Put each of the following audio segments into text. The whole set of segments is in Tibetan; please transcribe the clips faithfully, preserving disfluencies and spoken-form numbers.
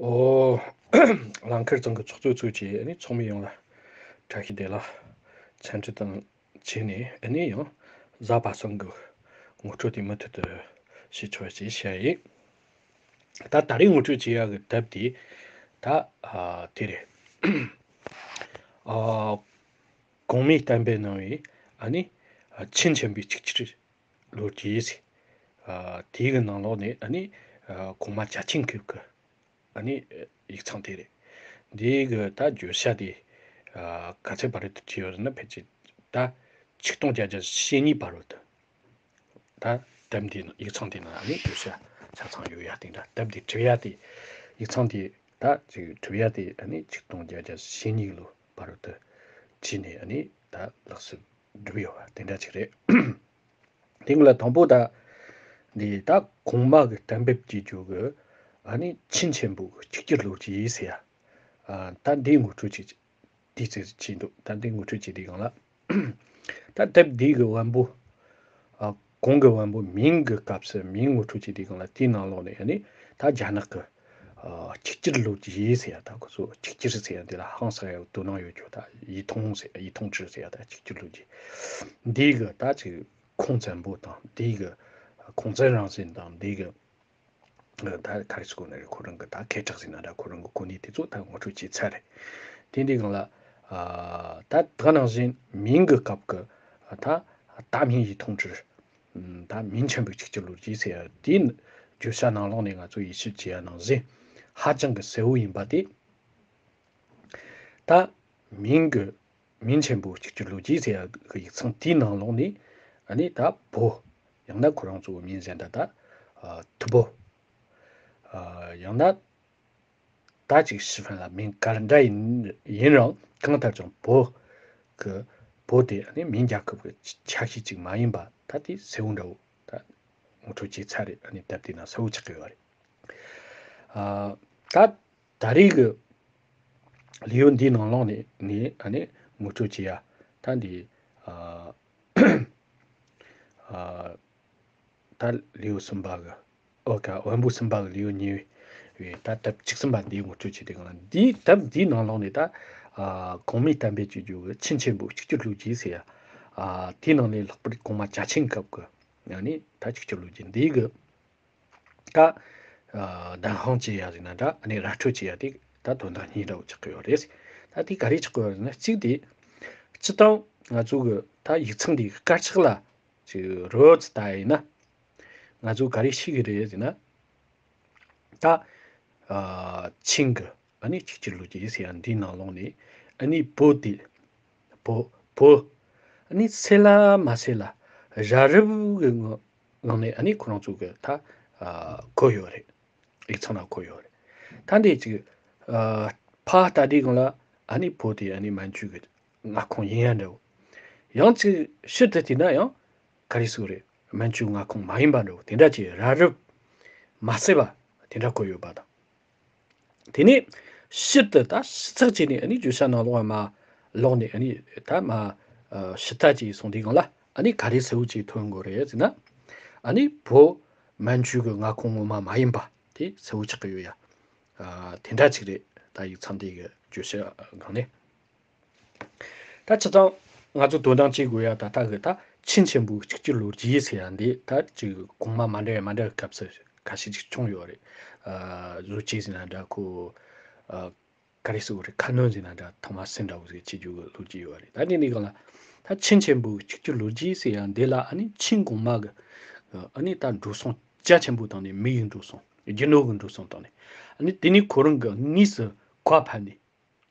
ཨོ། རླངས་འཁོར་ཚང་གི་ཚོགས་གཙོ་གཙོས་བྱས་ཨ་ནི་ཚོགས་མི་ཡོངས་ལ་བཀྲ་ཤིས་བདེ་ལེགས། འཚམས་འདྲི་དང་བཅས་ནས་ཨ་ནི་ཡང་གཟའ་པ་སངས་གི་ངོ་སྤྲོད་དེ་མུ་མཐུད་དུ་བྱེད་ཆོག་ཅེས་བཤད་ཡིན། ད་ད་རེས་ངོ་སྤྲོད་བྱེད་ཡག་གི་དེབ་དེ་ད་ཨ་དེ་རེད། ཨ་གོང་མའི་གཏམ་དཔེ་གནང་བའི་ཨ་ནི་ཨ་ཆིན་ཆེན་པོའི་གཅིག་གྱུར་ལོ་རྒྱུས་ཟེར། ཨ་དེའི་གི་ནང་ལོགས་ནས་ཨ་ནི་ཨ་གོང་མ་ཅཱ་ཆིང་ཁེབ་གི་ཨ་ནི་ཡིག་ཚང་དེ་རེད། འདིའི་གི་ད་བརྗོད་བྱ་དེ་ཨ་ག་ཚད་བར་དུ་བྲིས་ཡོད་ཟེར་ན། ཕལ་ཆེར་ད་ཆིག་སྟོང་བརྒྱད་བརྒྱ་ཞེ་གཉིས་བར་དུ། ད་དེབ་འདི་ནང་ཡིག་ཚང་འདི་ནང་ནི་བརྗོད་བྱ་ཆ་ཚང་ཡོད་ཡ། དེ་འདྲ་དེབ་འདི་བྲིས་ཡ་དེ་ཡིག་ཚང་དེ་ད་ཅིག་བྲིས་ཡ་དེ་ཨ་ནི་ཆིག་སྟོང་བརྒྱད་བརྒྱ་ཞེ་གཉིས་ལོ་བར་དུ་བྲིས་ནས་ཨ་ནི་ད་ལག་སུ་བསྒྲུབས་ཡོད་པ་དེ་འདྲ་ཅིག་རེད། དེ་གི་ལ་དང་པོ་ད་འདི་ད་གོང་མ་གི་གཏན་འབེབས་ཀྱི་རྒྱུ་གི་ཨ་ནི་ཆིན་ཆེན་པོ་གི་གཅིག་གྱུར་ལོ་རྒྱུས་ཟེར་ཡ། ཨ་ད་འདིའི་ངོ་སྤྲོད་ཅིག་དེའི་ཚེ་ཆེས་འདུག་ད་འདི་ངོ་སྤྲོད་བྱེད་དུས་སྒང་ལ། ད་དེབ་འདི་གི་དབང་པོ། ཨ་གོང་གི་དབང་པོ་མིང་གི་སྐབས་སུ་མིང་ངོ་སྤྲོད་བྱེད་དུས་སྒང་ལ་དེའི་ནང་ལོགས་ནས་ཨ་ནི་ད་རྒྱ་ནག་གི་ཨ་གཅིག་གྱུར་ལོ་རྒྱུས་ཟེར་ཡ། ད་ཁོ་ཚོ་གཅིག་གྱུར་ཟེར་ཡ་འདི་ལ་ཧང་སང་ཡ་དོ་སྣང་ཡོད་རྒྱུ། ད་ཡིད་ཐུང་ཟེར་ཡིད་ཐུང་ཀྲི་ཟེར་ཡ། ད་གཅིག་གྱུར་ལོ་རྒྱུས་འདི་གི་ད་ཅིག་ཁུངས་བཙན་པོ་དང་འདི་གི་ཁུངས་བཙན་རང་བཞིན་དང་འདི་གི་ད་ག་རེ་ཟེར་དགོས་ནི་རེད། ཁོ་རང་གི་ད་སྐད་གྲགས་ཟེར་ན་འདྲ། ཁོ་རང་གི་གོ་གནས་དེ་ཚོ་ད་ངོ་སྤྲོད་བྱས་ཚར་རེད། དེ་འདྲའི་སྒང་ལ་ཨ་ད་ད་ནང་བཞིན་མིང་གི་སྐབས་ཀྱི་ད་ད་མིང་ཡིད་ཐུང་ཀྲི། ད་མིང་ཆེན་པོའི་གཅིག་གྱུར་ལོ་རྒྱུས་ཟེར་ཡ་དེའི་བརྗོད་བྱ་ནང་ལོགས་ནས་ང་ཚོ་ཡིད་ཆེས་བྱེད་ཡ་ནང་བཞིན་ཧ་ཅང་གི་གསལ་བོ་ཡིན་པ་དེ། ད་མིང་གི་མིང་ཆེན་པོ་གཅིག་གྱུར་ལོ་རྒྱུས་ཟེར་ཡ་གི་ཡིག་ཚང་དེའི་ནང་ལོགས་ནས་ཨ་ནི་ད་བོད། ཡང་ན་ཁོ་རང་ཚོའི་མིང་གཞན་དག་ད་ཨ་ཐུ་བོ། ཨ་ཡང་ན་ད་ཅིག་ཕྱི་ཕན་ལ་མིང་ག་འདྲ་ཡིན་ཡིན་རུང་གང་ལྟར་ཀྱང་བོད་གི་བོད་དེ་ཨ་ནི་མིང་རྒྱལ་ཁབ་ཀྱི་ཆ་ཤས་ཅིག་མ་ཡིན་པ་ད་དེ་གསལ་བོ་འདྲ་བོ་ད་ངོ་སྤྲོད་བྱས་ཚར་རེད། ཨ་ནི་དེབ་དེའི་ནང་གསལ་བོ་ཆགས་ཀྱི་ཡོད་རེད། ཨ་ད་ད་རེས་ཀྱི་ལེའུ་འདིའི་ནང་ལོགས་ནས་ནས་ཨ་ནི་ངོ་སྤྲོད་བྱེད་ཡ་ད་འདི་ཨ་ཨ་ད་ལེའུ་གསུམ་པ་གི་ཨོ་ཀ་དབང་པོ་གསུམ་པ་གི་ལེའུ་གཉིས་པའི་ད་དེབ་བཅུ་གསུམ་པ་འདིའི་ངོ་སྤྲོད་བྱེད་དུས་སྒང་ལ། འདིའི་དེབ་འདིའི་ནང་ལོགས་ནས་ད་ཨ་གོང་མའི་གཏམ་དཔེ་བཅུ་བཅུ་གི་ཆིན་ཆེན་པོའི་གཅིག་གྱུར་ལོ་རྒྱུས་ཟེར་ཡ། ཨ་དེའི་ནང་ནས་ལྷག་པར་གོང་མ་ཅཱ་ཆིང་སྐབས་ཀྱི་ཨ་ནི་ད་གཅིག་གྱུར་ལོ་རྒྱུས་འདི་གི་ད་ཨ་བདེན་དཔང་བྱེད་ཡ་ཟེར་ན་འདྲ། ཨ་ནི་ར་འཕྲོད་བྱེད་ཡ་དེ་ད་དོན་དག་གཉིས་འདྲ་བོ་ཆགས་ཀྱི་ཡོད་རེད། ད་དེ་ག་རེ་ཆགས་ཀྱི་ཡོད་རེད་ཟེར་ན། གཅིག་དེ་སྤྱིར་བཏང་ང་ཚོ་གི་ད་ཡིག་ཚང་འདི་དཀར་ཆག་ལ་ཅིག་རོལ་ཙམ་ལྟ་ཡིན་ན་ང་ཚོ་ག་རེ་ཤེས་ཀྱི་རེད་ཟེར་ན། ད་ཨ་ཆིང་གི་ཨ་ནི་གཅིག་གྱུར་ལོ་རྒྱུས་ཟེར་ཡ་འདིའི་ནང་ལོགས་ནས་ཨ་ནི་བོད་དེ་བོད་བོད་ཨ་ནི་གསལ་ལ་མ་གསལ་ལ་ར་རིབ་གི་ངོ་ངང་ནས་ཨ་ནི་ཁོ་རང་ཚོ་གི་ད་ཨ་བཀོད་ཡོད་རེད། ཡིག་ཚང་ནང་བཀོད་ཡོད་རེད། ད་འདི་ཅིག་ཨ་ཕར་ལྟ་དུས་སྒང་ལ་ཨ་ནི་བོད་དེ་ཨ་ནི་མན་ཇུ་གི་མངའ་ཁོངས་ཡིན་ཡ་འདྲ་བོ། ཡང་ཅིག་ཕྱིར་དུ་བལྟས་ན་ཡང་ག་རེ་ཟེར་དགོས་རེད། མན་ཇུ་མངའ་ཁོངས་མ་ཡིན་པ་འདྲ་བོ་དེ་འདྲ་ཅིག་ར་རིབ་མ་གསལ་བ་དེ་འདྲ་བཀོད་ཡོད་པ་དང་། དེ་ནས་ཕྱིར་དུ་ད་ཕྱི་ཚགས་བྱས་ནས་ཨ་ནི་བརྗོད་བྱ་ནང་ལོགས་མ་ལོག་ནས་ཨ་ནི་ད་མ་ཨ་ཕྱི་ལྟ་བྱས་སོང་དུས་སྒང་ལ་ཨ་ནི་ག་རེ་གསལ་བོ་ཅིག་ཐོན་དགོས་རེད་ཟེར་ན། ཨ་ནི་བོད་མན་ཇུ་གི་མངའ་ཁོངས་ངོ་མ་མ་ཡིན་པ་དེ་གསལ་བོ་ཆགས་ཀྱི་ཡོད་ཡ། ཨ་དེ་འདྲ་ཅིག་རེད། ད་ཡིག་ཚང་འདི་གི་བརྗོད་བྱ་སྒང་ནས། ད་སྤྱིར་བཏང་ང་ཚོ་དོ་སྣང་བྱེད་དགོས་ཡ་ད་ལྟ་གི་ད་ཆིན་ཆེན་པོའི་གཅིག་གྱུར་ལོ་རྒྱུས་ཟེར་ཡ་འདི་ད་ཅིག་གོང་མ་མ་འདྲ་བའི་མ་འདྲ་བའི་སྐབས་སུ་ཁ་ཤས་ཅིག་བྱུང་ཡོད་རེད། ཨ་བཟོ་བཅོས་ཟེར་ན་འདྲ། ཁོ་ཨ་ག་རེ་ཟེར་དགོས་རེད། ཁ་སྣོན་ཟེར་ན་འདྲ། ཐོག་མ་སེ་འདྲ་བོ་ཟིག་བྱེད་རྒྱུ་གི་ལོ་རྒྱུས་ཡོད་རེད། ད་འདི་ནི་གང་ལ་ད་ཆིན་ཆེན་པོའི་གཅིག་གྱུར་ལོ་རྒྱུས་ཟེར་ཡ་འདི་ལ་ཨ་ནི་ཆིན་གོང་མ་གི་ཨ་ནི་ད་འགྲོ་སོང་རྒྱ་ཆེན་པོ་བཏང་ནས། མི་ཡི་འགྲོ་སོང་། རྒྱུ་ནོར་གྱི་འགྲོ་སོང་བཏང་ནས། ཨ་ནི་དེ་ནི་ཁོ་རང་གི་དངོས་སུ་གོ་ཕན་ནས།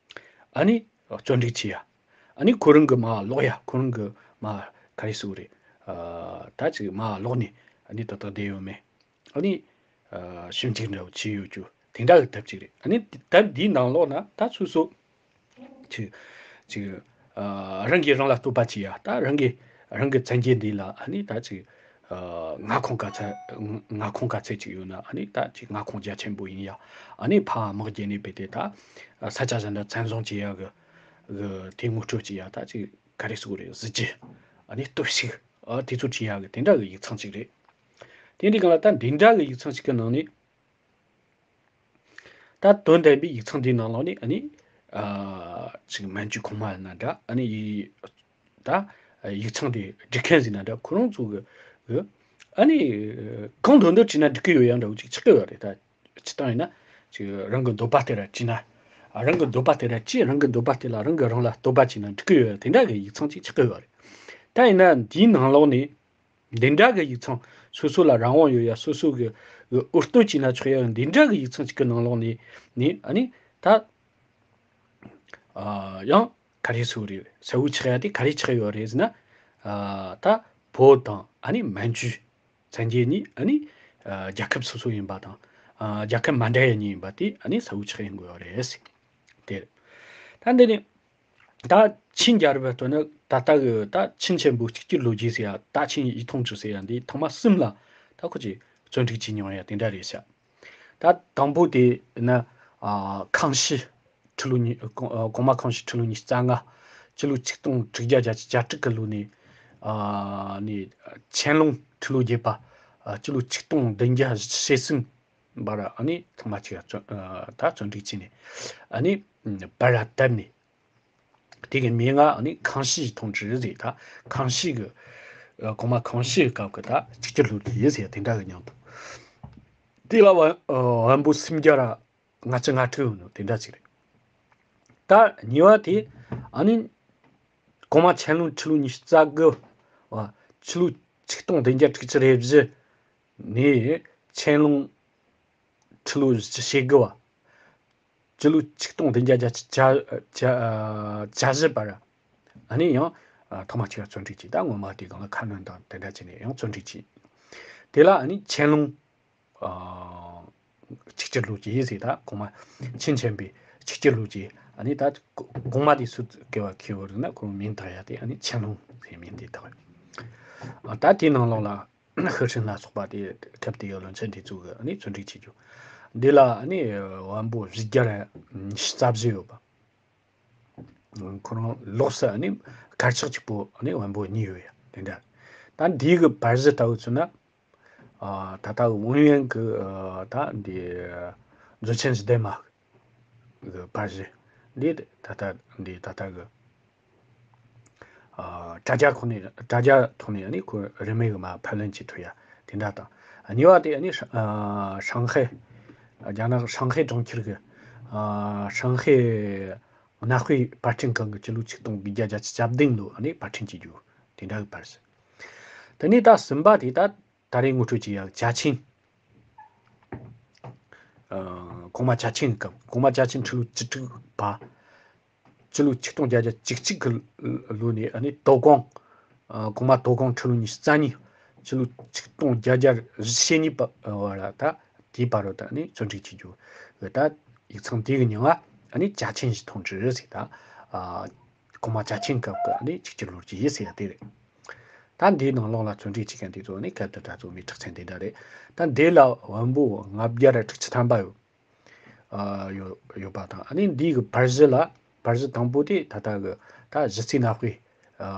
ཨ་ནི་བརྩོན་འགྲུས་བྱེད་ཡ། ཨ་ནི་ཁོ་རང་གི་མར་ལོག་ཡ། ཁོ་རང་གི་མར་ག་རེ་ཟེར་དགོས་རེད། ཨ་ད་ཅིག་མར་ལོག་ནས་ཨ་ནི་ཏག་ཏག་བསྡད་ཡོད་མེད། ཨ་ནི་ཨ་ཞིབ་འཇུག་འདྲ་བོ་བྱས་ཡོད་རྒྱུ་དེ་འདྲ་གི་དེབ་ཅིག་རེད། ཨ་ནི་དེབ་འདིའི་ནང་ལོགས་ན་ད་སོ་སོ་ཅིག་ཅིག་ཨ་རང་གིས་རང་ལ་བསྟོད་པ་བྱེད་ཡ། ད་རང་གིས་རང་གི་བཙན་རྒྱལ་འདི་ལ་ཨ་ནི་ད་ཅིག་ཨ་མངའ་ཁོངས་ག་ཚད་མངའ་ཁོངས་ག་ཚད་ཅིག་ཡོད་ན། ཨ་ནི་ད་ཅིག་མངའ་ཁོངས་རྒྱ་ཆེན་པོ་ཡིན་ཡ། ཨ་ནི་ཕར་དམག་རྒྱག་ནས་བྱས་ཏེ་ད་ས་ཆ་གཞན་དག་བཙན་བཟུང་བྱེད་ཡ་གི་གི་དེ་ངོ་སྤྲོད་བྱེད་ཡ། ད་ཅིག་ག་རེ་ཟེར་དགོས་རེད། གཟི་བརྗིད། ཨ་ནི་སྟོབས་ཤུགས། ཨ་དེ་ཚོ་བྲིས་ཡག་གི་དེ་འདྲ་གི་ཡིག་ཚང་ཅིག་རེད། དེ་འདྲའི་སྒང་ལ་ད་འདི་འདྲ་གི་ཡིག་ཚང་ཅིག་གི་ནང་ནས་ ད་དོན་ལྡན་པའི་ཡིག་ཚང་འདིའི་ནང་ལོགས་ནས་ཨ་ནི་ཨ་ཅིག་མན་ཇུ་གོང་མ་ཡིན་ན་འདྲ། ཨ་ནི་ཡི་ད་ཡིག་ཚང་དེ་སྒྲིག་མཁན་ཟིན་ན་འདྲ། ཁོ་རང་ཚོ་གི་གི་ཨ་ནི་གང་འདོད་འདོད་བྲིས་ན་འགྲིག་གི་ཡོད་ཡ་འདྲ་བོ་ཅིག་ཆགས་ཀྱི་ཡོད་རེད། ད་སྤྱིར་བཏང་ཡིན་ན་ཅིག་རང་གི་འདོད་པ་དེ་ར་བྲིས་ན། ཨ་རང་གི་འདོད་པ་དེ་ར་བྲིས། རང་གི་འདོད་པ་དེ་ལ་རང་གི་རང་ལ་བསྟོད་པ་བྱས་ན་འགྲིག་གི་ཡོད་ཡ་དེ་འདྲ་གི་ཡིག་ཚང་ཅིག་ཆགས་ཀྱི་ཡོད་རེད། ད་ཡིན་ན་འདིའི་ནང་ལོགས་ནས། འདི་འདྲ་གི་ཡིག་ཚང་སོ་སོ་ལ་རང་དབང་ཡོད་ཡ། སོ་སོ་གི་འུར་རྡོ་བྱས་ན་ཆོག་ཡ། འདི་འདྲ་གི་ཡིག་ཚང་གཅིག་གི་ནང་ལོགས་ནས་ནི་ཨ་ནི་ད་ཨ་ཡང་ག་རེ་སུ་རེད། གསལ་བོ་ཆགས་ཡ་དེ་ག་རེ་ཆགས་ཡོད་རེད་ཟེར་ན། ཨ་ད་བོད་དང་ཨ་ནི་མན་ཇུ་བཙན་རྒྱལ་གཉིས་ཨ་ནི་ཨ་རྒྱལ་ཁབ་སོ་སོ་ཡིན་པ་དང་། ཨ་རྒྱལ་ཁབ་མ་འདྲ་ཡ་གཉིས་ཡིན་པ་དེ་ཨ་ནི་གསལ་བོ་ཆགས་ཡོང་དགོས་ཡོད་རེད་ཟེར། དེ་རེད། ད་འདི་ནི། ད་ཆིན་རྒྱལ་རབས་ལྟོས་ན་ད་ལྟ་གི་ད་ཆིན་ཆེན་པོའི་གཅིག་གྱུར་ལོ་རྒྱུས་ཟེར་ཡ། ད་ཆིན་ཡི་ཐུང་ཀྲི་ཟེར་ཡ་འདི་ཐེངས་མ་གསུམ་ལ་ད་ཁོ་ཅིག་བཙོན་སྒྲིག་བྱས་མྱོང་ཡ་དེ་འདྲ་རེད་ཤག་ད་དང་པོ་དེ་ན་ཨ་ཁང་ཞི་ཁྲི་ལོ་ཉི་གོང་ཨ་གོང་མ་ཁང་ཞི་ཁྲི་ལོ་ཉི་ཤུ་རྩ་ལྔ། སྤྱི་ལོ་ཆིག་སྟོང་དྲུག་བརྒྱ་བརྒྱད་ཅུ་གྱ་དྲུག་གི་ལོ་ནས་ཨ་ནས་ཆན་ལུང་ཁྲི་ལོ་བརྒྱད་པ། ཨ་སྤྱི་ལོ་ཆིག་སྟོང་བདུན་བརྒྱ་བཞི་བཅུ་ཞེ་གསུམ་བར་ཨ་ནི་ཐེངས་མ་གཅིག་བཙོན་ཨ་ད་བཙོན་སྒྲིག་བྱས་ནས་ཨ་ནི་བར་ར་བཏབ་ནས། དེ་གི་མིང་ང་ཨ་ནི་ཁང་ཞི་ཐུང་ཀྲི་ཟེར། ད་ཁང་ཞི་གི་ཨ་གོང་མ་ཁང་ཞི་གི་སྐབས་ཀྱི་ད་གཅིག་གྱུར་ལོ་རྒྱུས་ཟེར་དེ་འདྲ་གི་མྱིང་དུ། དེ་ལ་བན་ཨ་བན་པོ་སུམ་བརྒྱ་ར་ལྔ་བཅུ་ང་དྲུག་ཡོད་ནོ་དེ་འདྲ་ཅིག་རེད། ད་གཉིས་པ་དེ་ཨ་ནི་གོང་མ་ཆན་ལུང་ཁྲི་ལོ་ཉི་ཤུ་རྩ་དགུ་བ། ཕྱི་ལོ་ཆིག་སྟོང་བདུན་བརྒྱ་དྲུག་ཅུ་རེ་བཞི་ནས་ཆན་ལུང་ཁྲི་ལོ་བཞི་བཅུ་ཞེ་དགུ་བ། སྤྱི་ལོ་ཆིག་སྟོང་བདུན་བརྒྱ་བརྒྱད་ཅུ་གྱ་གྱ་གྱ་བཞི་བར་ཨ་ནི་ཡང་ཐོག་མ་གཅིག་ལ་བཙོན་སྒྲིག་བྱས། ད་སྔོན་མ་དེ་གང་ལ་ཁ་སྣོན་དང་དེ་འདྲ་བྱས་ནས་ཡང་བཙོན་སྒྲིག་བྱས། དེ་ལ་ཨ་ནི་ཆན་ལུང་ཨ་ཆིག་སྒྱུར་ལོ་རྒྱུས་ཟེར། ད་གོང་མ་ཆིན་ཆེན་པོའི་ཆིག་སྒྱུར་ལོ་རྒྱུས། ཨ་ནི་ད་གོང་མ་དེ་སུ་སྐྱེ་བ་ཁེ་བོ་རིག་ན་ཁོ་མིང་བཏགས་ཡ་དེ་ཨ་ནི་ཆན་ལུང་ཟེར་མིང་དེ་བཏགས། ཨ་ད་དེའི་ནང་ལོགས་ལ་ཧི་ཧྲིན་ལ་སོགས་པ་དེ་སྐབས་དེའི་བློན་ཆེན་དེ་ཚོ་གི་ཨ་ནི་བཙོན་སྒྲིག་བྱེད་རྒྱུ། འདི་ལ་ཨ་ནི་བམ་པོ་བཞི་བརྒྱ་ར་ཉི་ཤུ་རྩ་བཞི་ཡོད་པ། ཁོ་རང་ལོགས་སུ་ཨ་ནི་དཀར་ཆག་གཅིག་པོ་ཨ་ནི་བམ་པོ་གཉིས་ཡོད་ཡ་དེ་འདྲ། ད་འདི་གི་བར་གཞི་ལྟ་བུ་ཚོ་ན། ཨ་ད་ལྟ་ཝུན་ཡན་གི་ཨ་ད་འདི་མཛོད་ཆེན་ཞི་བདེ་མ་གི་བར་གཞི། འདི་ད་ལྟ་འདི་ད་ལྟ་གི་ཨ་དྲ་རྒྱ་ཁོ་ནས་དྲ་རྒྱ་ཐོག་ནས་ཨ་ནི་ཁོ་རིན་མེད་གི་མ་ཕབ་ལེན་བྱེད་ཐུབ་ཡ་དེ་འདྲ་དང་། གཉིས་པ་དེ་ཨ་ནི་ཧྲ་ཨ་ཧྲང་ཧའེ་རྒྱ་ནག་ཧྲང་ཧའེ་གྲོང་ཁྱེར་གི་ཨ་ཧྲང་ཧའེ་གནའ་དཔེ་པར་སྐྲུན་ཁང་གི་སྤྱི་ལོ་ཆིག་སྟོང་དགུ་བརྒྱ་བརྒྱད་ཅུ་གྱ་བདུན་ལོ་ཨ་ནི་པར་སྐྲུན་བྱེད་རྒྱུ་དེ་འདྲ་གི་བར་གཞི། དེ་ནས་ད་གསུམ་པ་དེ་ད་ད་རེས་ངོ་སྤྲོད་བྱེད་ཡག་ཅཱ་ཆིང་། ཨ་གོང་མ་ཅཱ་ཆིང་གི་སྐབས། གོང་མ་ཅཱ་ཆིང་ཁྲི་ལོ་བཅུ་དྲུག་པ། སྤྱི་ལོ་ཆིག་སྟོང་བརྒྱད་བརྒྱ་བཅུ་གཅིག་གི་ལོ་ནས་ཨ་ནི་དོ་ཀོང་། ཨ་གོང་མ་དོ་ཀོང་ཁྲི་ལོ་ཉི་ཤུ་རྩ་གཉིས། སྤྱི་ལོ་ཆིག་སྟོང་བརྒྱད་བརྒྱ་བཞི་བཅུ་ཞེ་གཉིས་པ་བར་ལ་ད་དེའི་བར་དུ་ད་ཨ་ནི་བཙོན་སྒྲིག་བྱེད་རྒྱུ། ད་ཡིག་ཚང་དེ་གི་མིང་ང་ཨ་ནི་ཅཱ་ཆིང་ཞི་ཐུང་ཀྲི་ཟེར། ད་ཨ་གོང་མ་ཅཱ་ཆིང་སྐབས་ཀྱི་ཨ་ནི་ཆིག་སྒྱུར་ལོ་རྒྱུས་ཟེར་ཡ་དེ་རེད། ད་འདིའི་ནང་ལོགས་ལ་བཙོན་སྒྲིག་བྱེད་མཁན་དེ་ཚོ་ནི་སྐབས་དེ་དྲ་ཚོ་མི་གྲགས་ཅན་དེ་འདྲ་རེད། ད་འདི་ལ་བམ་པོ་ལྔ་བརྒྱ་ར་དྲུག་ཅུ་ཐམ་པ་ཡོད། ཨ་ཡོད་ཡོད་པ་དང་། ཨ་ནི་འདི་གི་བར་གཞི་ལ་བར་གཞི་དང་པོ་དེ་ད་ལྟ་གི་ད་གཞི་རྩའི་གནའ་དཔེ་ཨ་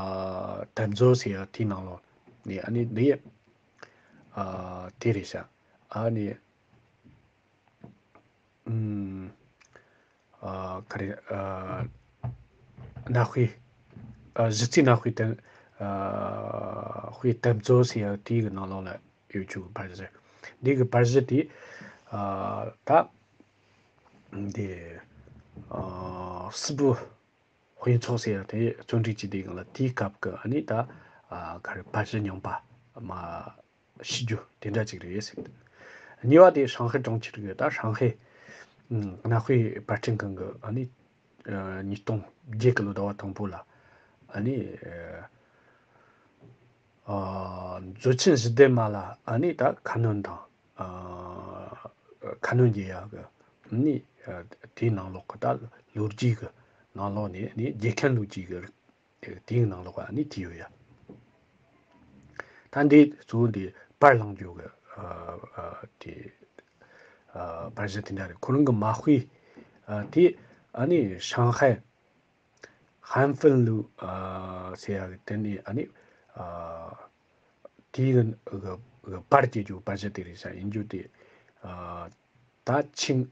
དེབ་མཛོད་ཟེར་ཡ་དེའི་ནང་ལོགས་ནས་ཨ་ནི་འདི་ཨ་དེ་རེད་ཤག་ཨ་ནི་ཨུམ། ཨ་ག་རེ་ཨ་གནའ་དཔེ་ཨ་གཞི་རྩའི་གནའ་དཔེ་དེབ་ཨ་དཔེ་དེབ་མཛོད་ཟེར་ཡ་དེའི་གི་ནང་ལོགས་ལ་ཡོད་རྒྱུ་བར་གཞི། འདི་གི་བར་གཞི་དེ་ཨ་ད་འདི་ཨ་སི་པུ་དཔེ་ཚོགས་ཟེར་ཡ་དེ་བཙོན་སྒྲིག་བྱས་དེ་གི་ལ་དེའི་སྐབས་ཀྱི་ཨ་ནི་ད་ཨ་ག་རེ་བར་གཞི་རྙིང་པ་མ། ཤི་རྒྱུ་དེ་འདྲ་ཅིག་རེད་ཟེར། གཉིས་པ་དེ་ཧྲང་ཧའེ་གྲོང་ཁྱེར་གི་ད་ཧྲང་ཧའེ་ཨུམ་གནའ་དཔེ་པར་སྐྲུན་ཁང་གི་ཨ་ནི་ཨ་ཉིས་སྟོང་བརྒྱད་གི་ལོ་ཟླ་བ་དང་པོ་ལ་ཨ་ནི་ཨ་མཛོད་ཆེན་ཞི་བདེ་མ་ལ་ཨ་ནི་ད་ཁ་སྣོན་དང་ཨ་ཁ་སྣོན་རྒྱག་ཡག་གི་ཨ་ནི་ཨ་དེའི་ནང་ལོགས་གི་ད་ལོ་རྒྱུས་གི་ནང་ལོགས་ནས་ཨ་ནི་རྒྱལ་ཁབ་ལོ་རྒྱུས་གི་དེའི་ནང་ལོགས་ཨ་ནི་དེ་ཡོད་ཡ། ད་འདི་གཙོ་བོ་འདི་པར་བླངས་རྒྱུ་གི་ཨ་ཨ་དེ་ཨ་པར་གཞི་དེ་འདྲ་རེད། ཁོ་རང་གི་མ་དཔེ་ཨ་དེ་ཨ་ནི་ཧྲང་ཧའེ་ཧན་ཧྥིན་ལུའུ་ཨ་ཟེར་ཡ་གི་དེ་ནི་ཨ་ནི་ཨ་དེའི་གི་གི་གི་པར་སྐྱེལ་རྒྱུ་པར་གཞི་དེ་རེད་ཤག་ཡིན་རྒྱུ་དེ་ཨ་ད་ཆིང་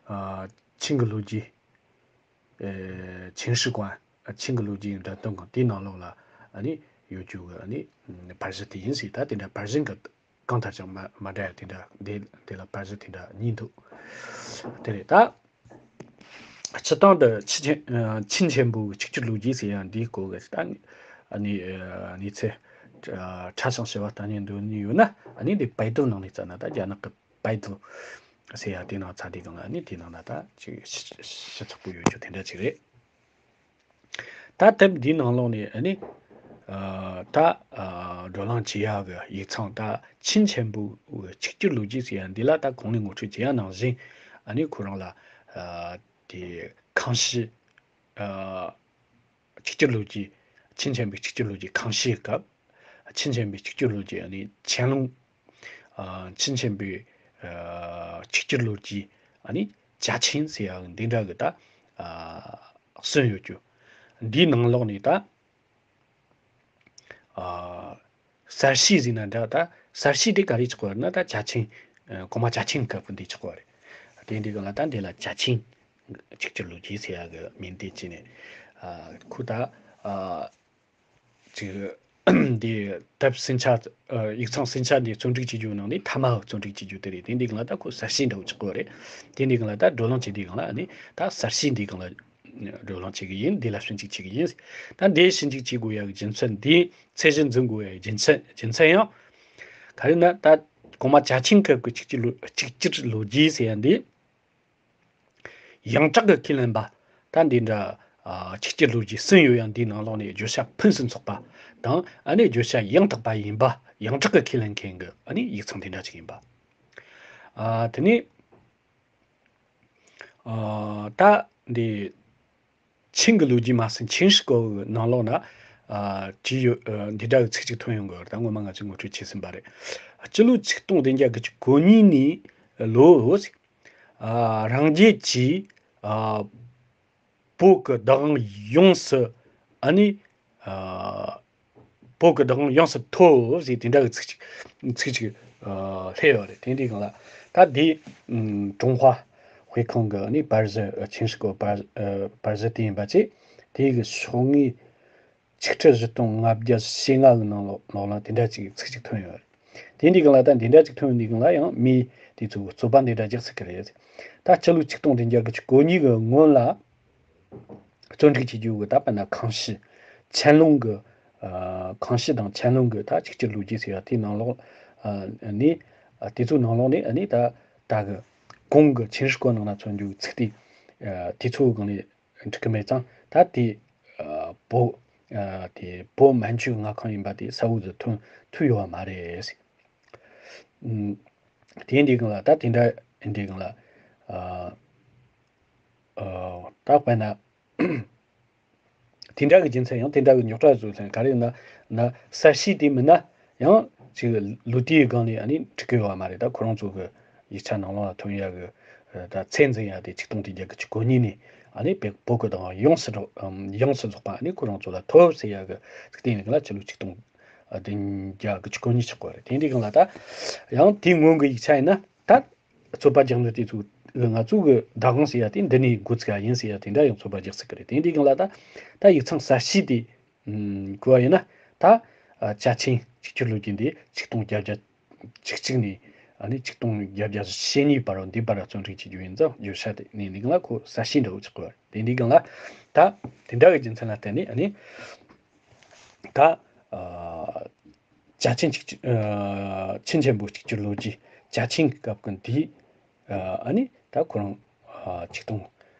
ཨ། ཆིང་གི་ལོ་རྒྱུས། ཨེ། ཆིང་ཧྲི་ཀོན། ཨ། ཆིང་གི་ལོ་རྒྱུས་འགྲེམས་སྟོན་ཁང་དེའི་ནང་ལོགས་ལ་ཨ་ནི་ཡོད་རྒྱུ་གི་ཨ་ནི་ཨམ། པར་གཞི་དེ་ཡིན་ཟེར། ད་དེ་འདྲ་པར་གཞི་འགའ་གང་ལྟར་ཀྱང་མ་མ་འདྲ་ཡ་དེ་འདྲ་འདི་འདི་ལ་པར་གཞི་དེ་འདྲ་གཉིས་འདུག་དེ་རེད་ད། སྤྱིར་བཏང་དུ་ཆིན་ཆེན་ཨ། ཆིན་ཆེན་པོའི་གཅིག་གྱུར་ལོ་རྒྱུས་ཟེར་ཡ་འདིའི་སྐོར་གྱི་ད་ཨ་ནི་ཨ། གནས་ཚུལ་ཨ། ཕྲ་ཞིང་ཞིབ་པ་ལྟ་ཉན་འདོད་ནི་ཡོད་ན་ཨ་ནི་འདི་པའེ་ཏུའུ་ནང་ནས་བཙལ་ན། ད་རྒྱ་ནག་གི་པའེ་ཏུའུ་ཟེར་ཡ་དེ་ནང་ཚ་དེ་གང་ལ་ཨ་ནི་དེ་ནང་ན་ད་ཅིག་ཞིབ་ཞིབ་ཚགས་པོ་ཡོད་རྒྱུ་དེ་འདྲ་ཅིག་རེད། ད་དེབ་འདིའི་ནང་ལོགས་ནས་ཨ་ནི་ཨ། ད་ཨ། བགྲོ་གླེང་བྱེད་ཡག་གི་ཡིག་ཚང་ད་ཆིན་ཆེན་པོའི་གཅིག་གྱུར་ལོ་རྒྱུས་ཟེར་ཡ་འདི་ལ། ད་གོང་ནས་ངོ་སྤྲོད་བྱེད་ཡ་ནང་བཞིན་ཨ་ནི་ཁོ་རང་ལ་ཨ། དེ་ཁང་ཤིས་ཨ། གཅིག་གྱུར་ལོ་རྒྱུས། ཆིན་ཆེན་པོའི་གཅིག་གྱུར་ལོ་རྒྱུས་ཁང་ཤིས་སྐབས། ཆིན་ཆེན་པོའི་གཅིག་གྱུར་ལོ་རྒྱུས་ཨ་ནི་ཆན་ལུང་། ཨ། ཆིན་ཆེན་པོའི་ཨ། གཅིག་གྱུར་ལོ་རྒྱུས་ཨ་ནི་ཅ་ཆིང་ཟེར་ཡག་འདི་འདྲ་གི་ད་ཨ། གསུམ་ཡོད་རྒྱུ། འདིའི་ནང་ལོགས་ནས་ད་ཨ། གསར་བཤད་ཟེར་ན་འདྲ། ད་གསར་བཤད་དེ་ག་རེ་ཆགས་པ་རེད་ན། ད་ཅ་ཆིང་། ཨ། གོང་མ་ཅ་ཆིང་སྐབས་ཀྱི་འདི་ཆགས་པ་རེད། དེ་འདི་ག་ལ་ད་འདི་ལ་ཅ་ཆིང་གཅིག་གྱུར་ལོ་རྒྱུས་ཟེར་ཡག་གི་མིང་དེ་བྱས་ནས། ཨ། ཁོ་ད་ཨ། ཅིག་འདི་དེབ་ཟིན་ཆ། ཨ། ཡིག་ཚང་ཟིན་ཆ་འདི་བརྩོན་འགྲུས་བྱེད་རྒྱུ་ནང་ནས་མཐའ་མ་བརྩོན་འགྲུས་བྱེད་རྒྱུ་དེ་རེད། དེ་འདི་ག་ལ་ད་ཁོ་གསར་བཤད་འདྲ་བོ་ཆགས་པ་རེད། དེ་འདི་ག་ལ་ད་བགྲོ་གླེང་བྱེད་དུས་སྒང་ལ་ཨ་ནི་ད་གསར་བཤད་འདི་སྒང་ལ་བགྲོ་གླེང་བྱེད་ཀྱི་ཡིན། འདི་ལ་ཞིབ་འཇུག་བྱེད་ཀྱི་ཡིན། ད་འདི་ཞིབ་འཇུག་བྱེད་དགོས་ཡག་གི་རྒྱུ་མཚན། འདི་ཚད་གཞི་འཛིན་དགོས་ཡག་གི་རྒྱུ་མཚན། རྒྱུ་མཚན་ཡང་ག་རེ་ན། ད་གོང་མ་ཅ་ཆིང་སྐབས་ཀྱི་གཅིག་གྱུར་ལོ། གཅིག་གྱུར་ལོ་རྒྱུས་ཟེར་ཡ་འདི། ཡོངས་གྲགས་ཀྱི་ཁས་ལེན་པ། ད་འདི་འདྲ་ཨ། གཅིག་གྱུར་ལོ་རྒྱུས་གསུམ་ཡོད་ཡ་འདིའི་ནང་ལོགས་ནས་བརྗོད་བྱ་ཕུན་སུམ་ཚོགས་པ་དང་ཨ་ནི་བརྗོད་བྱ་ཡང་དག་པ་ཡིན་པ་ཡོངས་གྲགས་ཀྱི་ཁས་ལེན་མཁན་གྱི་ཨ་ནི་ཡིག་ཚང་དེ་འདྲ་ཅིག་ཡིན་པ། ཨ། དེ་ནས་ཨ། ད་འདི་ཆིང་གི་ལོ་རྒྱུས་མ་ཟིན་ཆིང་ཧྲི་ཀོ་གི་ནང་ལོགས་ན་ཨ། བྲིས་ཡོད། ཨ། འདི་འདྲ་གི་ཚིག་ཅིག་ཐོན་ཡོང་གི་ཡོད་རེད། ད་སྔོན་མ་ང་ཚོས་ངོ་སྤྲོད་བྱས་ཟིན་པ་རེད། སྤྱི་ལོ་ཆིག་སྟོང་བདུན་བརྒྱ་དགུ་བཅུ་གོ་གཉིས་ནས་ལོ། ཨ། རང་རྒྱལ་གྱིས། ཨ། བོད་ཀྱི་བདག་དབང་ཡོངས་སུ། ཨ་ནི། ཨ། བོད་ཀྱི་བདག་དབང་ཡོངས་སུ་ཐོབ་ཟེར་དེ་འདྲ་གི་ཚིག་ཅིག་ཚིག་ཅིག་ཨ། སླེབས་ཡོད་རེད། དེ་འདྲའི་སྒང་ལ་ད་འདི་ཨམ། ཀྲུང་ཧྭ་དཔེ་ཁང་གི་ཨ་ནི་པར་གཞི། ཨ། ཆིང་ཧྲི་ཀོ་པར། ཨ། པར་གཞི་དེ་ཡིན་པ་བྱས། དེ་གི་ཤོག་ངོས་ཆིག་ཁྲི་བཞི་སྟོང་ལྔ་བརྒྱ་ཞེ་ལྔ་གི་ནང་ལོགས་ལོགས་ལ་དེ་འདྲ་ཅིག་ཚིག་ཅིག་ཐོན་ཡོད་རེད། དེ་འདི་གང་ལ་ད་འདི་འདྲ་ཅིག་ཐོན་འདི་གང་ལ་ཡང་མི་དེ་ཚོ་རྩོད་པ་འདི་འདྲ་རྒྱག་སྲིད་ཀྱི་རེད། ད་སྤྱི་ལོ་ཆིག་སྟོང་བདུན་བརྒྱ་དགུ་བཅུ་གོ་གཉིས་གི་སྔོན་ལ་བརྩོན་འགྲུས་བྱེད་རྒྱུ་གི་ད་དཔེར་ན་ཁང་ཤིས་ཆན་ལུང་གི། ཨ། ཁང་ཤིས་དང་ཆན་ལུང་གི་ད་གཅིག་གྱུར་ལོ་རྒྱུས་ཟེར་ཡ་དེའི་ནང་ལོགས། ཨ། ནས། ཨ། དེ་ཚོའི་ནང་ལོགས་ནས་ཨ་ནི་ད་ད་གི་གོང་གི་ཆིང་ཧྲི་ཀོ་ནང་ན་མཚོན་རྒྱུ་གི་ཚིག་དེ། ཨ། དེ་ཚོའི་སྒང་ནས་འགྲིག་གི་མེད་ཙང་ད་དེ། ཨ། བོད། ཨ། དེ་བོད་མན་ཇུའི་མངའ་ཁོངས་ཡིན་པ་དེ་གསལ་བོ་ཟིག་ཐོན་ཐུབ་ཡོད་པ་མ་རེད། ཨུམ། དེ་འདི་གང་ལ་ད་དེ་འདྲ་འདི་གང་ལ། ཨ། ཨ། ད་དཔེར་ན་དེ་འདྲ་གི་རྒྱུ་མཚན་ཡང་དེ་འདྲ་གི་རྙོག་དྲ་བཟོ་ཚན་ག་རེ་ན་ན་གསར་བཤད་དེ་མིན་ན་ཡང་ཅིག་ལོ་དེའི་སྒང་ནས་ཨ་ནི་འགྲིག་གི་ཡོད་པ་མ་རེད། ད་ཁོ་རང་ཚོ་གི་ཡིག་ཆ་ནང་ལོགས་ལ་ཐོན་ཡག་གི། ཨ། ད་ཚད་འཛིན་ཡག་དེ་ཆིག་སྟོང་བདུན་བརྒྱ་དགུ་བཅུ་གོ་གཉིས་ནས་ཨ་ནི་བོད་བོད་ཀྱི་བདག་དབང་ཡོངས་སུ་རྫོགས། ཨམ། ཡོངས་སུ་རྫོགས་པ་ཨ་ནི་ཁོ་རང་ཚོ་ལ་ཐོབ་ཟེར་ཡག་གི་ཚིག་དེ་ཡིན་གི་ལ་སྤྱི་ལོ་ཆིག་སྟོང་བདུན་བརྒྱ་དགུ་བཅུ་གོ་གཉིས་ཆགས་པ་རེད། དེ་འདི་གང་ལ་ད་ཡང་དེའི་སྔོན་གི་ཡིག་ཆ་ཡིན་ན་ད་རྩོད་པ་རྒྱག་འདོད་དེ་ཚོ་ང་ཚོ་གི་བདག་དབང་ཟེར་ཡ་དེ་འདི་ནས་འགོ་ཚུགས་ཡ་ཡིན་ཟེར་ཡ་དེ་འདྲ་ཡང་རྩོད་པ་རྒྱག་སྲིད་གི་རེད། དེ་འདི་གང་ལ་ད་ད་ཡིག་ཚང་གསར་བཤད་དེ། ཨུམ། གོ་བ་ཡིན་ན་ད། ཨ། ཅ་ཆིང་གཅིག་གྱུར་ལོ་རྒྱུས་འདི་ཆིག་སྟོང་བརྒྱད་བརྒྱ་བཅུ་གཅིག་ནས་ཨ་ནི་ཆིག་སྟོང་བརྒྱད་བརྒྱ་ཞེ་གཉིས་བར་བ་འདི་བར་བརྩོན་འགྲུས་བྱེད་རྒྱུ་ཡིན་ཙང་བརྗོད་བྱ་དེ་ནི་འདི་གང་ལ་ཁོ་གསར་བཤད་འདྲ་བོ་ཆགས་པ་རེད། དེ་འདི་གང་ལ་ད་དེ་འདྲ་གི་རྒྱུ་མཚན་ལ་བརྟེན་ནས་ཨ་ནི་ད། ཨ། ཅ་ཆིང་གཅིག་གྱུར། ཨ། ཆིན་ཆེན་པོའི་གཅིག་གྱུར་ལོ་རྒྱུས་ཅ་ཆིང་སྐབས་ཀྱི་འདི། ཨ། ཨ་ནི་ད་ཁོ་རང་། ཨ། ཆིག་སྟོང་།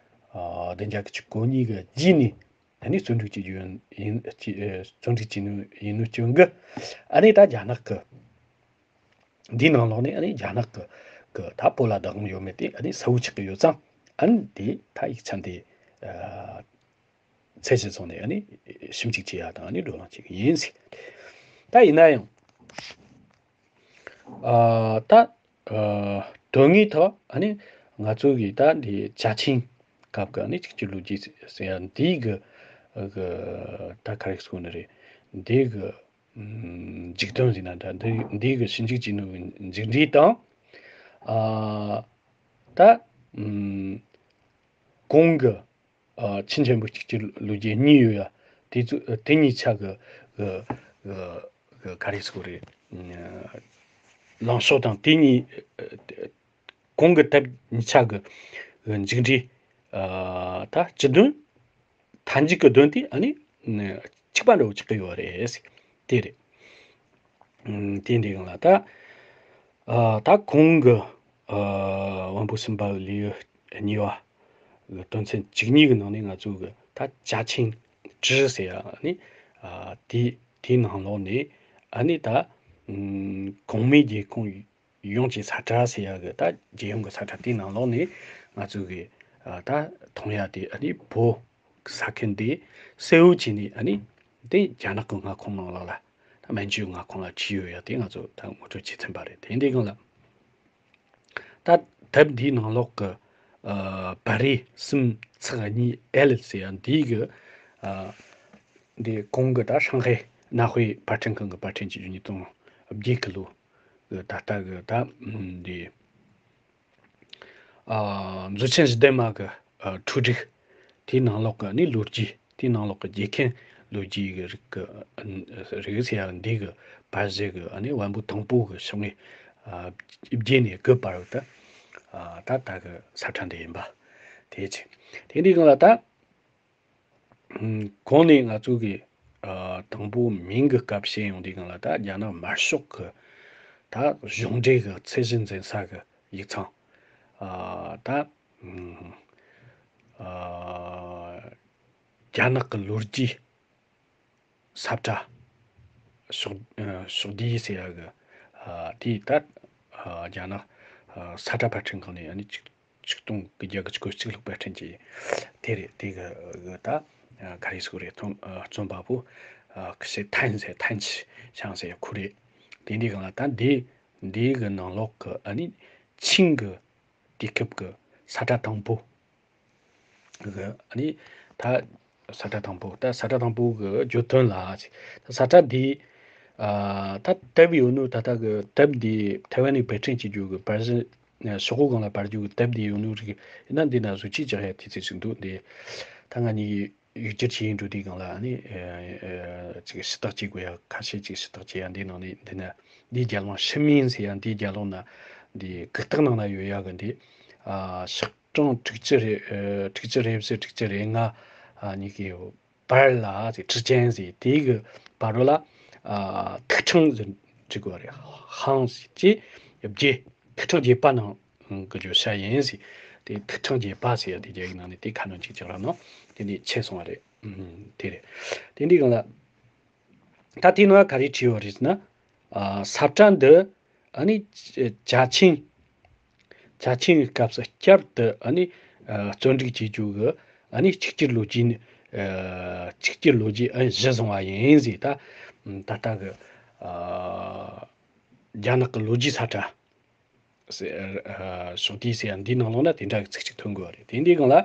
ཨ། བདུན་བརྒྱ་དགུ་བཅུ་གོ་གཉིས་ཀྱི་རྗེས་ནས། ཨ་ནི་བརྩོན་འགྲུས་བྱེད་རྒྱུ་ཡིན། ཡིན། ཨ། བརྩོན་འགྲུས་བྱེད་ནུས་ཡིན་ནོ་བྱུང་གི། ཨ་ནི་ད་རྒྱ་ནག་གི་འདིའི་ནང་ལོགས་ནས་ཨ་ནི་རྒྱ་ནག་གི་གི་ད་བོད་ལ་བདག་དབང་ཡོད་མེད་དེ་ཨ་ནི་གསལ་བོ་ཆགས་ཀྱི་ཡོད་ཙང་། ཨ་ནི་དེ་ད་ཡིག་ཆ་འདི། ཨ། ཚད་གཞི་བཟུང་ནས་ཨ་ནི་ཞིབ་འཇུག་བྱེད་ཡ་དང་ཨ་ནི་བགྲོ་གླེང་བྱེད་ཀྱི་ཡིན་ཟེར། ད་ཡིན་ན་ཡང་། ཨ། ད། ཨ། དོན་དངོས་ཐོག་ཨ་ནི་ང་ཚོ་གི་ད་འདི་ཅ་ཆིང་སྐབས་ཀྱི་ཨ་ནི་གཅིག་གྱུར་ལོ་རྒྱུས་ཟེར་ཡ་འདི་གི་གི་ད་ག་རེ་ཟེར་ནི་རེད། འདི་གི་ཨམ། མཇུག་དོན་ཟེར་ན་འདྲ། འདི་འདི་གི་ཞིབ་འཇུག་བྱས་ནོ་གི་མཇུག་འབྲས་དང་། ཨ། ད་ ཨུམ། གོང་གི་ཨ་ཆིན་ཆེན་པོ་གཅིག་གི་ལོ་རྒྱུས་གཉིས་ཡོད་ཡ། དེ་ཚོ་དེ་གཉིས་ཆ་གི་གི་གི་གི་ག་རེ་ཟེར་དགོས་རེད། ཨ་ལངས་ཕྱོགས་དང་དེ་གཉིས་ཨ་གོང་གི་དེབ་གཉིས་ཆ་གི་གི་མཇུག་འབྲས་ཨ་ད་སྤྱི་དོན། མཐའ་མཇུག་གི་དོན་དེ་ཨ་ནི་གཅིག་པ་འདྲ་བོ་ཆགས་ཀྱི་ཡོད་རེད། དེ་རེད། ཨུམ། དེ་འདྲའི་སྒང་ལ་ད་ཨ་ད་གོང་གི་ཨ་དབང་པོ་གསུམ་པ་ལེའུ་གཉིས་པ་གི་དོན་ཚན་བཅུ་གཉིས་ཀྱི་ནང་ནས་ང་ཚོ་གི་ད་ཅཱ་ཆིང་ཀྲི་ཟེར་ཡ་ཨ་ནི་ཨ་དེ་དེའི་ནང་ལོགས་ནས་ཨ་ནི་ད་ཨུམ་གོང་མའི་རྒྱལ་ཁོངས་ཡོངས་ཀྱི་ས་ཁྲ་ཟེར་ཡ་གི་ད་རྒྱལ་ཡོངས་ཀྱི་ས་ཁྲ་དེའི་ནང་ལོགས་ནས་ང་ཚོ་གི་ཨ་ད་མཐོང་ཡ་དེ་ཨ་ནི་བོད་ས་ཁུལ་འདི་གསལ་བོ་བྱས་ནས་ཨ་ནི་དེ་རྒྱ་ནག་གི་མངའ་ཁོངས་ནང་ལོགས་ལ་ད་མན་ཇུའི་མངའ་ཁོངས་ལ་བྲིས་ཡོད་ཡ་དེ་ང་ཚོ་ད་ངོ་སྤྲོད་བྱེད་ཚན་པ་རེད། དེ་འདི་སྒང་ལ་ད་དེབ་འདིའི་ནང་ལོགས་ཀྱི་ཨ་པར་རིས་གསུམ་ཚེག་གཉིས་ཨེལ་ཟེར་ཡ་འདི་གི་ཨ་འདི་གོང་གི་ད་ཧྲང་ཧའེ་གནའ་དཔེ་པར་སྐྲུན་ཁང་གི་པར་སྐྲུན་བྱེད་རྒྱུ་ཉིས་སྟོང་བརྒྱད་གི་ལོ། ད་ལྟ་གི་ད་འདི་ཨ་མཛོད་ཆེན་ཞི་བདེ་མ་གི་ཨ་འཕྲོ་འགྲིག་དེའི་ནང་ལོགས་ཀྱི་ནི་ལོ་རྒྱུས། དེའི་ནང་ལོགས་ཀྱི་རྒྱལ་ཁམས་ལོ་རྒྱུས་ཀྱི་རིགས་ཀྱི་རིགས་ཟེར་ཡ་འདི་གི་པར་གཞི་གི་ཨ་ནི་དབང་པོ་དང་པོ་གི་ཕྱོགས་ངོས་ཨ་བརྒྱད་ནས་དགུ་བར་དུ་ཨ་ད་ལྟ་གི་ས་ཁྲ་འདི་ཡིན་པ་དེ་ཆེ། དེ་འདི་གང་ལ་ད། ཨུམ། གོང་ནས་ང་ཚོ་གི་ཨ་དང་པོ་མིང་གི་སྐབས་བཤད་ཡོང་དུས་སྒང་ལ་ད་རྒྱ་ནག་དམར་ཤོག་གི་ད་གཞུང་འབྲེལ་གི་ཚད་གཞི་འཛིན་ས་གི་ཡིག་ཚང་ཨ་ད་ཨུམ་ཨ་རྒྱ་ནག་གི་ལོ་རྒྱུས་ས་ཁྲ་ཕྱོགས་ཨ་ཕྱོགས་བསྡུས་ཟེར་ཡ་གི་ཨ་དེ་ད་ཨ་རྒྱ་ནག་ཨ་ས་ཁྲ་པར་སྐྲུན་ཁང་ནས་ཨ་ནི་ཅིག་ཆིག་སྟོང་དགུ་བརྒྱ་དགུ་བཅུ་གོ་གཅིག་ལོ་པར་སྐྲུན་གྱི་དེ་རེད། དེ་གི་གི་ད་ག་རེ་ཟེར་དགོས་རེད། རྩོམ་རྩོམ་པ་པོ་ཁི་ཤི་ཐན་ཟེར་ཐན་ཆི་ཤང་ཟེར་ཁོ་རེད། དེ་འདི་གང་ལ་ད་འདི་འདི་གི་ནང་ལོགས་གི་ཨ་ནི་ཆིང་གི་དུས་སྐབས་གི་ས་ཁྲ་དང་པོ་གི་ཨ་ནི་ད་ས་ཁྲ་དང་པོ་ད་ས་ཁྲ་དང་པོ་གི་བརྗོད་དོན་ལ་ད་ས་ཁྲ་འདི་ཨ་ད་དེབ་ཡོད་ནོ་ད་ལྟ་གི་དེབ་འདི་ཐའེ་ཝན་ནས་པར་སྐྲུན་བྱེད་རྒྱུ་གི་པར་གཞི་ཤོག་གུ་སྒང་ལ་པར་རྒྱུ་གི་དེབ་འདི་ཡོད་ནོ་རིགས་ཡིན་ན་འདི་ན་བཟོ་བཅོས་རྒྱག་ཡ་དུས་ཚོད་ཅིག་འདུག་འདི་ད་ང་གཉིས་ཡིག་སྒྱུར་བྱེད་ཡིན་འགྲོ་དུས་སྒང་ལ་ཨ་ནི་ཨ་ཅིག་ཞུ་དག་བྱེད་དགོས་ཡ་ཁ་ཤས་ཅིག་ཞུ་དག་བྱེད་ཡ་འདི་ནང་ནས་འདི་ན་འདི་རྒྱ་ལོང་ཤི་མིན་ཟེར་ཡ་འདི་རྒྱ་ལོང་ན་འདི་གུག་རྟགས་ནང་ན་ཡོད་ཡ་གི་འདི་ཨ་ཤག་གྲངས་དྲུག་ཅུ་རེ་ཨ་དྲུག་ཅུ་རེ་བཞི་དྲུག་ཅུ་རེ་ལྔ་ཨ་གཉིས་ཀྱི་བར་ལ་ཟེར་ཁྲི་ཅན་ཟེར་དེའི་གི་བར་རོ་ལ་ཨ་ཐིག་ཕྲེང་ཟེར་འབྲི་དགོས་རེད། ཧང་ཟེར་ཅེས་བརྒྱད་ཐིག་ཕྲེང་བརྒྱད་པ་ནང་གི་བརྗོད་བྱ་ཡིན་ཟེར་དེ་ཐིག་ཕྲེང་བརྒྱད་པ་ཟེར་ཡ་དེ་རྒྱ་ཡིག་ནང་ནས་དེ་ཁ་སྣོན་ཅིག་ཅིག་ར་ནང་དེ་ནས་ཆད་སོང་བ་རེད། ཨུམ་དེ་རེད། དེ་འདི་གང་ལ་ད་དེ་ནང་ག་རེ་བྲིས་ཡོད་རེད་ཟེར་ན། ཨ་ས་ཁྲ་འདི་ཨ་ནི་ཅ་ཆིང་ཅ་ཆིང་གི་སྐབས་སུ་བསྐྱར་དུ་ཨ་ནི་ཨ་བརྩོན་འགྲུས་བྱེད་རྒྱུ་གི་ཨ་ནི་གཅིག་གྱུར་ལོ་རྒྱུས་ནི་ཨ་གཅིག་གྱུར་ལོ་རྒྱུས་ཨ་གཞི་བཟུང་བ་ཡིན་ཟེར། ད་ད་ལྟ་གི་ཨ་རྒྱ་ནག་གི་ལོ་རྒྱུས་ས་ཁྲ་ཟེར་ཨ་ཕྱོགས་བསྡུས་ཟེར་ཡ་འདིའི་ནང་ལོགས་ན་དེ་འདྲ་གི་ཚིག་གཅིག་ཐོན་དགོས་པ་རེད། དེ་འདིའི་སྒང་ལ་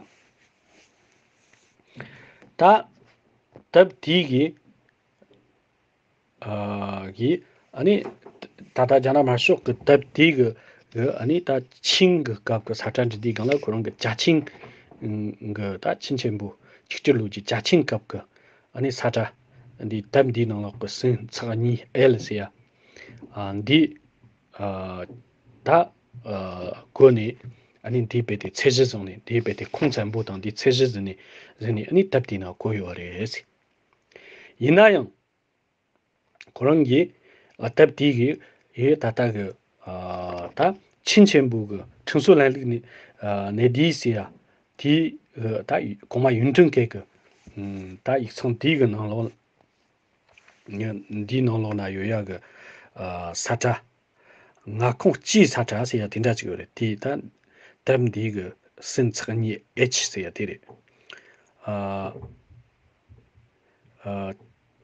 ད་དེབ་དེའི་གི་ཨ་གི་ཨ་ནི་ད་ལྟ་རྒྱ་ནག་དམར་ཤོག་གི་དེབ་དེ་གི་གི་ཨ་ནི་ད་ཆིང་གི་སྐབས་གི་ས་ཁྲ་འབྲི་དུས་སྒང་ལ་ཁོ་རང་གི་ཅ་ཆིང་གི་ད་ཆིན་ཆེན་པོ་ཆིག་སྒྱུར་ལོ་རྒྱུས་ཅ་ཆིང་སྐབས་གི་ཨ་ནི་ས་ཁྲ་འདི་དེབ་འདིའི་ནང་ལོགས་གི་ཟིན་ཚེག་གཉིས་ཨེལ་ཟེར་ཡ་ཨ་འདི་ཨ་ད་ཨ་གོ་ནས་ཨ་ནི་འདི་རྦད་དེ་ཚད་གཞི་བཟུང་ནས་འདི་རྦད་དེ་ཁུངས་བཙན་པོ་དང་འདི་ཚད་གཞི་བཟུང་ནས་བཟུང་ནས་ཨ་ནི་དེབ་དེའི་ནང་གོ་ཡོད་རེད། ཡིན་ན་ཡང་། ཁོ་རང་གིས་ཨ་དེབ་དེ་གི་ཡི་ད་ལྟ་གི་ཨ་ད་ཆིན་ཆེན་པོ་གི་ཁྲིམས་སྲོལ་ལམ་ལུགས་ནི་ཨ་གནད་བསྡུས་ཟེར་ཡ་དེའི་ཨ་ད་གོང་མ་ཡུན་ཀྲིང་གེ་གི་ཨམ་ད་ཡིག་ཚང་དེའི་གི་ནང་ལོགས་འདིའི་ནང་ལོགས་ན་ཡོད་ཡ་གི་ཨ་ས་ཁྲ་མངའ་ཁོངས་སྤྱིའི་ས་ཁྲ་ཟེར་ཡ་དེ་འདྲ་ཅིག་ཡོད་རེད། དེ་ད་དེབ་འདི་གི་ཟིན་ཚེག་གཉིས་ཨེཆ་ཟེར་ཡ་དེ་རེད། ཨ་ཨ་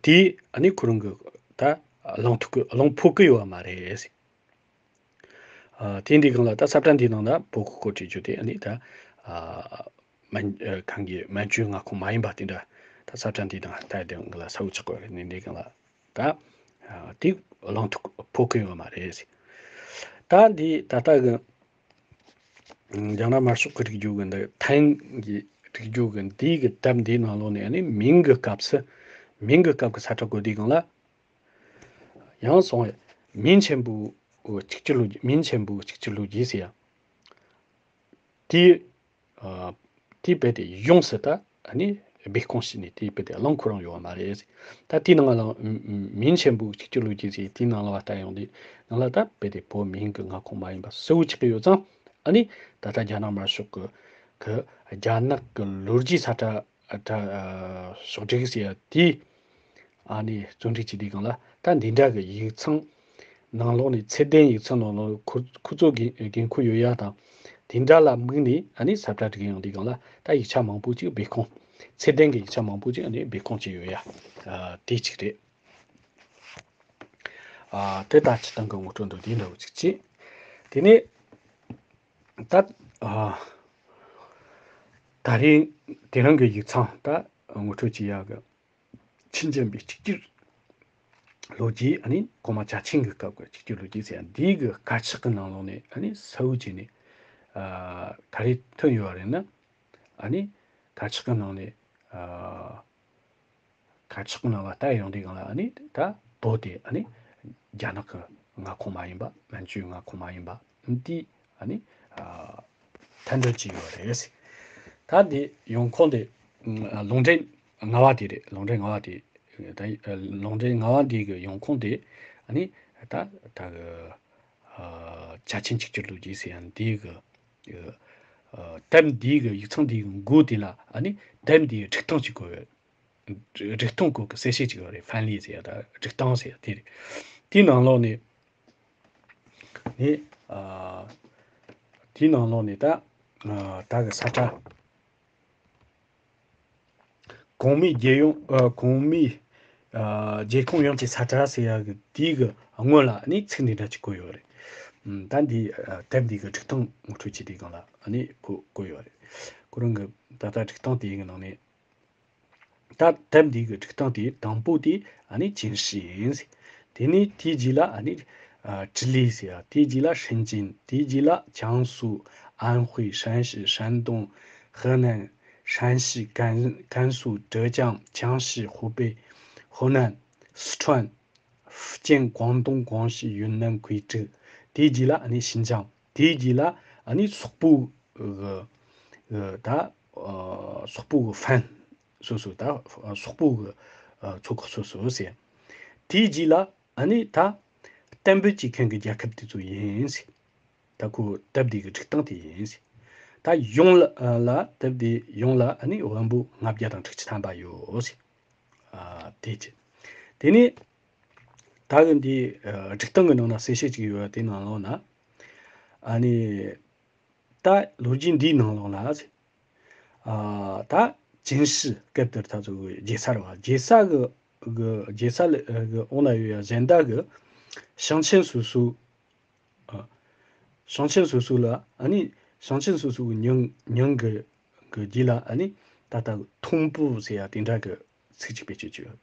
དེ་ཨ་ནི་ཁོ་རང་གི་ད་གླེང་ཐུབ་ཀི་གླེང་ཕོད་ཀི་ཡོད་མ་རེད། ཨ་དེ་འདི་སྒང་ལ་ད་ས་ཁྲ་འདི་ནང་ལ་བོད་ཀྱི་སྐོར་བྲིས་རྒྱུ་དེ་ཨ་ནི་ད་ཨ་མན་ཨ་གང་གི་མན་ཇུའི་མངའ་ཁོངས་མ་ཡིན་པ་དེ་འདྲ་ད་ས་ཁྲ་འདི་དང་ད་དེ་སྒང་ལ་ས་འུ་ཆག་གོ་རེད། ནི་འདི་སྒང་ལ་ད་ཨ་དེ་གླེང་ཐུབ་ཕོད་ཀི་ཡོད་མ་རེད། ད་འདི་ད་ལྟ་གི་ རྒྱ་ནག་དམར་ཤོག་གི་རིག་རྒྱུ་གི་འདི་ཐན་གྱི་རིག་རྒྱུ་གི་འདི་གི་དེབ་འདིའི་ནང་ལོགས་ནས་ཨ་ནི་མིང་གི་སྐབས་སུ། མིང་གི་སྐབས་ཀྱི་ས་ཁྲ་བཀོད་དུས་སྒང་ལ། ཡང་སོང་བས་མིན་ཆེན་པོ་གཅིག་གྱུར་ལོ་རྒྱུས། མིན་ཆེན་པོ་གཅིག་གྱུར་ལོ་རྒྱུས་ཟེར་ཡ། དེ། ཨ། དེ་རྦད་དེ་ཡོངས་སུ་ད་ཨ་ནི་སྦས་སྐུང་བྱས་ནས་དེ་རྦད་དེ་གླེང་ཁོ་རང་ཡོད་པ་མ་རེད། ད་དེའི་ནང་ལ་མིན་ཆེན་པོ་གཅིག་གྱུར་ལོ་རྒྱུས་ཟེར་དེའི་ནང་ལ་བལྟ་ཡོང་དུས་ནང་ལ་ད་རྦད་དེ་བོད་མིང་གི་མངའ་ཁོངས་མ་ཡིན་པ་གསལ་བོ་ཆགས་ཀྱི་ཡོད་ཙང་། ཨ་ནི་ད་ལྟ་རྒྱ་ནག་དམར་ཤོག་གི་གི་རྒྱ་ནག་གི་ལོ་རྒྱུས་ས་ཁྲ། ཨ། ད། ཨ། ཕྱོགས་བསྒྲིགས་ཟེར་ཡ་དེ། ཨ་ནི་བརྩོན་འགྲུས་ཀྱི་དེའི་སྒང་ལ་ད་འདི་འདྲ་གི་ཡིག་ཚང་ནང་ལོགས་ནས། ཚད་ལྡན་ཡིག་ཚང་ནང་ལོགས་ཁོ་ཁོ་ཚོ་འགན་འགན་ཁུར་ཡོད་ཡ་དང་། དེ་འདྲ་ལ་དམིགས་ནས་ཨ་ནི་ས་ཁྲ་སྒྲིག་ཡོང་དུས་སྒང་ལ་ད་ཡིག་ཆ་མང་པོ་ཅིག་སྦས་སྐུང་། ཚད་ལྡན་གྱི་ཡིག་ཆ་མང་པོ་ཅིག་ཨ་ནི་སྦས་སྐུང་བྱས་ཡོད་ཡ། ཨ། དེ་གཅིག་རེད། ཨ། དེ་ད་སྤྱིར་བཏང་གི་ངོ་སྤྲོད་འདུག་དེ་འདྲ་བོ་ཅིག་བྱས། དེ་ནས་ད། ཨ། ད་རེས་དེ་རིང་གི་ཡིག་ཚང་ད་ངོ་སྤྲོད་བྱེད་ཡ་གི། ཆིན་ཅན་པའི་གཅིག་གྱུར་ལོ་རྒྱུས། ཨ་ནི་གོང་མ་ཅ་ཆིང་གི་སྐབས་ཀྱི་གཅིག་གྱུར་ལོ་རྒྱུས་ཟེར་ཡ་འདི་གི་དཀར་ཆག་གི་ནང་ལོགས་ནས་ཨ་ནི་གསལ་བོ་བྱས་ནས། ཨ། ག་རེ་ཐོན་ཡོད་པ་རེད་ན། ཨ་ནི་དཀར་ཆག་གི་ནང་ནས། ཨ། དཀར་ཆག་གི་ནང་ལ་བལྟ་ཡོང་དུས་སྒང་ལ་ཨ་ནི་ད་བོད་དེ་ཨ་ནི་རྒྱ་ནག་གི་མངའ་ཁོངས་མ་ཡིན་པ། མན་ཇུའི་མངའ་ཁོངས་མ་ཡིན་པ་འདི་ཨ་ནི། ཨ། མཐའ་འདུལ་བྱས་ཡོད་རེད། ད་འདི་ཡོང་ཁུངས་དེ། ཨ། ལུང་འདྲེན་ལྔ་པ་དེ་རེད། ལུང་འདྲེན་ལྔ་པ་དེ། ད་ལུང་འདྲེན་ལྔ་པ་འདི་གི་ཡོང་ཁུངས་དེ་ཨ་ནི་ད་ད་གི། ཨ། ཅ་ཆིང་གཅིག་གྱུར་ལོ་རྒྱུས་ཟེར་ཡ་འདི་གི། ཨ། དེབ་འདི་གི་ཡིག་ཚང་འདི་གི་མགོ་དེ་ལ་ཨ་ནི་དེབ་འདི་གི་སྒྲིག་སྟངས་ཅིག་བཀོད་ཡོད། སྒྲིག་སྟངས་སྐོར་གྱི་གསལ་བཤད་ཅིག་ཡོད་རེད། ཧྥན་ལི་ཟེར་ཡ་ད་སྒྲིག་སྟངས་ཟེར་ཡ་དེ་རེད། དེའི་ནང་ལོགས་ནས་ནི། ཨ། དེའི་ནང་ལོགས་ནས་ད། ཨ། ད་གི་ས་ཁྲ། གོང་མའི་རྒྱལ་ཡོངས། ཨ། གོང་མའི། ཨ། རྒྱལ་ཁོངས་ཡོངས་ཀྱི་ས་ཁྲ་ཟེར་ཡ་གི་དེའི་གི་སྔོན་ལ་ནི་ཚིག་འདི་འདྲ་ཅིག་བཀོད་ཡོད་རེད། ཨམ། ད་འདི། ཨ། དེབ་འདི་གི་སྒྲིག་སྟངས་ངོ་སྤྲོད་བྱེད་དུས་སྒང་ལ་ནི་བཀོད་བཀོད་ཡོད་རེད། ཁོ་རང་གི་ད་ལྟ་སྒྲིག་སྟངས་དེའི་གི་ནང་ནས། ད་དེབ་འདི་གི་སྒྲིག་སྟངས་དེ་དང་པོ་དེ་ཨ་ནི་ཅིན་ཧྲི་ཡིན། དེ་ནས་དེའི་རྗེས་ལ་ཨ་ནི། ཨ། ཀྲི་ལི་ཟེར་ཡ། དེའི་རྗེས་ལ་ཧྲིན་ཅིན། དེའི་རྗེས་ལ་ཅང་སུའུ། ཨན་ཧུའེ། ཧྲན་ཞི། ཧྲན་ཏུང་། ཧེ་ནན། ཧྲན་ཞི། ཀན་ཀན་སུའུ། ཀྲེ་ཅང་། ཅང་ཞི། ཧུའུ་པེ། ཧོ་ནན། སི་ཁྲོན། ཧྥུ་ཅན། ཀོང་ཏུང་། ཀོང་ཞི། ཡུན་ནན། ཁུའེ་ཀྲི། དེའི་རྗེས་ལ་ཨ་ནི་ཞིན་ཅང་། དེའི་རྗེས་ལ་ཨ་ནི་སོག་པོ་གི་གི་ད། ཨ། སོག་པོ་གི་ཧྥན་སོ་སོ། ད་སོག་པོ་གི། ཨ། ཚོ་ཁག་སོ་སོ་ཟེར། དེའི་རྗེས་ལ་ཨ་ནི་ད་གཏན་འབེབས་བྱེད་མཁན་གྱི་རྒྱལ་ཁབ་དེ་ཚོ་ཡིན་ཟེར། ད་ཁོ་དེབ་འདི་གི་སྒྲིག་སྟངས་དེ་ཡིན་ཟེར། ད་ཡོངས་ལ་ལ་དེབ་འདི་ཡོངས་ལ་ཨ་ནི་དབང་པོ་ལྔ་བརྒྱ་དང་དྲུག་ཅུ་ཐམ་པ་ཡོད་ཟེར། ཨ། དེ་བྱས། དེ་ནས་ད་གི་འདི། ཨ། སྒྲིག་སྟངས་ཀྱི་ནང་ན་གསལ་བཤད་ཅིག་ཡོད་པ་དེ་ནང་ལོགས་ན། ཨ་ནི་ད་ལོ་རྒྱུས་འདིའི་ནང་ལོགས་ལ། ཨ། ད་ཅིན་ཧྲི་སྐབས་དེར་ད་ཚོ་གི་རྒྱལ་ས་རེད་བ། རྒྱལ་ས་གི་གི་རྒྱལ་ས་ལ་གི་འོག་ན་ཡོད་ཡ་གཞན་དག་གི་ཞིང་ཆེན་སོ་སོ། ཨ། ཞིང་ཆེན་སོ་སོ་ལ་ཨ་ནི་ཞིང་ཆེན་སོ་སོ་གི་མྱིང་མྱིང་གི་གི་རྗེས་ལ་ཨ་ནི་ད་ལྟ་ཐོན་པོ་ཟེར་ཡ་དེ་འདྲ་གི་ཚིག་ཅིག་བེད་སྤྱོད་བྱས་ཡོད།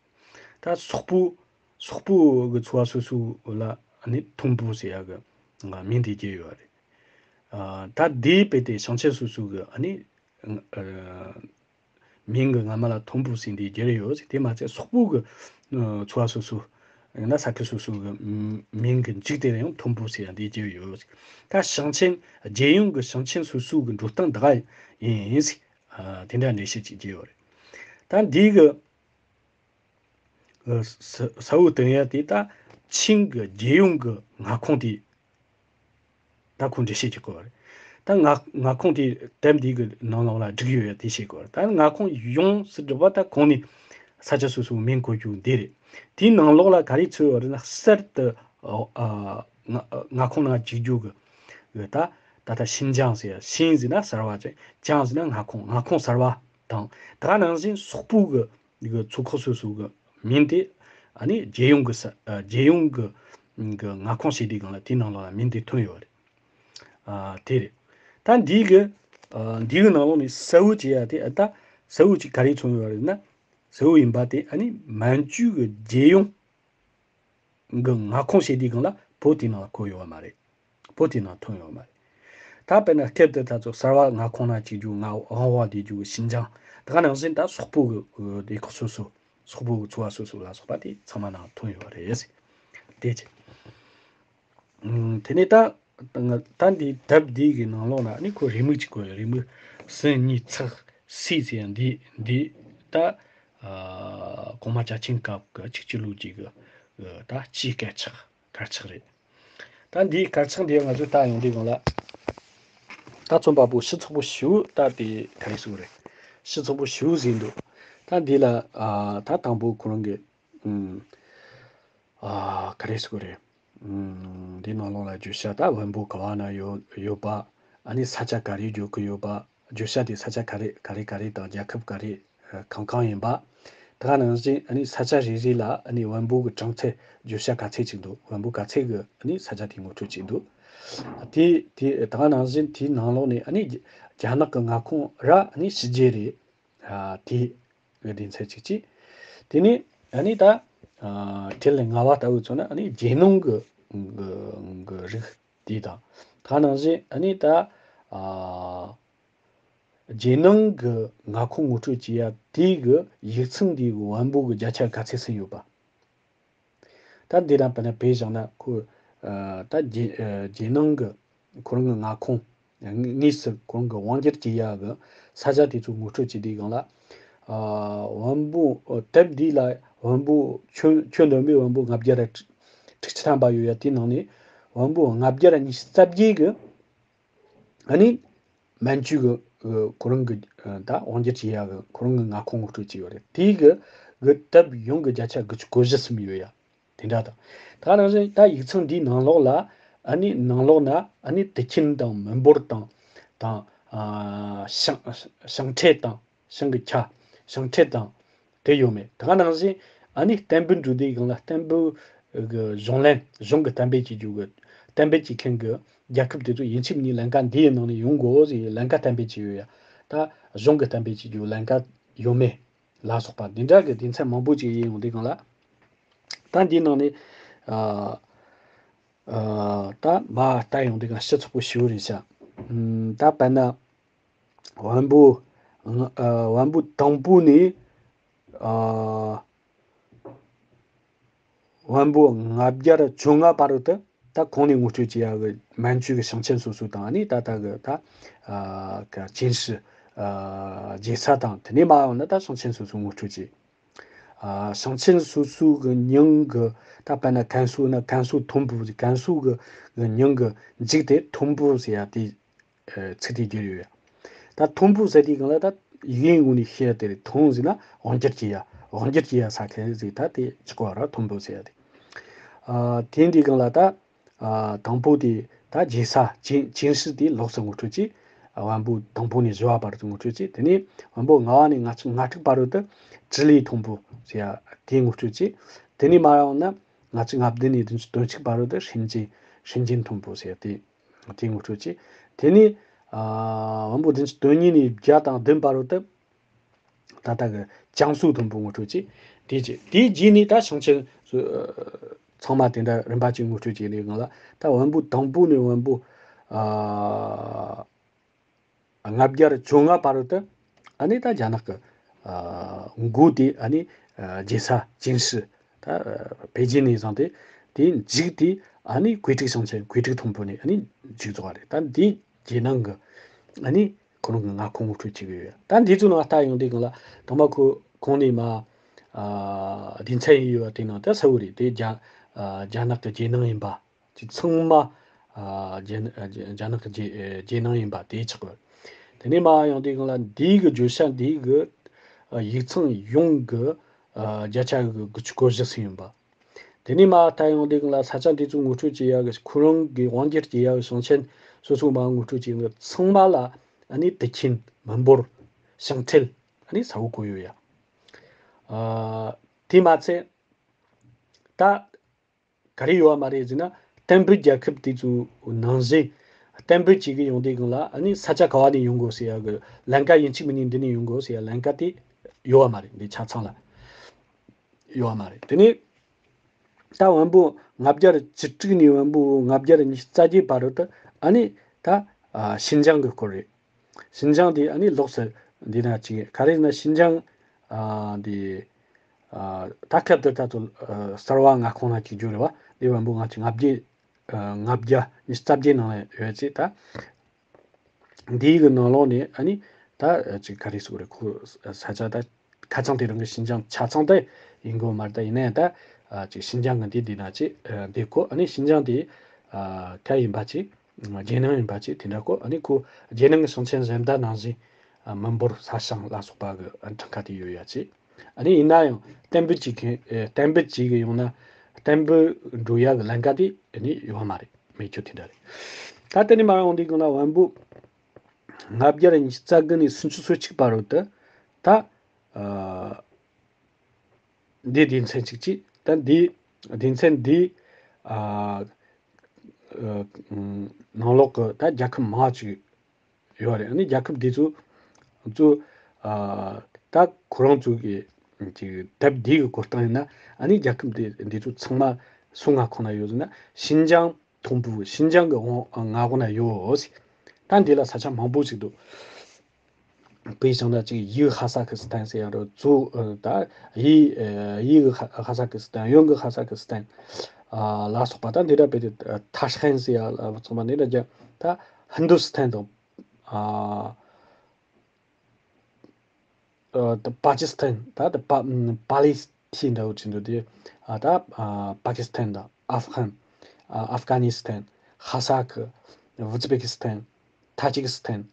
ད་སོག་པོ། སོག་པོ་གི་ཚོ་བ་སོ་སོ་ལ་ཨ་ནི་ཐོན་པོ་ཟེར་ཡ་གི་མིང་དེ་བརྒྱབ་ཡོད་རེད། ཨ། ད་དེ་རྦད་དེ་ཞིང་ཆེན་སོ་སོ་གི་ཨ་ནི། ཨ། མིང་གི་སྔ་མ་ལ་ཐོན་པོ་ཟེར་འདི་བརྒྱབ་ཡོད། དེ་མ་ཚད་སོག་པོ་གི། ཨ། ཚོ་བ་སོ་སོ། ཡང་ན་ས་ཁུལ་སོ་སོ་གི་མིང་གི་མཇུག་དེ་ལ་ཡང་ཐོན་པོ་ཟེར་ཡ་འདི་བརྒྱབ་ཡོད། ད་ཞིང་ཆེན། རྒྱལ་ཡོངས་ཀྱི་ཞིང་ཆེན་སོ་སོ་གི་འགྲོ་སྟངས་འདི་ག་ཡིན་ཟེར། ཨ། དེ་འདྲ་འགྲེལ་བཤད་ཅིག་བརྒྱབ་ཡོད་རེད། ད་འདི་གི། ཨ། ས་ས་འོག་དོན་ཡ་དེ་ད་ཆིང་གི་རྒྱལ་ཡོངས་ཀྱི་མངའ་ཁོངས་དེ་ད་ཁོ་འགྲེལ་བཤད་བྱེད་དགོས་པ་རེད། ད་མངའ་མངའ་ཁོངས་དེ་དེབ་འདི་གི་ནང་ལོགས་ལ་བསྒྲིགས་ཡོད་ཡ་དེ་བཤད་དགོས་པ་རེད། ད་མངའ་ཁོངས་ཡོངས་སུ་བསྒྲུབས་པ་ད་གོང་ནས་ས་ཆ་སོ་སོའི་མིང་བཀོད་རྒྱུ་འདི་རེད། དེའི་ནང་ལོགས་ལ་ག་རེ་ཚུད་ཡོད་རེད་ན། གསར་དུ། ཨ། མངའ་མངའ་ཁོངས་ནང་བཅུག་རྒྱུ་གི་གི་ད་ད་ལྟ་ཤིན་ཅང་ཟེར་ཡ། ཤིན་ཟེར་ན་གསར་བ་ཅན། ཅང་ཟེར་ན་མངའ་ཁོངས། མངའ་ཁོངས་གསར་བ་དང་། ད་ག་ནང་བཞིན་སོག་པོ་གི་གི་ཚོ་ཁག་སོ་སོ་གི་མིང་དེ་ཨ་ནི་རྒྱལ་ཡོངས་ཀྱི་ས། ཨ། རྒྱལ་ཡོངས་ཀྱི་གི་མངའ་ཁོངས་བྱས་དུས་སྒང་ལ་དེའི་ནང་ལོགས་ལ་མིང་དེ་ཐོན་ཡོད་རེད། ཨ། དེ་རེད། ད་འདི་གི། ཨ། འདི་གི་ནང་ལོགས་ནས་གསལ་བོ་བྱེད་ཡ་དེ། ཨ། ད་གསལ་བོ་ཅིག་ག་རེ་མཚོན་ཡོད་རེད་ན། གསལ་བོ་ཡིན་པ་དེ་ཨ་ནི་མན་ཇུ་གི་རྒྱལ་ཡོངས་གི་མངའ་ཁོངས་བྱས་དུས་སྒང་ལ་བོད་དེའི་ནང་ལ་བཀོད་ཡོད་པ་མ་རེད། བོད་དེའི་ནང་ཐོན་ཡོད་པ་མ་རེད། ད་དཔེར་ན་སྐབས་དེ་ད་ཚོ་གསར་བ་མངའ་ཁོངས་ན་སྐྱེས་རྒྱུ་མངའ་དབང་བ་དེ་རྒྱུ་ཞིན་ཅང་། ད་ག་ནང་བཞིན་ད་སོག་པོ་གི་སྡེ་ཁག་སོ་སོ། སོག་པོ་གི་ཚོ་བ་སོ་སོ་ལ་སོགས་པ་དེ་ཚང་མ་ནང་ཐོན་ཡོད་པ་རེད། དེ་བྱས། ཨུམ། དེ་ནས་ད་ད་འདི་དེབ་འདི་གི་ནང་ལོགས་ན་ནི་ཁོ་རེའུ་མིག་ཅིག་བཀོད་ཡོད། རེའུ་མིག་སུམ་གཉིས་ཚེག་སུམ་ཟེར་ཡ་འདི་འདི་ད་ཨ་གོང་མ་རྒྱལ་ཆེན་སྐབས་ཀྱི་ཆིག་སྤྱི་ལོ་གཅིག་གི་ད་སྤྱིའི་སྐད་ཆག་དཀར་ཆག་རེད། ད་འདིའི་དཀར་ཆག་འདི་ང་ཚོས་ལྟ་ཡོང་དུས་སྒང་ལ། ད་རྩོམ་པ་པོ་ཕྱི་ཚོགས་པོ་ཞུ་ད་དེ་ག་རེ་ཟེར་དགོས་རེད། ཕྱི་ཚོགས་པོ་ཞུ་ཟེར་འདུག་ད་འདི་ལ་ཨ་ད་དང་པོ་ཁོ་རང་གི་ཨུམ། ཨ་ག་རེ་ཟེར་དགོས་རེད། ཨུམ། འདི་ནང་ལོགས་ལ་བརྗོད་བྱ་ད་བོན་པོ་ག་བ་ན་ཡོད་ཡོད་པ། ཨ་ནི་ས་ཆ་ག་རེ་བརྗོད་ཀྱི་ཡོད་པ། བརྗོད་བྱ་དེ་ས་ཆ་ག་རེ་ག་རེ་ག་རེ་དང་རྒྱལ་ཁབ་ག་རེ་ཨ་གང་གང་ཡིན་པ། ད་ག་ནང་བཞིན་ཨ་ནི་ས་ཆ་རེ་རེ་ལ་ཨ་ནི་བོན་པོ་གི་གྲངས་ཚད་བརྗོད་བྱ་ག་ཚད་ཅིག་འདུག་བོན་པོ་ག་ཚད་གི་ཨ་ནི་ས་ཆ་དེ་ངོ་སྤྲོད་ཅིག་འདུག་དེ་དེ་ད་ག་ནང་བཞིན་དེའི་ནང་ལོགས་ནས་ཨ་ནི་རྒྱ་རྒྱ་ནག་གི་མངའ་ཁོངས་ར་ཨ་ནི་ཕྱི་རྒྱལ་རེད། ཨ་དེ་གི་སྡེ་ཚན་གཅིག་གཅིག་དེ་ནས་ཨ་ནི་ད་ཨ་ཁྲིད་ལས་ལྔ་བ་ལྟ་བུ་ཚོ་ནི་ཨ་ནི་རྒྱལ་ནང་གི་གི་གི་རིགས་དེ་དང་། ད་ག་ནང་བཞིན་ཨ་ནི་ད་ཨ་རྒྱལ་ནང་གི་མངའ་ཁོངས་ངོ་སྤྲོད་བྱེད་ཡ་དེ་གི་ཡིག་ཚང་དེ་གི་བོན་པོ་གི་བརྒྱ་ཆ་ག་ཚད་ཟིན་ཡོད་པ། ད་འདི་རང་དཔེར་ན་བོད་བཞག་ན་ཁོ་ཨ་ད་རྒྱལ་ཨ་རྒྱལ་ནང་གི་ཁོ་རང་གི་མངའ་ཁོངས་དངོས་སུ་ཁོ་རང་གི་དབང་སྒྱུར་བྱེད་ཡ་གི་ས་ཆ་དེ་ཚོ་ངོ་སྤྲོད་བྱེད་དུས་སྒང་ལ། ཨ་བོན་པོ་ཨ་དེབ་འདི་ལ་བོན་པོ་ཁྱོན་ཁྱོན་བསྡོམས་པའི་བོན་པོ་ལྔ་བརྒྱ་ར་དྲུག་ཅུ་ཐམ་པ་ཡོད་ཡ། དེའི་ནང་ནས་བོན་པོ་ལྔ་བརྒྱ་ར་ཉི་ཤུ་རྩ་བརྒྱད་གི་ཨ་ནི་མན་ཇུ་གི་གི་ཁོ་རང་གི་ཨ་ད་དབང་སྒྱུར་བྱེད་ཡ་གི་ཁོ་རང་གི་མངའ་ཁོངས་ངོ་སྤྲོད་བྱས་ཡོད་རེད། དེའི་གི་གི་དེབ་ཡོངས་གི་བརྒྱ་ཆ་དགུ་བཅུ་གོ་བཞི་ཟིན་ཡོད་ཡ། དེ་འདྲ་དང་། ད་ག་ནང་བཞིན་ད་ཡིག་ཚང་འདིའི་ནང་ལོགས་ལ་ཨ་ནི་ནང་ལོགས་ན་ཨ་ནི་དུ་ཁྱིམ་དང་མི་འབོར་དང་དང་ཨ་ཞིང་ཞིང་ཁྲལ་དང་ཞིང་གི་ཆ་ཞིང་ཁྲལ་དང་དེ་ཡོད་མེད། ད་ག་ནང་བཞིན་ཨ་ནི་བསྟན་པའི་འགྲོ་དུས་སྒང་ལ་བསྟན་པའི་གི་གཞུང་ལམ་གཞུང་གི་གཏན་འབེབས་བྱེད་རྒྱུ་གི་གཏན་འབེབས་བྱེད་མཁན་གི་རྒྱལ་ཁབ་དེ་ཚོ་ཡིན་གཅིག་མིན་གཉིས་ལམ་ཀ་འདིའི་ནང་ནས་ཡོང་དགོས་ཟེར་ལམ་ཀ་གཏན་འབེབས་བྱས་ཡོད་ཡ། ད་གཞུང་གི་གཏན་འབེབས་བྱེད་རྒྱུ་ལམ་ཀ་ཡོད་མེད་ལ་སོགས་པ་འདི་འདྲ་གི་སྡེ་ཚན་མང་པོ་ཅིག་ཡིན་ཡོང་དུས་སྒང་ལ། ད་འདིའི་ནང་ནས་ཨ་ཨ་ད་མ་ལྟ་ཡོང་དུས་སྒང་སྤྱི་ཚོགས་པོ་ཞུ་རེད་ཤག་ཨུམ། ད་དཔེར་ན་བོན་པོ་ང་ཨ་བོན་པོ་དང་པོ་ནས་ཨ་བོན་པོ་ལྔ་བརྒྱ་ར་བཅོ་ལྔ་བར་དུ་ད་གོང་ནས་ངོ་སྤྲོད་བྱེད་ཡ་གི་མན་ཇུ་གི་ཞིང་ཆེན་སོ་སོ་དང་ཨ་ནི་ད་ལྟ་གི་ད་ཨ་ག་ཅིན་ཧྲི་ཨ་རྒྱལ་ས་དང་དེ་ནས་མར་ཡོང་ན་ད་ཞིང་ཆེན་སོ་སོ་ངོ་སྤྲོད་བྱེད། ཨ་ཞིང་ཆེན་སོ་སོ་གི་མྱིང་གི་ད་དཔེར་ན་ཀན་སུའུ་ན་ཀན་སུའུ་ཐོན་པོ། ཀན་སུའུ་གི་གི་མྱིང་གི་མཇུག་དེ་ཐོན་པོ་ཟེར་ཡ་དེ་ཨ་ཚིག་དེ་བསྒྱུར་ཡོད་ཡ། ད་ཐོན་པོ་ཟེར་དུས་སྒང་ལ་ད་ཡིག་ངོས་ནས་བཤད་དེ་རེད། ཐོན་ཟེར་ན་དབང་སྒྱུར་བྱེད་ཡ། དབང་སྒྱུར་བྱེད་ཡ་ས་ཁུལ་ཟེར། ད་དེ་ཆགས་པ་ར་ཐོན་པོ་ཟེར་ཡ་དེ། ཨ་དེ་འདི་སྒང་ལ་ད་ཨ་དང་པོ་དེ་ད་རྒྱལ་ས་ཅིན་ཅིན་ཧྲི་དེ་ལོགས་སུ་ངོ་སྤྲོད་བྱས། ཨ་བོན་པོ་དང་པོ་ནས་བཞི་བ་བར་དུ་ངོ་སྤྲོད་བྱས། དེ་ནས་བོན་པོ་ལྔ་བ་ནས་ལྔ་བཅུ་ང་དྲུག་བར་དུ་ཀྲི་ལི་ཐོན་པོ་ཟེར་ཡ་དེ་ངོ་སྤྲོད་བྱས། དེ་ནས་མར་ཡོང་ན་ལྔ་བཅུ་ང་བདུན་ནས་བདུན་ཅུ་དོན་གཅིག་བར་དུ་ཧྲིན་ཅིན་ཧྲིན་ཅིན་ཐོན་པོ་ཟེར་ཡ་དེ། དེ་ངོ་སྤྲོད་བྱས། དེ་ནས་ཨ་བོན་པོ་བདུན་ཅུ་དོན་གཉིས་ནས་བརྒྱ་དང་བདུན་བར་དུ་ད་ལྟ་གི་ཅང་སུའུ་ཐོན་པོ་ངོ་སྤྲོད་བྱས། དེ་རྗེས་དེའི་རྗེས་ནས་ད་ཞིང་ཆེན་སུ་ཚང་མ་དེ་འདྲ་རིམ་པ་གཅིག་ངོ་སྤྲོད་བྱས་ནས་སྒང་ལ་ད་བོན་པོ་དང་པོ་ནས་བོན་པོ་ཨ་ལྔ་བརྒྱ་བཅོ་ལྔ་བར་དུ་ཨ་ནི་ད་རྒྱ་ནག་གི་ཨ་མགོ་དེ་ཨ་ནི་ཨ་རྒྱལ་ས་ཅིན་ཧྲི། ད་ཨ་པེ་ཅིན་ནས་བཟུང་སྟེ་དེའི་མཇུག་དེ་ཨ་ནི་ཀུའེ་ཀྲིག་ཞིང་ཆེན་ཀུའེ་ཀྲིག་ཐོན་པོ་ནས་ཨ་ནི་མཇུག་རྫོགས་པ་རེད། ད་འདི་རྒྱལ་ནང་གི་ཨ་ནི་ཁོ་རང་གི་མངའ་ཁོངས་ངོ་སྤྲོད་བྱེད་ཀྱི་ཡོད། ད་འདི་ཚོ་ནང་ལྟ་ཡོང་དུས་སྒང་ལ་དང་པོ་ཁོ་ཁོང་ནས་མ་ཨ་སྡེ་ཚན་ཡིན་ཡོད་པ་དེ་ནང་ད་གསལ་བོ་རེད། དེ་རྒྱ་ཨ་རྒྱ་ནག་གི་རྒྱལ་ནང་ཡིན་པ། ཅིག་ཚང་མ་ཨ་རྒྱ་ཨ་རྒྱ་རྒྱ་ནག་གི་རྒྱལ་རྒྱལ་ནང་ཡིན་པ་དེ་ཆགས་ཡོད། དེ་ནས་མར་ཡོང་དུས་སྒང་ལ་འདི་གི་བརྗོད་བྱ་འདི་གི་ཨ་ཡིག་ཚང་ཡོངས་གི་ཨ་བརྒྱ་ཆ་གི་དགུ་བཅུ་གོ་བཞི་ཟིན་ཡིན་པ། དེ་ནས་མར་ལྟ་ཡོང་དུས་སྒང་ལ་ས་ཆ་འདི་ཚོ་ངོ་སྤྲོད་བྱེད་ཡག་གི་ཁོ་རང་གི་དབང་སྒྱུར་བྱེད་ཡག་གི་ཞིང་ཆེན་སོ་སོ་མར་ངོ་སྤྲོད་བྱེད་ཡག་གི་ཚང་མ་ལ་ཨ་ནི་དུ་ཁྱིམ་མི་འབོར་ཞིང་ཁྲལ་ཨ་ནི་ཚ་བོ་བཀོད་ཡོད་ཡ། ཨ་དེ་མ་ཚད་ད། ག་རེ་ཡོད་པ་མ་རེད་ཟེར་ན། བསྟན་པའི་རྒྱལ་ཁབ་དེ་ཚོའི་ནང་བཞིན་བསྟན་པ་བྱེད་གི་ཡོང་དུས་སྒང་ལ་ཨ་ནི་ས་ཆ་ག་བ་ནས་ཡོང་དགོས་ཟེར་ཡག་གི་ལམ་ཀ་ཡིན་གཅིག་མིན་གཉིས་འདི་ནས་ཡོང་དགོས་ཟེར་ཡག་ལམ་ཀ་དེ་ཡོད་པ་མ་རེད། འདི་ཆ་ཚང་ལ་ཡོད་པ་མ་རེད། དེ་ནས་ད་བོན་པོ་ལྔ་བརྒྱ་བཅུ་དྲུག་ནས་བོན་པོ་ལྔ་བརྒྱ་ཉི་ཤུ་རྩ་བརྒྱད་བར་དུ་ཨ་ནི་ད་ ཨ། ཤིན་ཅང་གི་སྐོར་རེད། ཤིན་ཅང་དེ་ཨ་ནི་ལོགས་སུ་འདི་ན་ཅིག་ག་རེ་ཡིན་ན་ཤིན་ཅང་ཨ་འདི་ཨ་ད་སྐབས་དེར་ད་ལྟ་ཨ་གསར་བ་མངའ་ཁོངས་ལ་གཅིག་གྱུར་རེད་བ། འདི་བོན་པོ་ལྔ་བཅུ་ང་བརྒྱད་ཨ་ལྔ་བརྒྱ་ཉི་ཤུ་རྩ་བརྒྱད་ནང་ལ་ཡོད་ཅེས་ད། འདིའི་གི་ནང་ལོགས་ནས་ཨ་ནི་ད་ཅིག་ག་རེ་ཟེར་དགོས་རེད། ཁོ་ས་ཆ་ད་ཁ་ཚང་དེ་རང་གི་ཤིན་ཅང་ཆ་ཚང་ད་ཡིན་དགོས་མ་རེད། ད་ཡིན་ན་ཡང་ད་ཨ་ཅིག་ཤིན་ཅང་གི་འདི་འདི་ན་ཅིག་ཨ་འདི་གོ། ཨ་ནི་ཤིན་ཅང་དེ་ཨ་ག་ཡིན་པ་ཅིག་རྒྱལ་ནང་ཡིན་པ་ཅིག་དེ་འདྲ་གོ། ཨ་ནི་ཁོ་རྒྱལ་ནང་གི་ཞིང་ཆེན་གཞན་དག་ནང་བཞིན་ཨ་མི་འབོར་ས་ཞིང་ལ་སོགས་པ་གི་ཨ་གྲངས་ཀ་དེ་ཡོད་ཡ་ཅིག། ཨ་ནི་ཡིན་ན་ཡང་གཏན་འབེབས་ཅིག་གི་ཨ་གཏན་འབེབས་ཅིག་གི་ཡོང་ན་གཏན་འབེབས་འགྲོ་ཡ་གི་ལམ་ཁ་དེ་ཨ་ནི་ཡོད་མ་རེད། མེད་རྒྱུ་དེ་འདྲ་རེད། ད་དེ་ནས་མར་ཡོང་དུས་སྒང་ལ་བོན་པོ་ལྔ་བརྒྱ་ར་ཉི་ཤུ་རྩ་དགུ་ནས་སུམ་ཅུ་སོ་གཅིག་བར་དུ་ད་ཨ་འདི་སྡེ་ཚན་གཅིག་གཅིག། ད་འདི་སྡེ་ཚན་འདི་ཨ་ཨ་ནང་ལོགས་ཀྱི་ད་རྒྱལ་ཁབ་མང་ཅིག་ཡོད་རེད། ཨ་ནི་རྒྱལ་ཁབ་འདི་ཚོ་ཚོ་ཨ་ད་ཁོ་རང་ཚོ་གི་ཅིག་དེབ་འདི་གི་སྐོར་སྟངས་ཡིན་ན་ཨ་ནི་རྒྱལ་ཁབ་འདི་འདི་ཚོ་ཚང་མ་སུ་མངའ་ཁོངས་ན་ཡོད་ཟེར་ན་ཤིན་ཅང་དང་པོ་ཤིན་ཅང་གི་འོང་མངའ་ཁོངས་ན་ཡོད་ཟེར། ད་འདི་ལ་ས་ཆ་མང་པོ་ཞིག་འདུག། དཔེ་བཞག་ན་ཅིག་ཡུའུ་ཧ་ས་ཁི་སི་ཐན་ཟེར་ཡ་འགྲོ་ཚུ་ད་ཡི་ཡི་གི་ཧ་ས་ཁི་སི་ཐན། ཡོན་གི་ཧ་ས་ཁི་སི་ཐན་ལ་སོགས་པ་ད་འདི་འདྲ་བོད་དེ་ཐ་ཧན་ཟེར་ཡ་ལ་ཚང་མ་འདི་འདྲ་རྒྱ་ད་ཧིན་དུ་སི་ཐན་དང་ཨ་ཨ་ད་པ་ཀི་སི་ཐན། ད་ད་པ་ཨམ་པ་ལི་སི་ཐན་འདྲ་བོ་ཅིག་འདུག་དེ། ཨ་ད་ཨ་པ་ཀི་སི་ཐན་དང་ཨབ་ཧན། ཨ་ཨབ་གྷ་ནི་སི་ཐན། ཧ་ས་ཁི། ཨུ་ཛི་བེ་ཀི་སི་ཐན། ཐ་ཅི་ཀི་སི་ཐན།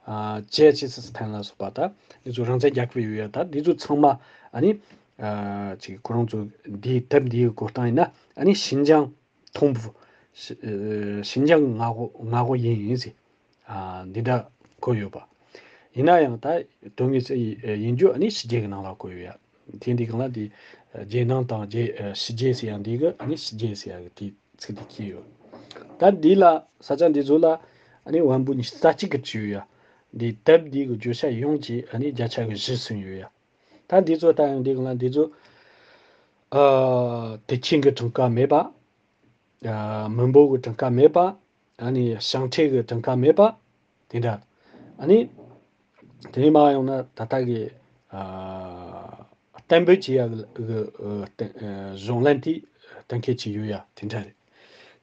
ཨ་ཅེ་ཅི་སི་ཐན་ལ་སོགས་པ་ད་འདི་ཚོ་རང་བཙན་རྒྱལ་ཁབ་ཡོད་ཡ། ད་འདི་ཚོ་ཚང་མ་ཨ་ནི་ཨ་ཅིག་ཁོ་རང་ཚོ་འདིའི་དེབ་འདིའི་སྐོར་སྟངས་ཡིན་ན་ཨ་ནི་ཤིན་ཅང་དང་པོ་ཤི་ཨ་ཤིན་ཅང་མངའ་ཁོངས་མངའ་ཁོངས་ཡིན་ཡིན་ཟེར། ཨ་འདི་འདྲ་བཀོད་ཡོད་པ། ཡིན་ན་ཡང་ད་དོན་དངོས་སུ་ཡིན་རྒྱུ་ཨ་ནི་ཕྱི་རྒྱལ་གྱི་ནང་ལ་བཀོད་ཡོད་ཡ། དེ་འདི་གང་ལ་འདི་རྒྱལ་ནང་དང་རྒྱལ་ཕྱི་རྒྱལ་ཟེར་ཡ་འདི་གི་ཨ་ནི་ཕྱི་རྒྱལ་ཟེར་ཡ་གི་དེ་ཚིག་དེ་བྲིས་ཡོད། ད་འདི་ལ་ས་ཆ་འདི་ཚོ་ལ་ཨ་ནི་བོན་པོ་ཉི་ཤུ་རྩ་གཅིག་གི་བྲིས་ཡོད་ཡ། འདི་དེབ་འདི་གི་བརྗོད་བྱ་ཡོངས་ཀྱི་ཨ་ནི་བརྒྱ་ཆ་གི་བཞི་ཟིན་ཡོད་ཡ། ད་འདི་ཚོ་ལྟ་ཡང་འདི་གང་ལ་འདི་ཚོ་ཨ་དེ་ཁྱིམ་གྱི་གྲངས་ཀ་མེད་པ། ཨ་མི་འབོར་གྱི་གྲངས་ཀ་མེད་པ། ཨ་ནི་ཞིང་ཁྲི་གི་གྲངས་ཀ་མེད་པ། དེ་འདྲ། ཨ་ནི་དེ་ནས་མར་ཡོང་ན་ད་ལྟ་གི་ཨ་གཏན་འབེབས་བྱེད་ཡ་གི་གི་ཨ་གཏན་ཨ་གཞུང་ལམ་དེ་གཏན་འཁེལ་བྱས་ཡོད་ཡ་དེ་འདྲ་རེད།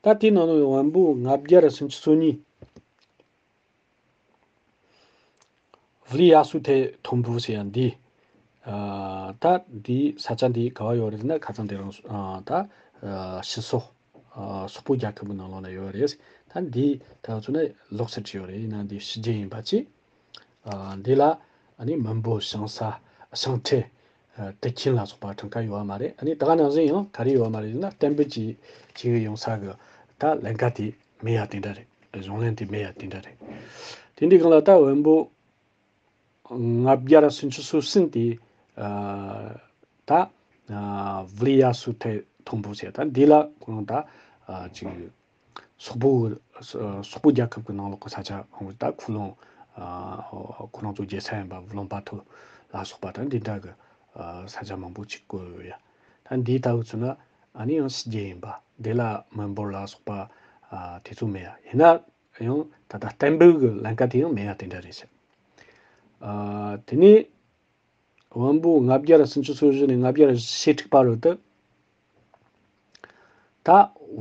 ད་དེའི་ནང་ནས་བོན་པོ་ལྔ་བརྒྱ་ར་སུམ་ཅུ་སོ་གཉིས། ཝུ་ལི་ཡ་སུ་ཐེ་ཐོན་ཕུ་ཟེར་ཡ་འདི། ཨ་ད་འདི་ས་ཆ་འདི་ག་བ་ཡོད་རེད་ན་ཁ་སང་དེ་རིང་ཨ་ད་ཨ་ཕྱི་སོག་ཨ་སོག་པོ་རྒྱལ་ཁབ་ཀྱི་ནང་ལོགས་ན་ཡོད་རེད། ད་འདི་ད་ཚོ་ནི་ལོགས་སུ་བྲིས་ཡོད་རེད། ཡིན་ན་འདི་ཕྱི་རྒྱལ་ཡིན་པ་ཅིག། ཨ་འདི་ལ་ཨ་ནི་མི་འབོར་ཞིང་ས་ཞིང་ཁྲི་ཨ་དེ་ཁྱིམ་ལ་སོགས་པ་གྲངས་ཀ་ཡོད་པ་མ་རེད། ཨ་ནི་ད་ག་ནང་བཞིན་ཡང་ག་རེ་ཡོད་པ་མ་རེད་ཟེར་ན་གཏན་འབེབས་ཀྱི་བྱེད་ཀྱི་ཡོང་ས་གི་ད་ལམ་ཁ་དེ་མེད་ཡ་དེ་འདྲ་རེད། གཞུང་ལམ་དེ་མེད་ཡ་དེ་འདྲ་རེད། དེ་འདྲའི་སྒང་ལ་ད་བོན་པོ་ལྔ་བརྒྱ་ར་སུམ་ཅུ་སོ་གསུམ་དེ་ཨ་ད་ཨ་ཝུ་ལི་ཡ་སུ་ཐེ་ཐོན་ཕུ་ཟེར། ད་འདི་ལ་ཁོ་རང་ད་ཨ་ཅིག་སོག་པོ་གི་སོག་པོ་རྒྱལ་ཁབ་ཀྱི་ནང་ལོགས་ཀྱི་ས་ཆ་ཧོང་ད་ཁུ་ལུང་ཨ་ཁོ་རང་ཚོ་རྒྱལ་ས་ཡིན་པ་ཝུ་ལོན་པ་ཐོ་ལ་སོགས་པ་ད་འདི་འདྲ་གི་ཨ་ས་ཆ་མང་པོ་ཅིག་བཀོད་ཡོད་ཡ། ད་འདི་ལྟ་བུ་ཚོ་ན་ཨ་ནི་ཡང་ཕྱི་རྒྱལ་ཡིན་པ། འདི་ལ་མི་འབོར་ལ་སོགས་པ་ཨ་དེ་ཚོ་མེད་ཡ། ཡིན་ན་ཡང་ད་ལྟ་གཏན་འབེབས་ཀྱི་ལམ་ཀ་དེ་ཡང་མེད་ཡ་དེ་འདྲ་རེད་ཤག། ཨ་དེ་ནས་བོན་པོ་ལྔ་བརྒྱ་ར་སུམ་ཅུ་སོ་བཞི་ནས་ལྔ་བརྒྱ་ར་ཞེ་དྲུག་བར་དུ་ད་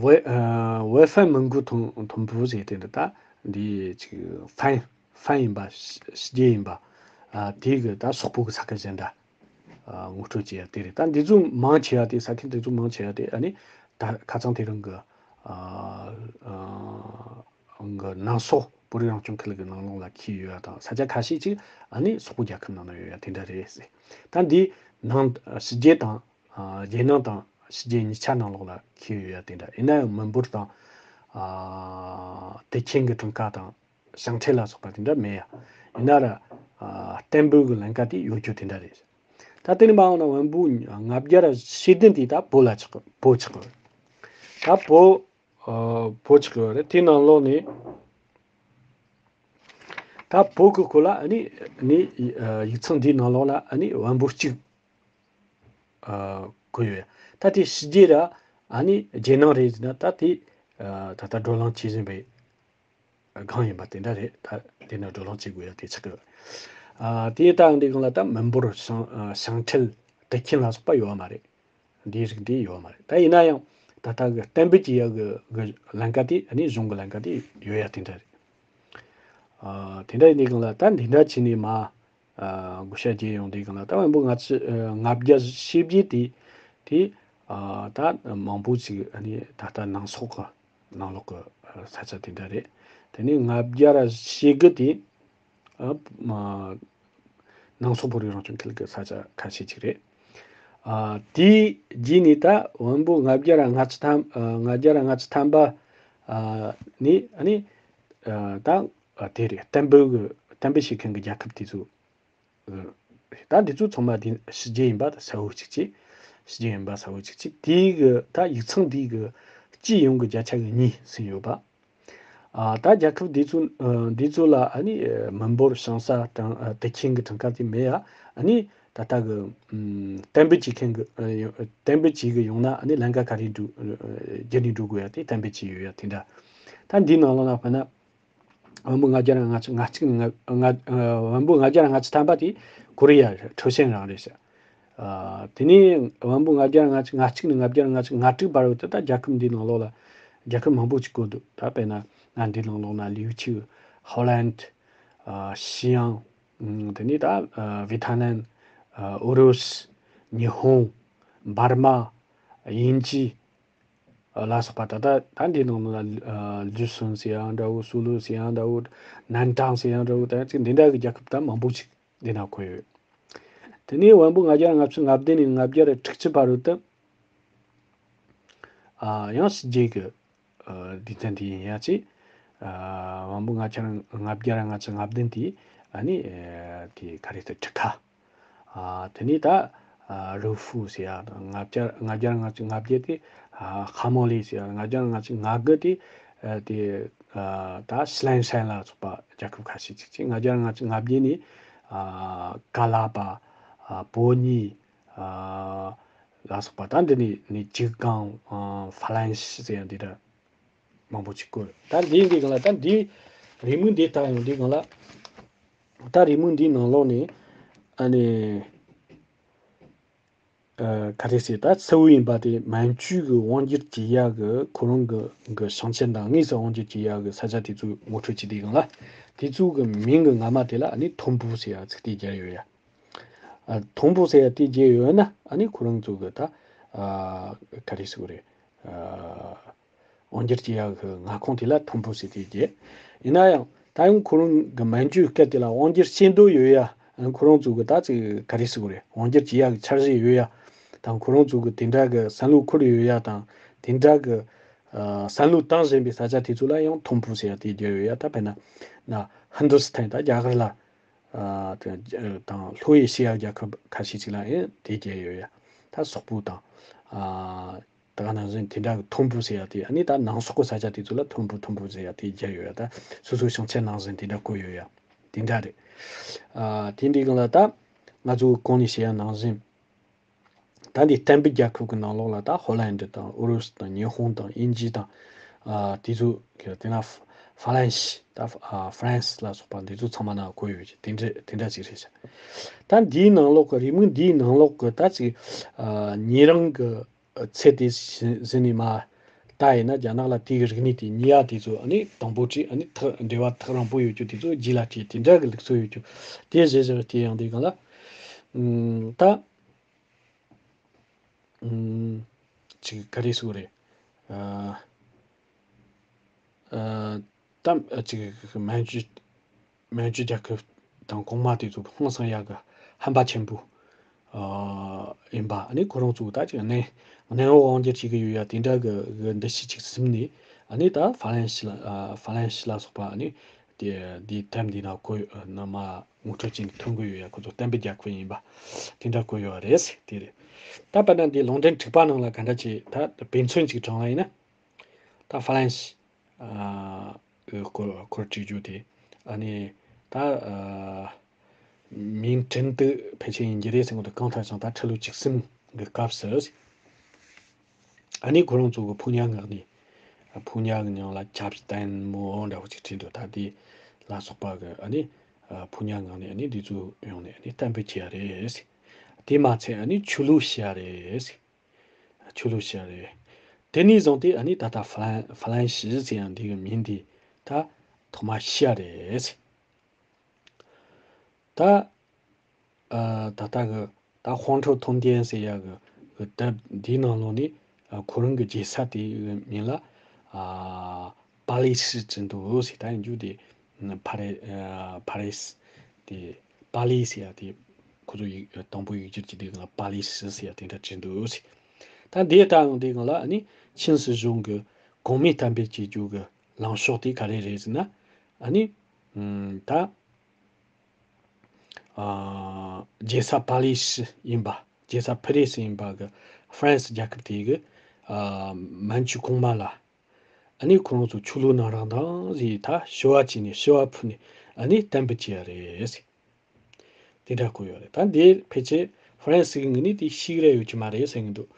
ཝེ་ཨ་ཝེ་ཧྥན་མིན་གུ་ཐོན་ཐོན་ཕུ་ཟེར་དེ་འདྲ། ད་འདི་ཅིག་ཧྥན་ཧྥན་ཡིན་པ་ཕྱི་རྒྱལ་ཡིན་པ་ཨ་དེ་གི་ད་སོག་པོ་གི་ས་ཁུལ་གཞན་དག་ཨ་ངོ་སྤྲོད་བྱེད་ཡ་དེ་རེད། ད་འདི་ཚོ་མང་ཆེ་བ་དེ་ས་ཁུལ་འདི་ཚོ་མང་ཆེ་བ་དེ་ཨ་ནི་ད་ཁ་སང་དེ་རིང་གི་ཨ་ཨ་གི་ནང་སོག་བོད་རིགས་རང་སྐྱོང་ཁུལ་གྱི་ནང་ལོགས་ལ་འཁེལ་ཡོད་ཡ་དང་། ས་ཆ་ཁ་ཤས་ཅིག་ཨ་ནི་སོག་པོ་རྒྱལ་ཁབ་ནང་ན་ཡོད་ཡ་དེ་འདྲ་རེད་ཟེར། ད་འདི་ནང་ཕྱི་རྒྱལ་དང་ཨ་རྒྱལ་ནང་དང་ཕྱི་རྒྱལ་གཉིས་ཆ་ནང་ལོགས་ལ་འཁེལ་ཡོད་ཡ་དེ་འདྲ། ཡིན་ན་ཡང་མི་འབོར་དང་ཨ་དེ་ཁྱིམ་གྱི་གྲངས་ཀ་དང་ཞིང་ཁྲི་ལ་སོགས་པ་དེ་འདྲ་མེད་ཡ། ཡིན་ན་ར་ཨ་གཏན་འབེབས་ཀྱི་ལམ་ཀ་དེ་ཡོད་རྒྱུ་དེ་འདྲ་རེད། ད་དེ་ནས་མ་འོངས་ན་བོན་པོ་ལྔ་བརྒྱ་ར་ཞེ་བདུན་དེ་ད་བོད་ལ་ཆགས་བོད་ཆགས། ད་བོད་ཨ་བོད་ཆགས་ཡོད་རེད། དེ་ནང་ལོགས་ནས་ད་བོད་ཀྱི་སྐོར་ལ་ཨ་ནི་ནི་ཨ་ཡིག་ཚང་འདིའི་ནང་ལོགས་ལ་ཨ་ནི་བོན་པོ་གཅིག་ཨ་བཀོད་ཡོད། ད་དེ་ཕྱི་རྒྱལ་ར་ཨ་ནི་རྒྱལ་ནང་རེད་ཟེར་ན་ད་དེ་ཨ་ད་ལྟ་བགྲོ་གླེང་བྱེད་བཞིན་པའི་ སྒང་ཡིན་པ་དེ་འདྲ་རེད། ད་དེ་ནི་བགྲོ་གླེང་བྱེད་དགོས་ཡ་དེ་ཆགས་ཀྱི་ཡོད། ཨ་དེ་ད་འདི་སྒང་ལ་ད་མི་འབོར་ཞིང་ཨ་ཞིང་ཁྲལ་དུད་ཁྱིམ་ལ་སོགས་པ་ཡོད་བ་མ་རེད། འདིའི་རིགས་འདི་ཡོད་བ་མ་རེད། ད་ཡིན་ན་ཡང་ད་ལྟ་གི་གཏན་འབེབས་ཀྱི་ཡ་གི་གི་ལམ་ཀ་དེ་ཨ་ནི་གཞུང་གི་ལམ་ཀ་དེ་ཡོད་ཡ་དེ་འདྲ་རེད། ཨ་དེ་འདྲ་ཡིན་དུས་སྒང་ལ་ད་འདི་འདྲ་བྱས་ནས་མ་ཨ་བགོ་བཤའ་བརྒྱབ་ཡོང་དུས་སྒང་ལ་ད་བོན་པོ་ལྔ་བཅུ་ཨ་ལྔ་བརྒྱ་བཞེས་རྗེས་དེ་དེ་ཨ་ད་མང་པོ་ཅིག་ཨ་ནི་ད་ལྟ་ནང་སོག་གི་ནང་ལོགས་ཀྱི་ས་ཆ་དེ་འདྲ་རེད། དེ་ནས་ལྔ་བརྒྱ་ར་བཞེས་གི་དེ་ཨ་མ་ནང་སོག་བོད་རིགས་རང་སྐྱོང་ཁུལ་གྱི་ས་ཆ་ཁ་ཤས་ཅིག་རེད། ཨ་དེའི་རྗེས་ནས་ད་བོན་པོ་ལྔ་བརྒྱ་ར་ལྔ་བཅུ་ཐམ་ཨ་ལྔ་བརྒྱ་ར་ལྔ་བཅུ་ཐམ་པ་ཨ་ནས་ཨ་ནི་ཨ་ད་ཨ་དེ་རེད། གཏན་འབེབས་གི་གཏན་འབེབས་བྱེད་མཁན་གྱི་རྒྱལ་ཁབ་དེ་ཚོ་ད་འདི་ཚོ་ཚང་མ་འདི་ཕྱི་རྒྱལ་ཡིན་པ་གསལ་བོ་གཅིག་བྱས། ཕྱི་རྒྱལ་ཡིན་པ་གསལ་བོ་གཅིག་བྱས། དེའི་གི་ད་ཡིག་ཚང་འདིའི་གི་སྤྱི་ཡོངས་ཀྱི་བརྒྱ་ཆ་གི་གཉིས་ཟིན་ཡོད་པ། ཨ་ད་རྒྱལ་ཁབ་འདི་ཚོ་ཨ་འདི་ཚོ་ལ་ཨ་ནི་ཨ་མི་འབོར་ཞིང་ས་གྲངས་ཨ་དུད་ཁྱིམ་གྱི་གྲངས་ཀ་དེ་མེད་ཡ། ཨ་ནི་ད་ལྟ་གི་ཨམ་གཏན་འབེབས་བྱེད་མཁན་གྱི་ཨ་ཡོ་གཏན་འབེབས་བྱེད་གི་ཡོང་ན་ཨ་ནི་ལམ་ཀ་ག་རེ་འགྲོ་ཨ་བརྒྱུད་ནས་འགྲོ་དགོས་ཡ་དེ་གཏན་འབེབས་བྱས་ཡོད་ཡ་དེ་འདྲ། ད་འདིའི་ནང་ལོགས་ལ་དཔེར་ན། བོན་པོ་ལྔ་བརྒྱ་ར་ལྔ་བཅུ་ང་གཅིག་ནས་ལྔ་ལྔ་ཨ་བོན་པོ་ལྔ་བརྒྱ་ར་ལྔ་བཅུ་ཐམ་པ་དེ་ཀོ་རི་ཡ་རེད། ཁྲའོ་ཞན་རང་རེད་ཟེར། ཨ་དེ་ནས་བོན་པོ་ལྔ་བརྒྱ་ར་ལྔ་བཅུ་ང་གཅིག་ནས་ལྔ་བརྒྱ་ར་ལྔ་བཅུ་ང་དྲུག་བར་དུ་ད་རྒྱལ་ཁབ་འདིའི་ནང་ལོགས་ལ་རྒྱལ་ཁབ་མང་པོ་ཅིག་བཀོད་འདུག་ད་དཔེར་ན་ང་འདིའི་ནང་ལོགས་ན་ལིའུ་ཆུ། ཧོ་ལན། ཨ་ཞི་ཡང་། ཨ་དེ་ནས་ད་ཨ་ཝི་ཐ་ནན། ཨ་ཨུ་རུ་སུ། ཉི་ཧོང་། འབར་མ། དབྱིན་ཇི། ལ་སོགས་པ། ད་ལྟ་ད་འདིའི་ནང་ལ་ལི་སུན་ཟེར་ཡང་འདྲ་བོ། སུ་ལུ་ཟེར་ཡང་འདྲ་བོ། ནན་ཀྲང་ཟེར་ཡང་འདྲ་བོ། ད་ཅིག་འདི་འདྲ་གི་རྒྱལ་ཁབ་ད་མང་པོ་ཅིག་འདི་ན་བཀོད་ཡོད། དེ་ནས་བོན་པོ་ལྔ་བརྒྱ་ལྔ་བཅུ་ང་བདུན་ནས་ལྔ་བརྒྱ་དྲུག་ཅུ་བར་དུ་ཨ་ཡང་ཕྱི་རྒྱལ་གི་ཨ་སྡེ་ཚན་དེ་ཡིན་ཡ་ཅིག་ཨ་བོན་པོ་ལྔ་བརྒྱ་ལྔ་བརྒྱ་ལྔ་བཅུ་ང་བདུན་དེ་ཨ་ནི་ཨ་དེ་ག་རེ་ཟེར། ཁྲི་ཁ། ཨ་དེ་ནས་ད་ཨ་རུ་ཧྥུ་ཟེར་ཡ། ལྔ་བརྒྱ་ལྔ་བརྒྱ་ལྔ་བཅུ་ང་བརྒྱད་དེ་ཨ་ཧ་མོ་ལི་ཟེར་ཡ། ལྔ་བརྒྱ་ལྔ་བཅུ་ང་དགུ་དེ་ཨ་དེ་ཨ་ད་ཤི་ལན་ཧྲན་ལ་སོགས་པ་རྒྱལ་ཁབ་ཁ་ཤས་ཅིག་ཅིག་ལྔ་བརྒྱ་ལྔ་བཅུ་ང་བརྒྱད་ནས་ཨ་ཀ་ལ་པ། ཨ་པོ་ཉི། ཨ་ལ་སོགས་པ། ད་འདི་ནས་ནས་ཅིག་ཀང་། ཨ་ཧྥ་ལན་ཤི་ཟེར་ཡ་འདི་འདྲ་མང་པོ་ཅིག་བཀོད། ད་འདི་འདི་གང་ལ་ད་འདི་རེའུ་མིག་འདི་ལྟ་ཡོང་དུས་སྒང་ལ། ད་རེའུ་མིག་འདིའི་ནང་ལོགས་ནས་ཨ་ནི་ཨ་ག་རེ་ཟེར། ད་གཙོ་བོ་ཡིན་པ་དེ་མན་ཇུ་གི་དབང་སྒྱུར་བྱེད་ཡག་གི་ཁོ་རང་གི་གི་ཞིང་ཆེན་དང་དངོས་སུ་དབང་སྒྱུར་བྱེད་ཡག་གི་ས་ཆ་དེ་ཚོ་ངོ་སྤྲོད་བྱེད་དུས་སྒང་ལ། དེ་ཚོ་གི་མིང་གི་སྔ་མ་དེ་ལ་ཨ་ནི་ཐོམ་པུ་ཟེར་ཡ་ཚིག་དེ་སྦྱར་ཡོད་ཡ། ཨ་ཐོམ་པུ་ཟེར་ཡ་དེ་སྦྱར་ཡོད་ན་ཨ་ནི་ཁོ་རང་ཚོ་གི་ད་ཨ་ག་རེ་ཟེར་དགོས་རེད། ཨ་དབང་སྒྱུར་བྱེད་ཡག་གི་མངའ་ཁོངས་དེ་ལ་ཐོམ་པུ་ཟེར་དེ་བརྗོད། ཡིན་ན་ཡང་ད་ཡང་ཁོ་རང་གི་མན་ཇུའི་སྐད་དེ་ལ་དབང་སྒྱུར་བྱེད་འདོད་ཡོད་ཡ། ཁོ་རང་ཚོ་གི་ད་ཅིག་ག་རེ་ཟེར་དགོས་རེད། དབང་སྒྱུར་བྱེད་ཡག་གི་འཆར་གཞི་ཡོད་ཡ་དང་། ཁོ་རང་ཚོ་གི་དེ་འདྲ་གི་བསམ་བློ་འཁོར་ཡོད་ཡ་དང་། དེ་འདྲ་གི་ཨ་བསམ་བློ་བཏང་བཞིན་པའི་ས་ཆ་དེ་ཚོ་ལ་ཡང་ཐོམ་པུ་ཟེར་ཡ་དེ་བརྗོད་ཡོད་ཡ། ད་དཔེར་ན་ན་ཧིན་དུ་སི་ཐན། ད་རྒྱ་གར་ལ་ཨ་དང་ལྷོ་ཨེ་ཤི་ཡ་རྒྱལ་ཁབ་ཁ་ཤས་ཅིག་ལ་ཡང་དེ་བརྗོད་ཡོད་ཡ། ད་སོག་པོ་དང་ཨ། ད་ག་ནང་བཞིན་དེ་འདྲ་གི་ཐོམ་པུ་ཟེར་ཡ་དེ། ཨ་ནི་ད་ནང་སོག་གི་ས་ཆ་དེ་ཚོ་ལ་ཐོམ་པུ་ཐོམ་པུ་ཟེར་ཡ་དེ་བརྗོད་ཡོད་ཡ། ད་སོ་སོའི་ཞིང་ཆེན་ནང་བཞིན་དེ་འདྲ་བཀོད་ཡོད་ཡ། དེ་འདྲ་རེད། ཨ་དེ་འདྲའི་སྒང་ལ་ད་ང་ཚོ་གོང་ནས་བཤད་ཡ་ནང་བཞིན། ད་འདི་གཏན་འབེབས་རྒྱལ་ཁབ་ཀྱི་ནང་ལོགས་ལ་ད་ཧོ་ལན་ཌི་དང་ཨུ་རུ་སུ་དང་ཉི་ཧོང་དང་དབྱིན་ཇི་དང་། ཨ་དེ་ཚོ་དེ་ན་ཧྥ་ཧྥ་ལན་ཤི། ད་ཧྥ་ཧྥ་རན་སི་ལ་སོགས་པ་འདི་ཚོ་ཚང་མ་ན་བཀོད་ཡོད་ཀྱི་དེ་འདྲ་དེ་འདྲ་ཅིག་རེད་ཤག་ད་འདིའི་ནང་ལོགས་ཀྱི་རེའུ་མིག་འདིའི་ནང་ལོགས་ཀྱི་ད་ཅིག་ཨ་ཉེ་རིང་གི་ཚད་དེ་ཟིན་ནས་མ་ལྟ་ཡིན་ན། རྒྱ་ནག་ལ་དེའི་རིག་གནས་དེ་གཉིས་ཡ་དེ་ཚོ་ཨ་ནི་དང་པོ་བྲིས། ཨ་ནི་ཐག་འབྲེལ་བ་ཐག་རིང་པོ་ཡོད་རྒྱུ་དེ་ཚོ་རྗེས་ལ་བྲིས། དེ་འདྲ་གི་ལུགས་སྲོལ་ཡོད་རྒྱུ་དེ་གཞི་བཞག་དེ་ཡང་དེ་གང་ལ་ཨུམ་ད་ཨུམ་ཅིག་ག་རེ་ཟེར་དགོས་རེད། ཨ་ཨ་ད་ཅིག་མན་ཇུ་མན་ཇུ་རྒྱལ་ཁབ་དང་གོང་མ་དེ་ཚོ་ཧང་སང་ཡག་གི་ཧམ་པ་ཆེན་པོ་ཨ་ཡིན་པ། ཨ་ནི་ཁོ་རང་ཚོ་ད་ཅིག་གནས་གནས་འོག་དབང་སྒྱུར་བྱེད་ཀྱི་ཡོད་ཡ་དེ་འདྲ་གི་གི་འདུ་ཤེས་ཅིག་ཟིན་ནས། ཨ་ནི་ད་ཧྥ་ལན་ཤི་ལ་ཨ་ཧྥ་ལན་ཤི་ལ་སོགས་པ་ཨ་ནི་དེ་དེའི་དེབ་འདི་ན་བཀོད་ཡོད། ནམ་ངོ་སྤྲོད་བྱས་ནས་ཐོན་གི་ཡོད་ཡ། ཁོ་ཚོ་གཏན་འབེབས་རྒྱལ་ཁབ་ཡིན་པ་དེ་འདྲ་བཀོད་ཡོད་རེད། དེ་རེད། ད་དཔེར་ན་འདི་ལུང་འདྲེན་དྲུག་པ་ནང་ལ་ག་འདྲ་བྱས་ད་དཔེ་མཚོན་ཅིག་དྲངས་པ་ཡིན་ན། ད་ཧྥ་ལན་ཤི་ཨ་གི་སྐོར་སྐོར་བྲིས་རྒྱུ་དེ། ཨ་ནི་ད་ཨ་མིང་ཀྲིན་ཏུ་ཕལ་ཆེར་ཡིན་གྱི་རེད་ཟེར་གོ་དུས། གང་ལྟར་ཀྱང་ད་ཁྲི་ལོ་བཅུ་གསུམ་གི་སྐབས་སུ། ཨ་ནི་ཁོ་རང་ཚོ་གི་ཕོ་ཉ་མངགས་ནས། ཕོ་ཉ་གི་མིང་ལ་ཁེབ་སྟན་མོ་འདྲ་བོ་ཅིག་བྲིས་འདུག་ད་དེ་ལ་སོགས་པ་གི་ཨ་ནི་ཕོ་ཉ་ངང་ནས་ཨ་ནི་འདི་ཚོ་ཡོང་ནས་ཨ་ནི་གཏན་འབེབས་བྱས་རེད། དེ་མ་ཚད་ཨ་ནི་ཆོས་ལུགས་བྱས་རེད། ཆོས་ལུགས་བྱས་རེད། དེ་ནས་བཟུང་སྟེ་ཨ་ནི་ད་ལྟ་ཧྥ་ལན་ཧྥ་ལན་ཞི་ཟེར་ཡང་འདི་གི་མིང་འདི་ད་ཐོག་མ་བྱས་རེད། ད་ཨ་ད་ལྟ་གི་ད་ཧོང་ཁྲོ་ཐོང་ཏེན་ཟེར་ཡ་གི་གི་དེབ་འདིའི་ནང་ལོགས་ནས་ཨ་ཁོ་རང་གི་རྒྱལ་ས་དེའི་མིང་ལ་ཨ་པ་ལི་སི་བྲིས་འདུག་ཟེར། ད་ཡིན་རྒྱུ་དེ་ཕ་རི་ཨ་ཕ་རི་སི་དེ་པ་ལི་ཟེར་ཡ་དེ་ཁོ་ཚོ་ཡིག་དང་པོ་ཡིག་སྒྱུར་གྱི་དེ་གི་པ་ལི་སི་ཟེར་ཡ་དེ་འདྲ་བྲིས་འདུག་ཟེར། ད་འདི་ལྟ་ཡང་དེ་གང་ལ་ཨ་ནི་ཆིན་སྲིད་གཞུང་གི་གོང་མའི་གཏན་འབེབས་བྱེད་རྒྱུ་གི་ལངས་ཕྱོགས་དེ་ག་རེ་རེད་ཟེར་ན། ཨ་ནི་ཨམ་ད་ཨ་རྒྱལ་ས་པ་རི་སི་ཡིན་པ། རྒྱལ་ས་ཕ་རི་སི་ཡིན་པ་གི་ཧྥ་རན་སི་རྒྱལ་ཁབ་དེ་གི་ཨ་མན་ཇུ་གོང་མ་ལ་ཨ་ནི་ཁོ་རང་ཚོ་ཆོས་ལུགས་ནང་རང་དང་ཟེར་ད་ཞུ་བ་བྱས་ནས་ཞུ་བ་ཕུལ་ནས་ཨ་ནི་གཏན་འབེབས་བྱས་ཡ་རེད། དེ་འདྲ་བཀོད་ཡོད་རེད། ད་འདི་ཕལ་ཆེར་ཧྥ་རན་སི་གི་ངོས་ནས་དེ་ཤེས་ཀྱི་རེ་ཡོད་ཀྱི་མ་རེད་ཟེར་གྱི་འདུག་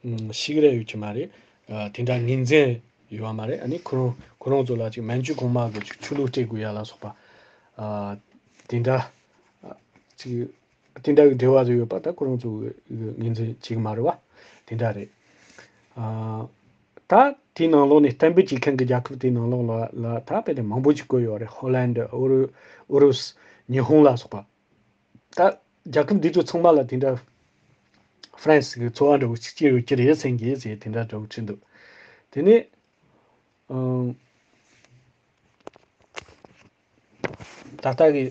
ཨུམ། ཤེས་ཀྱི་རེ་ཡོད་ཀྱི་མ་རེད། ཨ་དེ་འདྲ་ངོས་འཛིན་ཡོད་པ་མ་རེད། ཨ་ནི་ཁོ་རང་ཁོ་རང་ཚོ་ལ་ཅིག་མན་ཇུ་གོང་མ་གི་ཅིག་ཆོས་ལུགས་སྤྲད་དགོས་ཡ་ལ་སོགས་པ་ཨ་དེ་འདྲ་ཨ་ཅིག་དེ་འདྲ་གི་འབྲེལ་བ་རེ་ཡོད་པ་ད་ཁོ་རང་ཚོ་གི་ངོས་འཛིན་བྱེད་ཀྱི་མ་རེད་བ། དེ་འདྲ་རེད། ཨ་ད་དེའི་ནང་ལོགས་ནས་གཏན་འབེབས་བྱེད་མཁན་གྱི་རྒྱལ་ཁབ་དེའི་ནང་ལོགས་ལ་ལ་ད་དཔེ་དེ་མང་པོ་ཅིག་བཀོད་ཡོད་རེད། ཧོ་ལན་ཌི། ཨུ་རུ་ཨུ་རུ་སུ། ཉི་ཧོང་ལ་སོགས་པ། ད་རྒྱལ་ཁབ་འདི་ཚོ་ཚང་མ་ལ་དེ་འདྲ་ཧྥ་རན་སི་གི་ཚོར་བ་འདྲ་བོ་ཅིག་སྐྱེ་ཡོད་ཀྱི་རེད་ཟེར་གྱི་ཟེར་དེ་འདྲ་འདྲ་བོ་བྲིས་འདུག་དེ་ནས་ཨང་། ད་ལྟ་གི་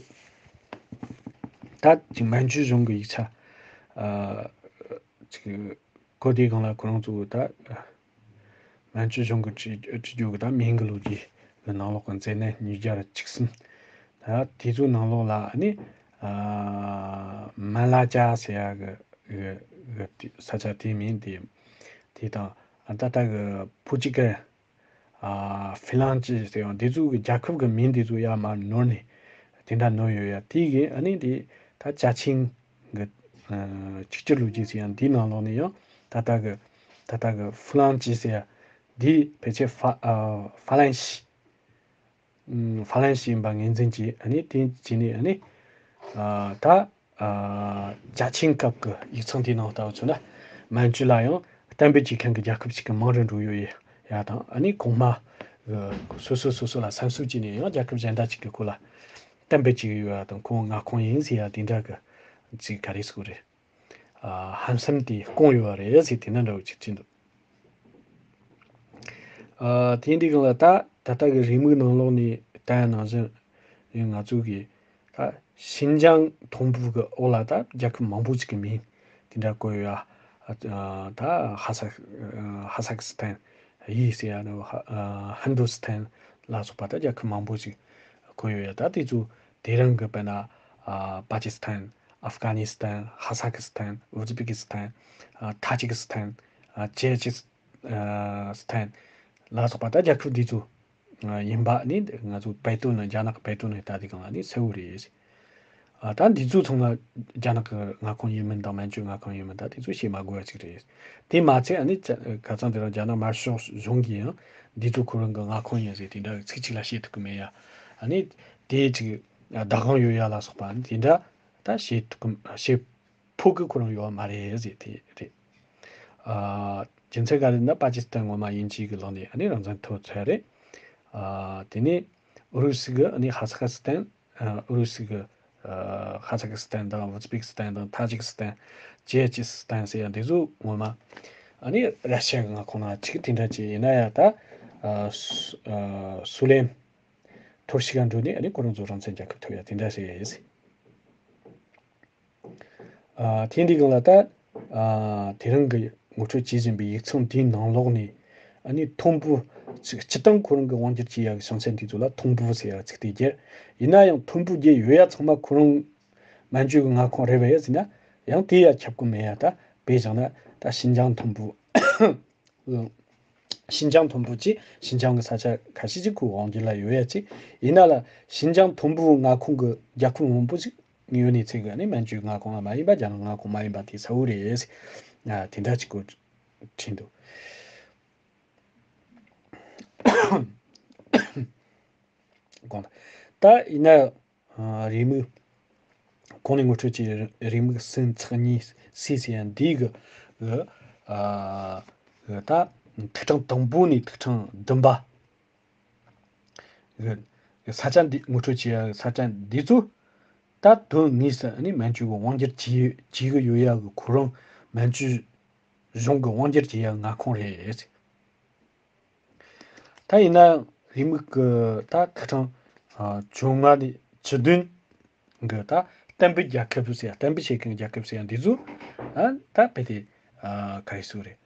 ད་ཅིག་མན་ཇུ་གཞུང་གི་ཡིག་ཆ་ཨ་ཅིག་གོ་དེའི་སྒང་ལ་ཁོ་རང་ཚོ་ད་མན་ཇུ་གཞུང་གི་བྲིས་བྲིས་རྒྱུ་གི་ད་མིང་གི་ལོ་རྒྱུས་གི་ནང་ལོགས་གི་མཛད་གནས་ཉིས་བརྒྱ་ར་བཅུ་གསུམ། ད་དེ་ཚོའི་ནང་ལོགས་ལ་ཨ་ནི་ཨ་མན་ལ་ཅཱ་ཟེར་ཡ་གི་གི་གི་ས་ཆ་དེའི་མིང་དེ་དེ་དང་ད་ལྟ་གི་ཕུ་ཅི་ཀ་ཨ་ཧྥི་ལང་ཅི་ཟེར་ཡང་འདི་ཚོ་གི་རྒྱལ་ཁབ་གི་མིང་འདི་ཚོ་ཡར་མར་ནོར་ནས་དེ་འདྲ་ནོར་ཡོད་ཡ། དེ་གི་ཨ་ནི་དེ་ད་ཅཱ་ཆིང་གི་ཨ་ཆིག་སྒྱུར་ལོ་རྒྱུས་ཟེར་ཡང་འདིའི་ནང་ལོགས་ནས་ཡང་ད་ལྟ་གི་ད་ལྟ་གི་ཧྥི་ལང་ཅི་ཟེར་ཡ་འདི་ཕལ་ཆེར་ཧྥ་ཨ་ཧྥ་ལན་ཞི་ཧྥ་ལན་ཞི་ཡིན་པ་ངོས་འཛིན་གྱིས་ཨ་ནི་དེ་བྱས་ནས་ཨ་ནི་ཨ་ད་ཨ་ཅཱ་ཆིང་སྐབས་ཀྱི་ཡིག་ཚང་དེའི་ནང་ལྟ་བུ་མཚོན་ན་མན་ཇུ་ལ་ཡང་གཏན་འབེབས་བྱེད་མཁན་གྱི་རྒྱལ་ཁབ་ཅིག་གི་མིང་རུ་འགྲོ་ཡོད་ཡ་དང་ཨ་ནི་གོང་མ་སོ་སོ་སོ་སོ་ལ་སེམས་གསོ་བྱས་ནས་ཡང་རྒྱལ་ཁབ་གཞན་དག་ཅིག་གི་སྐོར་ལ་གཏན་འབེབས་བྱེད་ཀྱི་ཡོད་ཡ་དང་ཁོང་མངའ་ཁོངས་ཡིན་ཟེར་ཡ་དེ་འདྲ་གི་ཅིག་ག་རེ་ཟེར་དགོས་རེད། ཨ་ཧམ་སེམས་དེ་སྐོང་ཡོད་པ་རེད་ཟེར་དེ་འདྲ་འདྲ་བོ་ཅིག་བྲིས་འདུག་ཨ་དེ་འདྲའི་སྒང་ལ་ད་ད་ལྟ་གི་རེའུ་མིག་ནང་ལོགས་ནས་ལྟ་ཡ་ནང་བཞིན་ང་ཚོ་གི་ད་ཤིན་ཅང་དུམ་བུ་གི་འོག་ལ་ད་རྒྱལ་ཁབ་མང་པོ་ཅིག་གི་མིང་དེ་འདྲ་བཀོད་ཡོད་ཨ། ད་ཧ་ས་ཧ་ས་ཁི་སི་ཐན་ཡིས་ཟེར་ཡ་ནི་ཧ་ཧིན་དུ་སི་ཐན་ལ་སོགས་པ་ད་རྒྱལ་ཁབ་མང་པོ་ཅིག་བཀོད་ཡོད་ཡ། ད་དེ་ཚོ་དེ་རིང་གི་དཔེར་ན་ཨ་པ་ཀི་སི་ཐན། ཨབ་གྷ་ནི་སི་ཐན། ཧ་ས་ཁི་སི་ཐན། ཨུ་ཛི་བེ་ཀི་སི་ཐན། ཨ་ཐ་ཇིག་སི་ཐན། ཨ་ཅེ་ཅི་སི་ཐན་ལ་སོགས་པ་ད་རྒྱལ་ཁབ་འདི་ཚོ་ཡིན་པ་ནི་ང་ཚོ་པེ་ཏོ་ནི་རྒྱ་ནག་གི་པེ་ཏོ་ནི་ལྟ་དུས་སྒང་ལ་ནི་གསལ་བོ་རེད། ཨ་ད་འདི་ཚོ་ཚང་མ་རྒྱ་ནག་གི་མངའ་ཁོངས་ཡིན་མིན་དང་མན་ཇུའི་མངའ་ཁོངས་ཡིན་མིན་ད་དེ་ཚོ་བཤད་མ་དགོས་པ་ཅིག་རེད། དེ་མ་ཚད་ཨ་ནི་ཁ་སང་དེ་རིང་རྒྱ་ནག་དམར་ཤོག་གཞུང་གིས་ཡང་འདི་ཚོ་ཁོ་རང་གི་མངའ་ཁོངས་ཡིན་ཟེར་དེ་འདྲ་ཚིག་གཅིག་ལ་བཤད་ཐུབ་ཀྱི་མེད་ཡ། ཨ་ནི་དེ་ཅིག་བདག་དབང་ཡོད་ཡ་ལ་སོགས་པ་ཨ་ནི་དེ་འདྲ་ད་བཤད་ཐུབ་ཀྱི་བཤད་ཕོད་ཀྱི་ཁོ་རང་ཡོད་པ་མ་རེད་ཟེར་དེ་རེད། ཨ་རྒྱུ་མཚན་ག་རེ་ན་པ་ཀི་སི་ཐན་ངོ་མ་དབྱིན་ཇི་གི་ལག་ནས་ཨ་ནི་རང་བཙན་ཐོབ་ཚར་རེད། ཨ་དེ་ནས་ཨུ་རུ་སུ་གི་ཨ་ནི་ཧ་ས་ཁ་སི་ཐན། ཨུ་རུ་སུ་གི་ཧ་ས་ཁི་སི་ཐན་དང་ཨུ་ཛི་བེ་ཀི་སི་ཐན་དང་ཐ་ཇིག་སི་ཐན། ཅེ་ཅི་སི་ཐན་ཟེར་ཡ་འདི་ཚོ་ངོ་མ་ཨ་ནི་ར་ཤི་ཡ་གི་མངའ་ཁོངས་ནང་ཅིག་དེ་འདྲ་ཅིག་ཡིན་ན་ཡང་ད་སུ་ཨ་སུ་ལེན་ཐོར་ཞིག་ག་འགྲོ་ནས་ཨ་ནི་ཁོ་རང་ཚོ་རང་བཙན་རྒྱལ་ཁབ་ཐོབ་ཡ་དེ་འདྲ་ཟེར་ཡ་ཡིན། ཨ་དེ་འདི་སྒང་ལ་ད་ཨ་དེ་རིང་གི་ངོ་སྤྲོད་བྱེད་བཞིན་པའི་ཡིག་ཚང་དེའི་ནང་ལོགས་ནས་ཨ་ནི་ཐུམ་བུ་ཅིག་སྤྱིར་བཏང་ཁོ་རང་གི་དབང་སྒྱུར་བྱེད་ཡག་གི་བྱང་ཚད་འདི་ཚོ་ལ་ཐུམ་བུ་ཟེར་ཡག་ཚིག་དེ་བརྒྱབ། ཡིན་ན་ཡང་ཐུམ་བུ་བརྒྱབ་ཡོད་ཡ་ཚང་མ་ཁོ་རང་མན་ཇུ་གི་མངའ་ཁོངས་རེད་པས་ཟེར་ན་ཡང་དེ་ཡ་ཁྱབ་ཀྱི་མེད་ཡ། ད་དཔེ་བཞག་ན་ད་ཤིན་ཅང་ཐུམ་བུ། ཤིན་ཅང་ཐུམ་བུ་ཅིག་ཤིན་ཅང་གི་ས་ཆ་ཁ་ཤས་ཅིག་ཁོའི་དབང་སྒྱུར་ལ་ཡོད་ཡ་ཅིག་ཡིན་ན་ལ་ཤིན་ཅང་ཐུམ་བུ་མངའ་ཁོངས་ཀྱི་རྒྱལ་ཁབ་མང་པོ་ཅིག་ཡོད་ནི་ཚིག་གི་ནི་མན་ཇུའི་མངའ་ཁོངས་ལ་མ་ཡིན་པ་རྒྱ་ནག་མངའ་ཁོངས་མ་ཡིན་པ་དེ་གསལ་བོ་རེད། ཨ་དེ་འདྲ་ཅིག་གོ་བྲིས་འདུག་གོང་ད་ཡིན་ན། ཨ། རེའུ་མིག་གོང་ནས་ངོ་སྤྲོད་ཀྱི་རེའུ་མིག་སུམ་ཚེག་གཉིས་སུ་ཟེར་ཡ་འདི་གི་གི་ཨ་གི་ད་ཐིག་ཕྲེང་དང་པོ་ནས་ཐིག་ཕྲེང་བདུན་པ་གི་གི་ས་ཆ་འདི་ངོ་སྤྲོད་ཀྱི་ས་ཆ་འདི་ཚོ་ད་དོན་དངོས་སུ་ནི་མན་ཇུ་གི་དབང་སྒྱུར་བྱེད་བྱེད་གི་ཡོད་ཡ་གི་ཁོ་རང་མན་ཇུ་གཞུང་གི་དབང་སྒྱུར་བྱེད་ཡ་མངའ་ཁོངས་རེད། ད་ཡིན་ན་རེའུ་མིག་གི་ད་ཐིག་ཕྲེང་ཨ་བཅོ་ལྔ་ནས་བཅུ་བདུན་གི་ད་གཏན་འབེབས་རྒྱལ་ཁབ་ཟེར་ཡ། གཏན་འབེབས་བྱེད་མཁན་རྒྱལ་ཁབ་ཟེར་ཡ་འདི་ཚོ་ཨ་ད་དཔེ་དེ་ཨ་ག་རེ་ཟེར་རེད།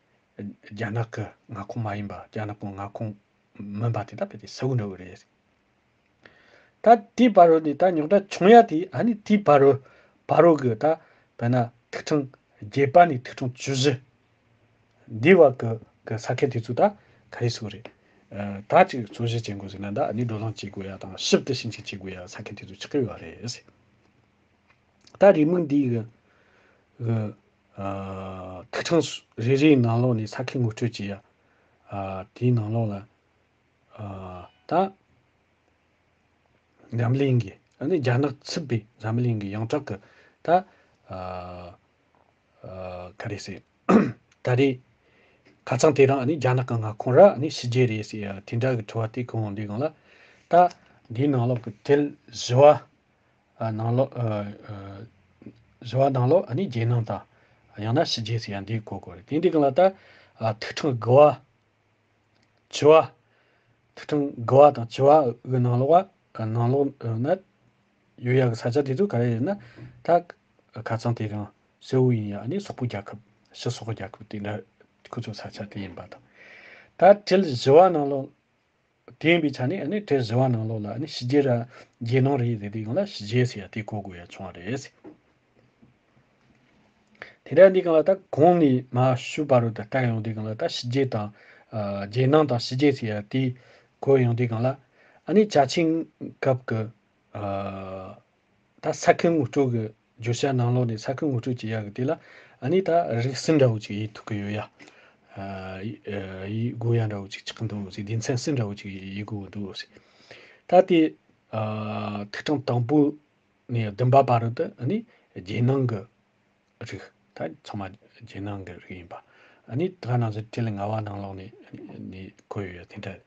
རྒྱ་ནག་གི་མངའ་ཁོངས་མ་ཡིན་པ། རྒྱ་ནག་གི་མངའ་ཁོངས་མིན་པ་དེ་ད་དཔེ་དེ་གསལ་བོ་འདྲ་བོ་རེད། ད་དེའི་བར་རོ་ནས་ད་རྙོག་དྲ་བྱུང་ཡ་དེ་ཨ་ནི་དེའི་བར་རོ་བར་རོ་གི་ད་དཔེར་ན་ཐིག་ཕྲེང་བརྒྱད་པ་ནས་ཐིག་ཕྲེང་བཅུ་བཞི་འདི་བར་གི་གི་ས་ཁུལ་དེ་ཚོ་ད་ག་རེ་ཟེར་རེད། ཨ། ད་ཅིག་རྩོད་གཞི་བྱེད་དགོས་ཟེར་ན་ད་ཨ་ནི་བགྲོ་གླེང་བྱེད་དགོས་ཡ་དང་ཞིབ་ཏུ་ཕྱིན་ཆད་བྱེད་དགོས་ཡ་ས་ཁུལ་དེ་ཚོ་ཆགས་ཀྱི་ཡོད་རེད། ད་རེའུ་མིག་འདི་གི་གི་ཨ་ཐིག་ཕྲེང་རེ་རེའི་ནང་ལོགས་ནས་ས་ཁུལ་ངོ་སྤྲོད་བྱེད་ཡ། ཨ། དེའི་ནང་ལོགས་ལ་ཨ་ད་འཛམ་གླིང་གི་ཨ་ནི་རྒྱ་ནག་ཚུད་པའི་འཛམ་གླིང་གི་ཡོངས་གྲགས་ཀྱི་ད་ཨ་ཨ་ག་རེ་ཟེར། ད་རེས་ཁ་སང་དེ་རིང་ཨ་ནི་རྒྱ་ནག་གི་མངའ་ཁོངས་ར་ཨ་ནི་ཕྱི་རྒྱལ་རེད་ཟེར་ཡ་དེ་འདྲ་གི་དྲི་བ་དེ་གོ་འོང་དུས་སྒང་ལ། ད་འདིའི་ནང་ལོགས་ཀྱི་དེབ་བཞི་བ་ཨ་ནང་ལོགས་ཨ་ཨ་བཞི་བ་ནང་ལོགས་ཨ་ནི་རྒྱལ་ནང་དང་ཡང་ན་ཕྱི་རྒྱལ་ཟེར་ཡ་འདི་གོ་དགོས་རེད། དེ་འདི་སྒང་ལ་ད་ཨ་ཐིག་ཕྲེང་དགུ་བ། བཅུ་བ། ཐིག་ཕྲེང་དགུ་བ་དང་བཅུ་བ་གི་ནང་ལོགས་ཨ་ནང་ལོགས་ན་ཡོད་ཡ་གི་ས་ཆ་དེ་ཚོ་ག་རེ་རེད་ན། ད་ཁ་སང་དེ་རིང་སེའུ་ཡིན་ཡ་ཨ་ནི་སོག་པོ་རྒྱལ་ཁབ། ཕྱི་སོག་པོ་རྒྱལ་ཁབ་དེ་འདྲ་ཁོ་ཚོ་ས་ཆ་དེ་ཡིན་པ་དང་། ད་དེབ་བཞི་བ་ནང་ལོགས་དེ་ཡིན་པའི་ཆ་ནས་ཨ་ནི་དེབ་བཞི་བ་ནང་ལོགས་ལ་ཨ་ནི་ཕྱི་རྒྱལ་ར་རྒྱལ་ནང་རེད་ཟེར་དུས་སྒང་ལ་ཕྱི་རྒྱལ་ཟེར་ཡ་དེ་གོ་དགོས་ཡ་བྱུང་བ་རེད། དེ་འདྲ་འདི་སྒང་ལ་ད་གོང་ནས་མར་ཞུས་པ་རུ་ད་ལྟ་ཡོང་དུས་སྒང་ལ་ད་ཕྱི་རྒྱལ་དང་ཨ་རྒྱལ་ནང་དང་ཕྱི་རྒྱལ་ཟེར་ཡ་དེ་གོ་ཡོང་དུས་སྒང་ལ། ཨ་ནི་ཅ་ཆིང་སྐབས་ཀྱི་ཨ་ད་ས་ཁུལ་ངོ་སྤྲོད་ཀྱི་བརྗོད་བྱ་ནང་ལོགས་ནས་ས་ཁུལ་ངོ་སྤྲོད་བྱེད་ཡ་གི་དེ་ལ་ཨ་ནི་ད་རིགས་གསུམ་འདྲ་བོ་ཅིག་ཡིན་ཐུབ་ཀྱི་ཡོད་ཡ། ཨ་ཡི་ཨ་ཡིན་དགོས་ཡ་འདྲ་བོ་ཅིག་ཆགས་ཀྱི་འདུག་ཟེར། སྡེ་ཚན་གསུམ་འདྲ་བོ་ཅིག་ཡིན་དགོས་འདུག་ཟེར། ད་དེ་ཨ་ཐིག་ཕྲེང་དང་པོ་ནས་བདུན་པ་བར་དུ་ཨ་ནི་རྒྱལ་ནང་གི་རིགས། ད་ཚང་མ་རྒྱལ་ནང་གི་རིགས་ཡིན་པ། ཨ་ནི་ད་ག་ནང་བཞིན་དེབ་ལྔ་བ་ནང་ལོགས་ནས་ནས་གོ་ཡོད་ཡ་དེ་འདྲ།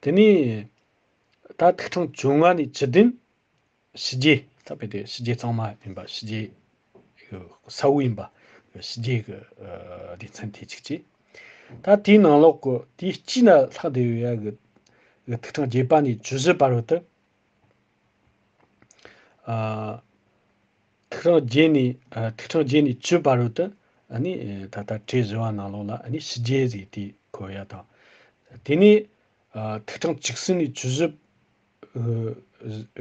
དེ་ནས་ད་ཐིག་ཕྲེང་བཅོ་ལྔ་ནས་བཅུ་བདུན་ཕྱི་རྒྱལ། ད་དཔེ་དེ་ཕྱི་རྒྱལ་གཙང་མ་ཡིན་པ། ཕྱི་རྒྱལ་གི་ས་འོག་ཡིན་པ། ཕྱི་རྒྱལ་གི་ཨ་སྡེ་ཚན་དེ་གཅིག་བྱས། ད་དེའི་ནང་ལོགས་ཀྱི་དེའི་དཀྱིལ་ན་ལྷག་བསྡད་ཡོད་ཡ་གི་གི་ཐིག་ཕྲེང་བརྒྱད་པ་ནས་བཅུ་བཞི་བར་དུ། ཨ་ཐིག་ཕྲེང་བརྒྱད་ནས་ཨ་ཐིག་ཕྲེང་བརྒྱད་ནས་བཅུ་བར་དུ་ཨ་ནི་ད་ལྟ་དེབ་བཞི་བ་ནང་ལོགས་ལ་ཨ་ནི་ཕྱི་རྒྱལ་ཟེར་དེ་གོ་ཡ་དང་། དེ་ནས་ཨ་ཐིག་ཕྲེང་བཅུ་གསུམ་ནས་བཅུ་བཞི་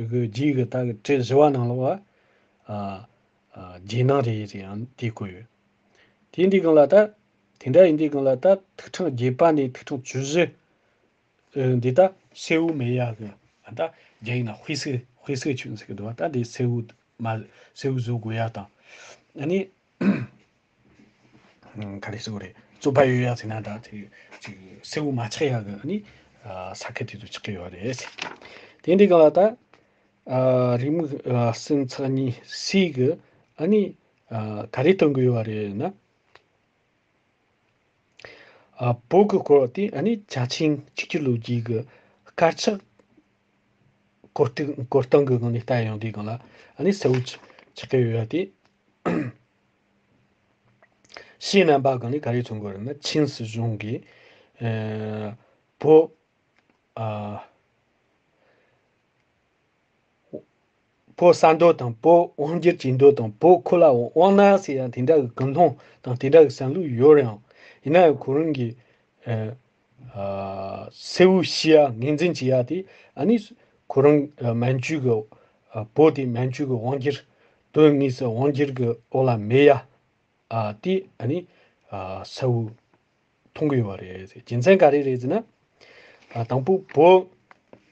གི་རྗེས་ཀྱི་ད་གི་དེབ་བཞི་བ་ནང་ལོགས་ལ་ཨ་ཨ་རྒྱལ་ནང་རེད་ཟེར་ཡང་དེ་གོ་ཡོད། དེ་འདི་སྒང་ལ་ད་དེ་འདྲ་ཡིན་དུས་སྒང་ལ་ད་ཐིག་ཕྲེང་བརྒྱད་པ་ནས་ཐིག་ཕྲེང་བཅུ་བཞི་ཨ་འདི་ད་སེའུ་མེད་ཡ་གི། ཨ་ད་རྒྱ་ཡིག་ནང་灰色། 灰色圈 ཟེར་གི་འདུག་བ། ད་འདི་སེའུ་མ་སེའུ་བཟོ་དགོས་ཡ་དང་། ཨ་ནི་ག་རེ་ཟེར་དགོས་རེད། རྩོད་པ་ཡོད་ཡ་ཟེར་ན་ད་དེ་ཅིག་སེའུ་མ་ཆགས་ཡ་གི་ཨ་ནི་ས་ཁུལ་དེ་ཚོ་ཆགས་ཀྱི་ཡོད་རེད། དེ་འདི་སྒང་ལ་ད་རེའུ་མིག་སུམ་ཚེག་གཉིས་སུ་གི་ཨ་ནི་ག་རེ་སྟོན་གི་ཡོད་རེད་ན། ཨ་བོད་ཀྱི་སྐོར་དེ་ཨ་ནི་ཅ་ཆིང་གཅིག་གྱུར་ལོ་རྒྱུས་ཀྱི་དཀར་ཆག་གོ་སྟངས་གོ་སྟངས་ཀྱི་སྒང་ནས་ལྟ་ཡོང་དུས་སྒང་ལ་ཨ་ནི་གསལ་བོ་ཆགས་ཀྱི་ཡོད་ཡ་དེ། ཕྱིའི་རྣམ་པ་སྒང་ནས་ག་རེ་མཚོན་གྱི་ཡོད་རེད་ན། ཆིང་སྲིད་གཞུང་གིས་ཨ་བོད་ཨ། བོད་གསར་གཏོད་དང་བོད་དབང་སྒྱུར་བྱེད་འདོད་དང་བོད་ཁོ་ལ་དབང་གནང་ཟེར་ཡང་དེ་འདྲ་གི་ཀུན་སློང་དང་དེ་འདྲ་གི་བསམ་བློ་ཡོད་རེད་ཡང་། ཡིན་ན་ཡང་ཁོ་རང་གིས་ཨ་ཨ་སེའུ་ཕྱེ་ཡ་ངོས་འཛིན་བྱེད་ཡ་དེ་ཨ་ནི་ཁོ་རང་ཨ་མན་ཇུ་གི་ཨ་བོད་དེ་མན་ཇུ་གི་དབང་སྒྱུར་དོན་དངོས་སུ་དབང་སྒྱུར་གི་འོག་ལ་མེད་ཡ། ཨ་དེ་ཨ་ནི་ཨ་གསལ་བོ་མཐོང་གི་ཡོད་པ་རེད། རྒྱུ་མཚན་ག་རེ་རེད་ཟེར་ན། ཨ་དང་པོ་བོད་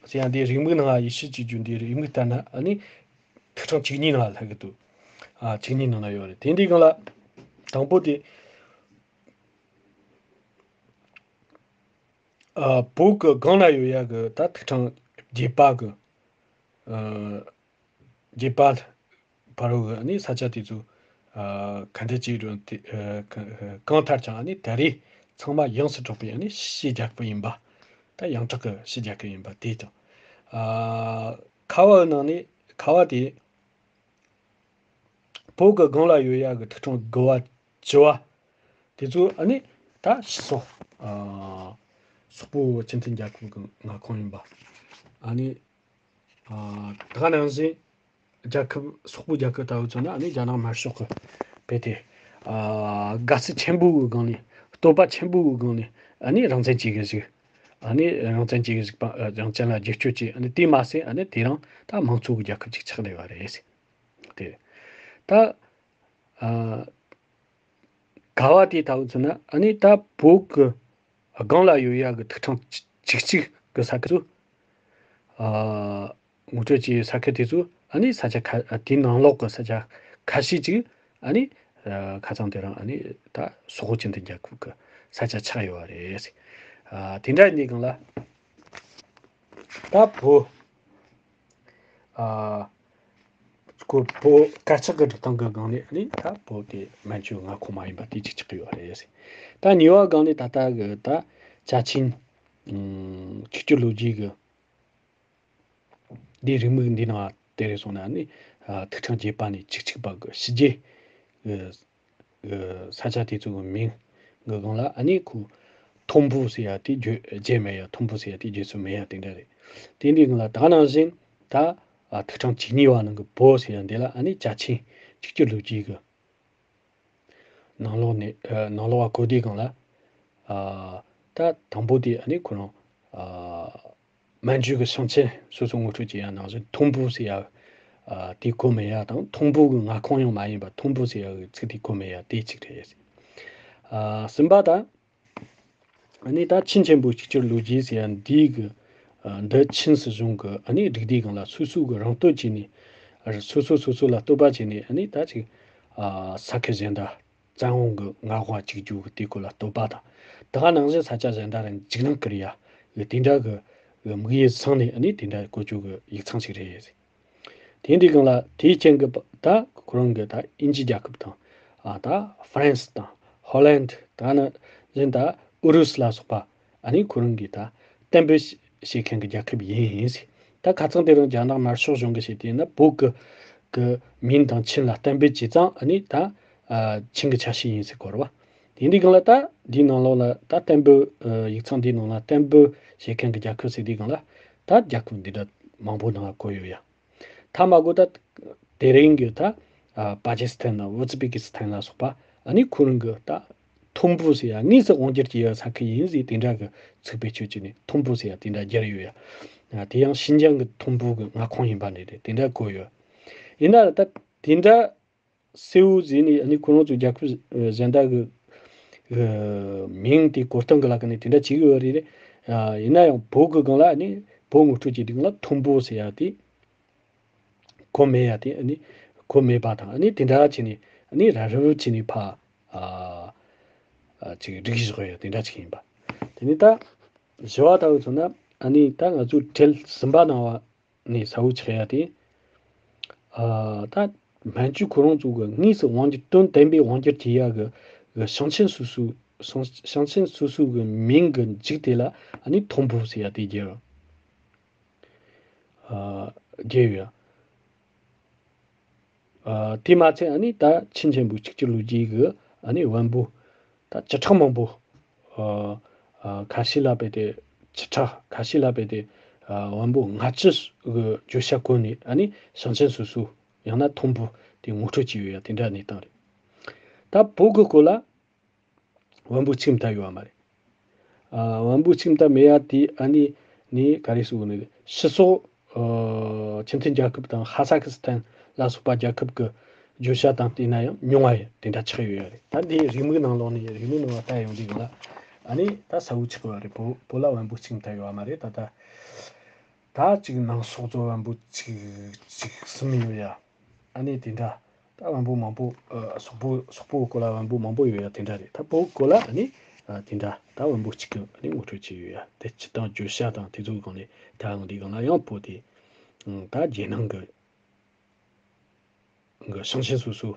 ཟེར་ཡང་དེ་རེའུ་མིག་ནང་ཡེ་ཤུ་གཅིག་གྱུར་འདི་རེའུ་མིག་ལྟར་ན་ཨ་ནི་ཐིག་ཕྲེང་བཅུ་གཉིས་ནང་ལ་ལྷག་གི་འདུག་ཨ་བཅུ་གཉིས་ནང་ལ་ཡོད་རེད། དེ་འདི་སྒང་ལ་དང་པོ་དེ་ ཨ། བོད་ཀྱི་སྒང་ལ་ཡོད་ཡ་གི་ད་ཐིག་ཕྲེང་བརྒྱད་པ་གི། ཨ། བརྒྱད་པ་ཕ་རོལ་གི་ཨ་ནི་ས་ཆ་དེ་ཚོ། ཨ། ག་འདྲ་ཅིག་རེད་དེ། ཨ། གང་ལྟར་ཀྱང་ཨ་ནི་ད་རེས་ཚང་མ་ཡོངས་སུ་གྲགས་པའི་ཨ་ནི་ཕྱི་རྒྱལ་ཁབ་ཡིན་པ། ད་ཡོངས་གྲགས་ཀྱི་ཕྱི་རྒྱལ་ཁབ་ཡིན་པ་དེ་དང་། ཨ། ཁ་བ་ནང་ནས་ཁ་བ་དེ། བོད་ཀྱི་སྒང་ལ་ཡོད་ཡ་གི་ཐིག་ཕྲེང་དགུ་བ་བཅུ་བ་དེ་ཚོ་ཨ་ནི་ད་ཕྱི་སོག་ཨ། སོག་པོ་སྤྱི་མཐུན་རྒྱལ་ཁབ་ཀྱི་མངའ་ཁོངས་ཡིན་པ། ཨ་ནི། ཨ། ད་ག་ནང་བཞིན་རྒྱལ་ཁབ་སོག་པོའི་རྒྱལ་ཁབ་ལྟ་བུ་མཚོན་ན་ཨ་ནི་རྒྱ་ནག་དམར་ཤོག་གི་བོད་དེ། ཨ། དགའ་བསུ་ཆེན་པོ་གི་སྒང་ནས། བསྟོད་པ་ཆེན་པོ་གི་སྒང་ནས་ཨ་ནི་རང་བཙན་གྱི་གཞི་བཞུགས། ཨ་ནི་རང་བཙན་གྱི་གཞི་བཞུགས་པ། ཨ། རང་བཙན་ལ་རྒྱབ་སྐྱོར་བྱས། ཨ་ནི་དེ་མ་ཟད་ཨ་ནི་དེ་རིང་ད་དམངས་གཙོ་གི་རྒྱལ་ཁབ་ཅིག་ཆགས་བསྡད་པ་རེད། དེ་ད། ཨ། ག་བ་དེ་ལྟ་བུ་མཚོན་ན་ཨ་ནི་ད་བོད་ཀྱི་སྒང་ལ་ཡོད་ཡ་གི་ཐིག་ཕྲེང་བཅུ་གཅིག་གི་ས་ཁུལ་ཚོ། ཨ། ངོ་སྤྲོད་ཀྱི་ས་ཁུལ་དེ་ཚོ་ཨ་ནི་ས་ཆ་ཁ། དེའི་ནང་ལོགས་ཀྱི་ས་ཆ་ཁ་ཤས་ཅིག་ཨ་ནི། ཨ། ཁ་སང་དེ་རིང་ཨ་ནི་ད་སོག་པོ་སྤྱི་མཐུན་རྒྱལ་ཁབ་ཀྱི་ས་ཆ་ཆགས་ཡོད་པ་རེད། ཨ། དེ་འདྲ་ཡིན་དུས་སྒང་ལ་ད་བོད། ཨ། ཁོ་བོད་དཀར་ཆག་གི་སྒྲིག་སྟངས་ཀྱི་སྒང་ནས་ཨ་ནི་ད་བོད་དེ་མན་ཇུའི་མངའ་ཁོངས་མ་ཡིན་པ་དེ་གཅིག་ཆགས་ཀྱི་ཡོད་རེད། ད་གཉིས་པ་སྒང་ནས་ད་ལྟ་གི་ད་ཅ་ཆིང་། ཨ། ཆིག་སྒྱུར་ལོ་རྒྱུས་ཀྱི་འདིའི་རེའུ་མིག་འདི་ནང་དེ་རེད་སོང་ན་ཨ་ནི། ཨ། ཐིག་ཕྲེང་བརྒྱད་པ་ནས་བཅུ་གཅིག་པ་གི་ཕྱི་རྒྱལ་གི། ཨ། ས་ཆ་དེ་ཚོ་གི་མིང་གི་སྒང་ལ་ཨ་ནི་ཁོ་ཐོམ་བུ་ཟེར་ཡ་དེ་བརྗོད་བརྗོད་མེད་ཡ། ཐོམ་བུ་ཟེར་ཡ་དེ་བརྗོད་སྲོལ་མེད་ཡ་དེ་འདྲ་རེད། དེ་འདི་སྒང་ལ་ད་ག་ནང་བཞིན་ད། ཨ། ཐིག་ཕྲེང་བཅུ་གཉིས་པ་ནང་གི་བོད་ཟེར་ཡ་འདི་ལ་ཨ་ནི་ཅ་ཆིང་ཆིག་སྒྱུར་ལོ་རྒྱུས་ཀྱི་ནང་ལོགས་ནས། ཨ། ནང་ལོགས་ལ་གོ་དུས་སྒང་ལ། ཨ། ད་དང་པོ་དེ་ཨ་ནི་ཁོ་རང་། ཨ། མན་ཇུ་གི་ཞིང་ཆེན་སོ་སོ་ངོ་སྤྲོད་བྱེད་ཡ་ནང་བཞིན་ཐོམ་བུ་ཟེར་ཡ། ཨ། དེ་གོ་མེད་ཡ་དང་། ཐོམ་བུ་གི་མངའ་ཁོངས་ཡང་མ་ཡིན་པ་ཐོམ་བུ་ཟེར་ཡ་གི་ཚིག་དེ་གོ་མེད་ཡ་དེ་གཅིག་རེད། ཨ། གསུམ་པ་ད། ཨ་ནི་ད་ཆིན་ཆེན་པོའི་ཆིག་སྒྱུར་ལོ་རྒྱུས་ཟེར་ཡ་འདི་གི། ཨ། འདི་ཆིན་སྲིད་གཞུང་གི་ཨ་ནི་སྒྲིག་དུས་སྒང་ལ་སོ་སོ་གི་རང་བསྟོད་བྱས་ནས། ཨ། སོ་སོ་སོ་སོ་ལ་བསྟོད་པ་བྱས་ནས་ཨ་ནི་ད་ཅིག། ཨ། ས་ཁུལ་གཞན་དག་བཙན་དབང་གི་མངའ་དབང་གཅིག་གྱུར་གྱི་དེ་སྐོར་ལ་བསྟོད་པ་དང་། ད་ག་ནང་བཞིན་ས་ཆ་གཞན་དག་རང་འཇིགས་སྣང་སྐུལ་ཡ་གི་དེ་འདྲ་གི་དམིགས་ཡུལ་བཟུང་ནས་ཨ་ནི་དེ་འདྲ་བཀོད་རྒྱུ་གི་ཡིག་ཚང་ཞིག་རེད། དེ་འདྲའི་སྒང་ལ་དེའི་རྐྱེན་གྱིས་ད་ཁོ་རང་གི་ད་དབྱིན་ཇི་རྒྱལ་ཁབ་དང་། ཨ། ད་ཧྥ་རན་སི་དང་ཧོ་ལན། ད་ག་ནང་བཞིན་ད་ཨུ་རུ་སུ་ལ་སོགས་པ་ཨ་ནི་ཁོ་རང་གི་ད་གཏན་འབེབས་བྱེད་མཁན་གྱི་རྒྱལ་ཁབ་ཡིན་ཟེར། ད་ཁ་སང་དེ་རིང་རྒྱ་ནག་དམར་ཤོག་གཞུང་གི་བྱས་དུས་ན་བོད་ཀྱི་གི་མིང་དང་ཆིན་ལ་གཏན་འབེབས་བྱས་ཙང་ཨ་ནི་ད། ཨ། ཆིན་གྱི་ཆ་ཤས་ཡིན་ཟེར་གོ་རེད་བ། དེ་འདྲའི་སྒང་ལ་ད་འདིའི་ནང་ལོགས་ལ་ད་གཏན་འབེབས། ཨ། ཡིག་ཚང་འདིའི་ནང་ལ་གཏན་འབེབས་བྱེད་མཁན་གྱི་རྒྱལ་ཁབ་ཟེར་དུས་སྒང་ལ་ད་རྒྱལ་ཁབ་འདི་འདྲ་མང་པོ་ནང་བཀོད་ཡོད་ཡ། ཐ་མ་གོ་ད་དེ་རིང་གི་ད། ཨ། པ་ཀི་སི་ཐན་དང་ཨུ་ཛི་པེ་ཀི་སི་ཐན་ལ་སོགས་པ་ཨ་ནི་ཁོ་རང་གི་ད་ཐོམ་བུ་ཟེར་ཡ་དངོས་སུ་དབང་སྒྱུར་གྱི་ཡ་ས་ཁུལ་ཡིན་ཟེར་དེ་འདྲ་གི་ཚིག་བེད་སྤྱོད་བྱས་ནས་ཐོམ་བུ་ཟེར་ཡ་དེ་འདྲ་སྦྱར་ཡོད་ཡ། ཨ། དེ་ཡང་ཤིན་ཅང་གི་ཐོམ་བུ་གི་མངའ་ཁོངས་ཡིན་པ་འདྲ་རེད། དེ་འདྲ་བཀོད་ཡོད། ཡིན་ན་ད་དེ་འདྲ་གསལ་བོ་བཟོས་ནས་ཨ་ནི་ཁོ་རང་ཚོ་རྒྱལ་ཁབ་གཞན་དག་གི་མིང་དེ་གོ་སྟངས་ཀྱི་ལ་ཁ་ནས་དེ་འདྲ་བྱེད་ཀྱི་ཡོད་རེད། ཡིན་ན་ཡང་བོད་ཀྱི་སྒང་ལ་ཨ་ནི་བོད་ངོ་སྤྲོད་ཀྱི་སྒང་ལ་ཐོམ་བུ་ཟེར་ཡ་དེ་གོ་མེད་ཡ་དེ། ཨ་ནི་གོ་མེད་པ་དང་། ཨ་ནི་དེ་འདྲ་བྱས་ནས་ཨ་ནི་ར་རི་བོ་བྱས་ནས་ཕ། ཨ། ཅིག་སྒྲིག་བཞག་ཡ་དེ་འདྲ་ཅིག་ཡིན་པ། དེ་ནས་ད་བཞི་བ་ལྟ་བུ་མཚོན་ན་ཨ་ནི་ད་ང་ཚོའི་གྲལ་གསུམ་པ་ནང་བ། ནས་གསལ་བོ་ཆགས་ཡ་དེ། ཨ། ད་མན་ཇུ་ཁོ་རང་ཚོ་གི་དངོས་སུ་དབང་སྒྱུར། དོན་དམ་པའི་དབང་སྒྱུར་བྱེད་ཡ་གི་གི་ཞིང་ཆེན་སོ་སོའི་ཞིང་ཞིང་ཆེན་སོ་སོའི་གི་མིང་གི་མཇུག་དེ་ལ་ཨ་ནི་ཐོམ་བུ་ཟེར་ཡ་དེ་བརྒྱབ། ཨ། བརྒྱབ་ཡོད། ཨ། དེ་མ་ཚད་ཨ་ནི་ད་ཆིན་ཆེན་པོའི་ཆིག་སྒྱུར་ལོ་རྒྱུས་ཀྱི་ཨ་ནི་བམ་པོ་ད་བཅུ་ཕྲག་མང་པོ། ཨ། ཨ། ཁ་ཤས་ལ་དཔེ་དེ་བཅུ་ཕྲག་ཁ་ཤས་ལ་དཔེ་དེ། ཨ། བམ་པོ་ལྔ་བཅུ་གི་བརྗོད་བྱ་བཀོད་ནས་ཨ་ནི་ཞིང་ཆེན་སོ་སོ་ཡང་ན་ཐོམ་བུ་དེ་ངོ་སྤྲོད་བྱས་ཡོད་ཡ་དེ་འདྲ་གནས་སྟངས་རེད། ད་བོད་ཀྱི་སྐོར་ལ། བམ་པོ་གཅིག་མཐའ་ཡོད་པ་མ་རེད། ཨ། བམ་པོ་གཅིག་མཐའ་མེད་ཡ་དེ་ཨ་ནི་ནི་ག་རེ་ཟེར་དགོས་ནི། ཕྱི་སོག་ཨ། སྤྱི་མཐུན་རྒྱལ་ཁབ་དང་ཧ་ས་ཁི་སི་ཐན་ལ་སོགས་པ་རྒྱལ་ཁབ་ཀྱི་བརྗོད་བྱ་དང་བལྟས་ན་ཡང་ཉུང་བ་ཡ་དེ་འདྲ་ཆགས་ཡོད་ཡ་རེད། ད་འདི་རེའུ་མིག་ནང་ལོགས་ནས་རེའུ་མིག་ནང་ལ་ལྟ་ཡོང་དུས་སྒང་ལ་ཨ་ནི་ད་གསལ་བོ་ཆགས་ཡོད་རེད། བོད་བོད་ལ་བམ་པོ་གཅིག་མཐའ་ཡོད་པ་མ་རེད། ད་ད་ད་གཅིག་ནང་སོག་ཚོ་བམ་པོ་གཅིག་གཅིག་གསུམ་ཡོད་ཡ། ཨ་ནི་དེ་འདྲ། ད་བམ་པོ་མང་པོ། ཨ། སོག་པོ་སོག་པོའི་སྐོར་ལ་བམ་པོ་མང་པོ་ཡོད་ཡ་དེ་འདྲ་རེད། ད་བོད་སྐོར་ལ་ཨ་ནི་ ཨ་དེ་འདྲ་ད་བོན་པོ་གཅིག་གི་ནི་ངོ་སྤྲོད་བྱས་ཡོད་ཡ། དེ་སྤྱིར་བཏང་བརྗོད་བྱ་དང་དེ་ཚོའི་སྒང་ནས་ད་ཡང་འདི་སྒང་ལ་ཡང་བོད་དེ་ཨང་ད་རྒྱལ་ནང་གི་གི་ཞིང་ཆེན་སོ་སོ།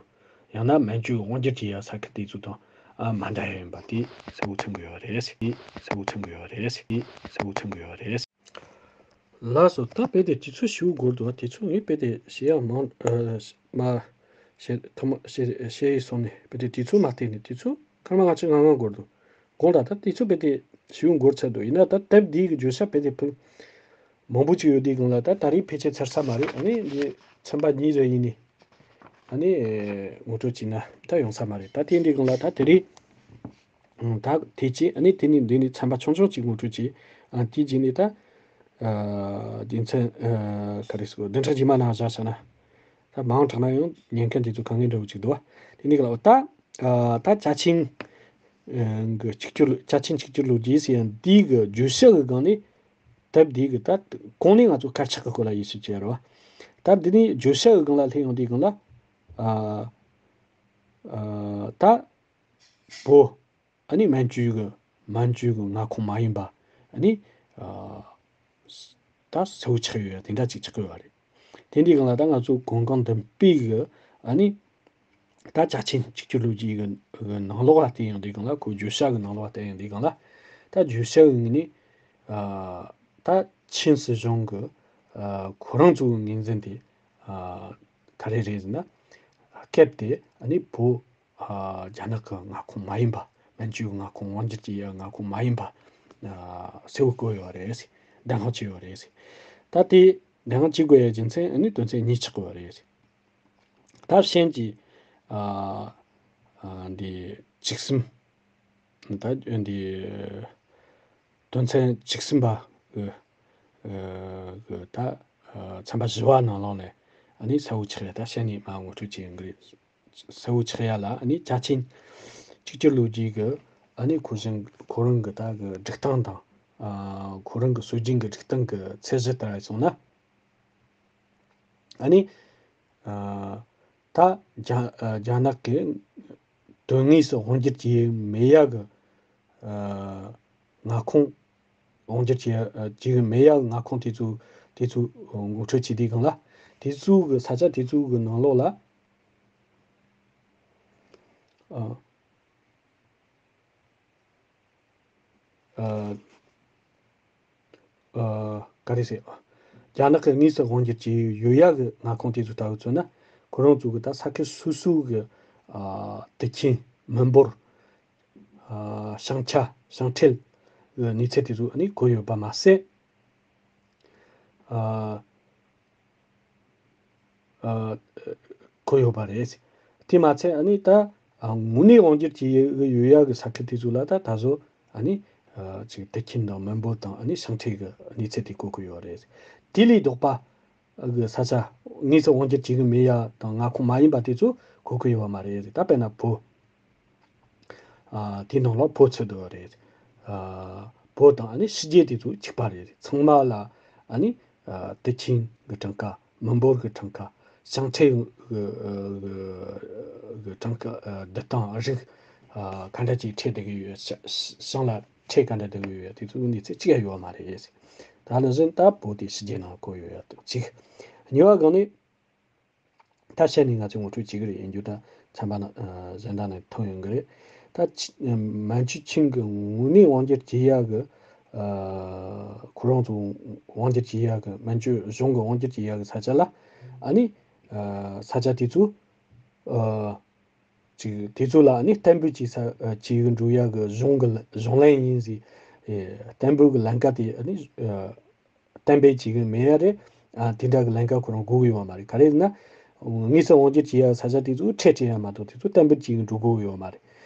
ཡང་ན་མན་ཇུའི་དབང་སྒྱུར་གྱི་ཡ་ས་ཁུལ་དེ་ཚོ་དང་ཨ་མ་འདྲ་ཡ་ཡིན་པ་དེ་གསལ་བོ་མཚོན་གི་ཡོད་རེད། དེ་གསལ་བོ་མཚོན་གི་ཡོད་རེད། དེ་གསལ་བོ་མཚོན་གི་ཡོད་རེད། ལགས་སོ། ད་དཔེ་དེ་དུས་ཚོད་ཞེ་པོ་འགོར་འདུག་དུས་ཚོད་ངས་དཔེ་དེ་བཤད་ཡག་མང་ཨ་མ་བཤད་ཐོག་མ་བཤད་བཤད་ཡས་སོང་ནས་དཔེ་དེ་དུས་ཚོད་མ་བལྟས་ནས་དུས་ཚོད་སྐར་མ་ལྔ་བཅུ་ང་ལྔ་འགོར་འདུག་དགོངས་དག་ད་དུས་ཚོད་དཔེ་དེ་ཞེ་པོ་འགོར་ཚར་འདུག་ཡིན་ན་ད་དེབ་འདིའི་གི་བརྗོད་བྱ་དཔེ་དེ་ཕུལ་མང་པོ་ཅིག་ཡོད་དུས་སྒང་ལ་ད་ད་རེས་ཕལ་ཆེར་ཚར་ས་མ་རེད། ཨ་ནི་འདི་ཚན་པ་གཉིས་རེ་ཡིན་ནི། ཨ་ནི་ངོ་སྤྲོད་བྱས་ན་ད་ཡོང་ས་མ་རེད། ད་དེ་འདྲའི་སྒང་ལ་ད་དེ་རེད། ཨང་ད་དེ་ཅི་ཨ་ནི་དེ་ནི་འདི་ནི་ཚན་པ་ཆུང་ཆུང་ཅིག་ངོ་སྤྲོད་བྱས། ཨང་དེ་རྗེས་ནི་ད་ཨ་རྒྱུ་མཚན་ཨ་ག་རེ་ཟེར་བདུན་ཕྲག་རྗེས་མ་ནང་བཞག་བྱས་ན་ད་མང་དྲགས་ན་ཡང་ཉན་མཁན་དེ་ཚོ་དཀའ་ངལ་འདྲ་བོ་ཅིག་འདུག་བ། དེ་ནི་ག་ལ་ད་ཨ་ད་ཅ་ཆིང་ཨ་གི་གཅིག་གྱུར་ཅ་ཆིང་གཅིག་གྱུར་ལོ་རྒྱུས་ཟེར་ཡང་འདི་གི་བརྗོད་བྱ་གི་སྒང་ནི། དེབ་འདི་གི་ད་གོང་ནས་ང་ཚོ་དཀར་ཆག་གི་སྐོར་ལ་ཡིད་ཆེས་བྱས་རོགས། ད་འདི་ནི་བརྗོད་བྱ་གི་སྒང་ལ་སླེབས་ཡོང་དུས་སྒང་ལ། ཨ་ཨ་ད་བོད་ཨ་ནི་མན་ཇུ་གི་མན་ཇུ་གི་མངའ་ཁོངས་མ་ཡིན་པ་ཨ་ནི་ཨ་ད་གསལ་བོ་ཆགས་ཡོད་ཡ་དེ་འདྲ་ཅིག་ཆགས་ཡོད་པ་རེད། དེ་འདི་སྒང་ལ་ད་ང་ཚོ་གོང་གང་མདུན་སྤོས་གི་ཨ་ནི། ད་ཅ་ཆིང་གཅིག་གྱུར་ལོ་རྒྱུས་ཀྱི་ནང་ལོགས་ལ་བལྟས་ཡོང་དུས་སྒང་ལ་ཁོའི་བརྗོད་བྱ་གི་ནང་ལོགས་ལ་བལྟས་ཡོང་དུས་སྒང་ལ། ད་བརྗོད་བྱ་གི་ངོས་ནས་ཨ་ད་ཆིན་སྲིད་གཞུང་གི་ཨ་ཁོ་རང་ཚོའི་ངོས་འཛིན་དེ་ཨ་ག་རེ་རེད་ཟེར་ན། སྐབས་དེ་ཨ་ནི་བོད་ཨ་རྒྱ་ནག་གི་མངའ་ཁོངས་མ་ཡིན་པ། མན་ཇུའི་མངའ་ཁོངས་དབང་སྒྱུར་གྱི་མངའ་ཁོངས་མ་ཡིན་པ་ཨ་གསལ་བོ་བཀོད་ཡོད་རེད། གདམས་ངག་བྱས་ཡོད་རེད། ད་དེ་གདམས་ངག་བྱེད་དགོས་ཡ་རྒྱུ་མཚན་ཨ་ནི་དོན་ཚན་གཉིས་ཆགས་ཡོད་རེད། ད་གཞན་གྱི་ཨ་ཨ་འདི་བཅུ་གསུམ། ད་འདི་དོན་ཚན་བཅུ་གསུམ་པ་གི་ཨ་གི་ད་ཨ་ཚན་པ་བཞི་བ་ནང་ལོགས་ནས་ཨ་ནི་གསལ་བོ་ཆགས་ཡ། ད་གཞན་ནས་མར་ངོ་སྤྲོད་བྱེད་ཡོང་གི་རེད། གསལ་བོ་ཆགས་ཡ་ལ་ཨ་ནི་ཅ་ཆིང་གཅིག་གྱུར་ལོ་རྒྱུས་ཀྱི་ཨ་ནི་ཁོ་བཞིན་ཁོ་རང་གི་ད་གི་སྒྲིག་སྟངས་དང་ཨ་ཁོ་རང་གི་སྲོལ་རྒྱུན་གྱི་སྒྲིག་སྟངས་ཀྱི་ཚད་གཞི་ལྟར་སོང་ན། ཨ་ནི་ཨ་ད་རྒྱ་ཨ་རྒྱ་ནག་གི་དོན་དངོས་སུ་དབང་སྒྱུར་བྱེད་མེད་ཡ་གི་ཨ་མངའ་ཁོངས་དབང་སྒྱུར་བྱེད་ཨ་བྱེད་མེད་ཡ་གི་མངའ་ཁོངས་དེ་ཚོ་དེ་ཚོ་ངོ་སྤྲོད་བྱེད་དུས་སྒང་ལ། དེ་ཚོ་གི་ས་ཆ་དེ་ཚོ་གི་ནང་ལོགས་ལ་ཨ། ཨ་ཨ་ག་རེ་ཟེར། རྒྱ་ནག་གི་དངོས་སུ་དབང་སྒྱུར་བྱས་ཡོད་ཡ་གི་མངའ་ཁོངས་དེ་ཚོ་ལྟ་བུ་མཚོན་ན། ཁོ་རང་ཚོ་གི་ད་ས་ཁུལ་སོ་སོ་གི་ཨ་དུད་ཁྱིམ་མི་འབོར། ཨ་བྱང་ཆ་བྱང་འཕྲེལ་གི་གནས་ཚད་དེ་ཚོ་ནི་བཀོད་ཡོད་པ་མ་ཟད། ཨ་ཨ་བཀོད་ཡོད་པ་རེད། དེ་མ་ཚད་ཨ་ནི་ད་ཨ་དངོས་གནས་དབང་སྒྱུར་བྱེད་ཡོད་ཡ་གི་ས་ཁུལ་དེ་ཚོ་ལ་ད་ད་གཟོད་ཨ་ནི་ཨ་ཅིག་དུད་ཁྱིམ་དང་མི་འབོར་དང་ཨ་ནི་བྱང་འཕྲེལ་གི་གནས་ཚད་དེ་བཀོད་གི་ཡོད་རེད། དེ་ལས་ལྡོག་པ་གི་ས་ཆ་དངོས་སུ་དབང་སྒྱུར་བྱེད་གི་མེད་ཡ་དང་མངའ་ཁོངས་མ་ཡིན་པ་དེ་ཚོ་བཀོད་གི་ཡོད་པ་མ་རེད། ད་དཔེར་ན་བོད། ཨ་དེའི་ནང་ལ་བོད་ཚུད་འདུག་རེད། ཨ་བོད་དང་ཨ་ནི་ཕྱི་རྒྱལ་དེ་ཚོ་གཅིག་པ་རེད། ཚང་མ་ལ་ཨ་ནི་ཨ་དུད་ཁྱིམ་གི་གྲངས་ཀ། མི་འབོར་གི་གྲངས་ཀ། བྱང་འཕྲེལ་གི་གི་གྲངས་ཀ། ཨ་བསྡུ་སྟངས་རིགས་ཨ་ག་འདྲ་ཅིག་འཕྲད་བསྡད་གི་ཡོད། བྱ་བྱང་ལ་འཕྲད་ག་འདྲ་བསྡད་གི་ཡོད། དེ་ཚོའི་གནས་ཚད་གཅིག་ཡང་ཡོད་མ་རེད། ད་ནང་བཞིན་ད་བོད་དེ་ཕྱི་རྒྱལ་ནང་བཀོད་ཡོད་ཡ་འདུག་གཅིག་གཉིས་པ་སྒང་ནས། ད་བཤད་ནས་ང་ཚོས་ངོ་སྤྲོད་བྱེད་ཀྱི་རེད། ཡིན་རྒྱུ་ད་ཚན་པ་ནང་ཨ་གཞན་དག་ནས་ཐོན་ཡོང་གི་རེད། ད་ཆི་ཨ་མན་ཇུ་ཆིང་གི་དངོས་གནས་དབང་སྒྱུར་བྱེད་ཡག་གི་ཨ་ཁོ་རང་ཚོ་དབང་སྒྱུར་བྱེད་ཡག་གི་མན་ཇུ་གཞུང་གི་དབང་སྒྱུར་བྱེད་ཡག་གི་ས་ཆ་ལ་ཨ་ནི་ཨ་ས་ཆ་དེ་ཚོ་ཨ་ཅིག་དེ་ཚོ་ལ་ཨ་ནི་གཏན་འབེབས་བྱེད་ས་ཨ་བྱེད་གི་འགྲོ་ཡག་གི་གཞུང་གི་གཞུང་ལམ་ཡིན་ཟེར། ཨེ་གཏན་འབེབས་གི་ལམ་ཀ་དེ་ཨ་ནི་ཨ། གཏན་འབེབས་བྱེད་གི་མེད་ཡ་རེད། ཨ་དེ་འདྲ་གི་ལམ་ཀ་ཁོ་རང་དགོས་གི་ཡོད་མ་རེད། ག་རེ་ཟེར་ན། དངོས་སུ་དབང་སྒྱུར་བྱེད་ཡ་ས་ཆ་དེ་ཚོ་ཁྲལ་སྤྲད་ཡ་མ་གཏོགས་དེ་ཚོ་གཏན་འབེབས་བྱེད་གི་འགྲོ་དགོས་གི་ཡོད་མ་རེད།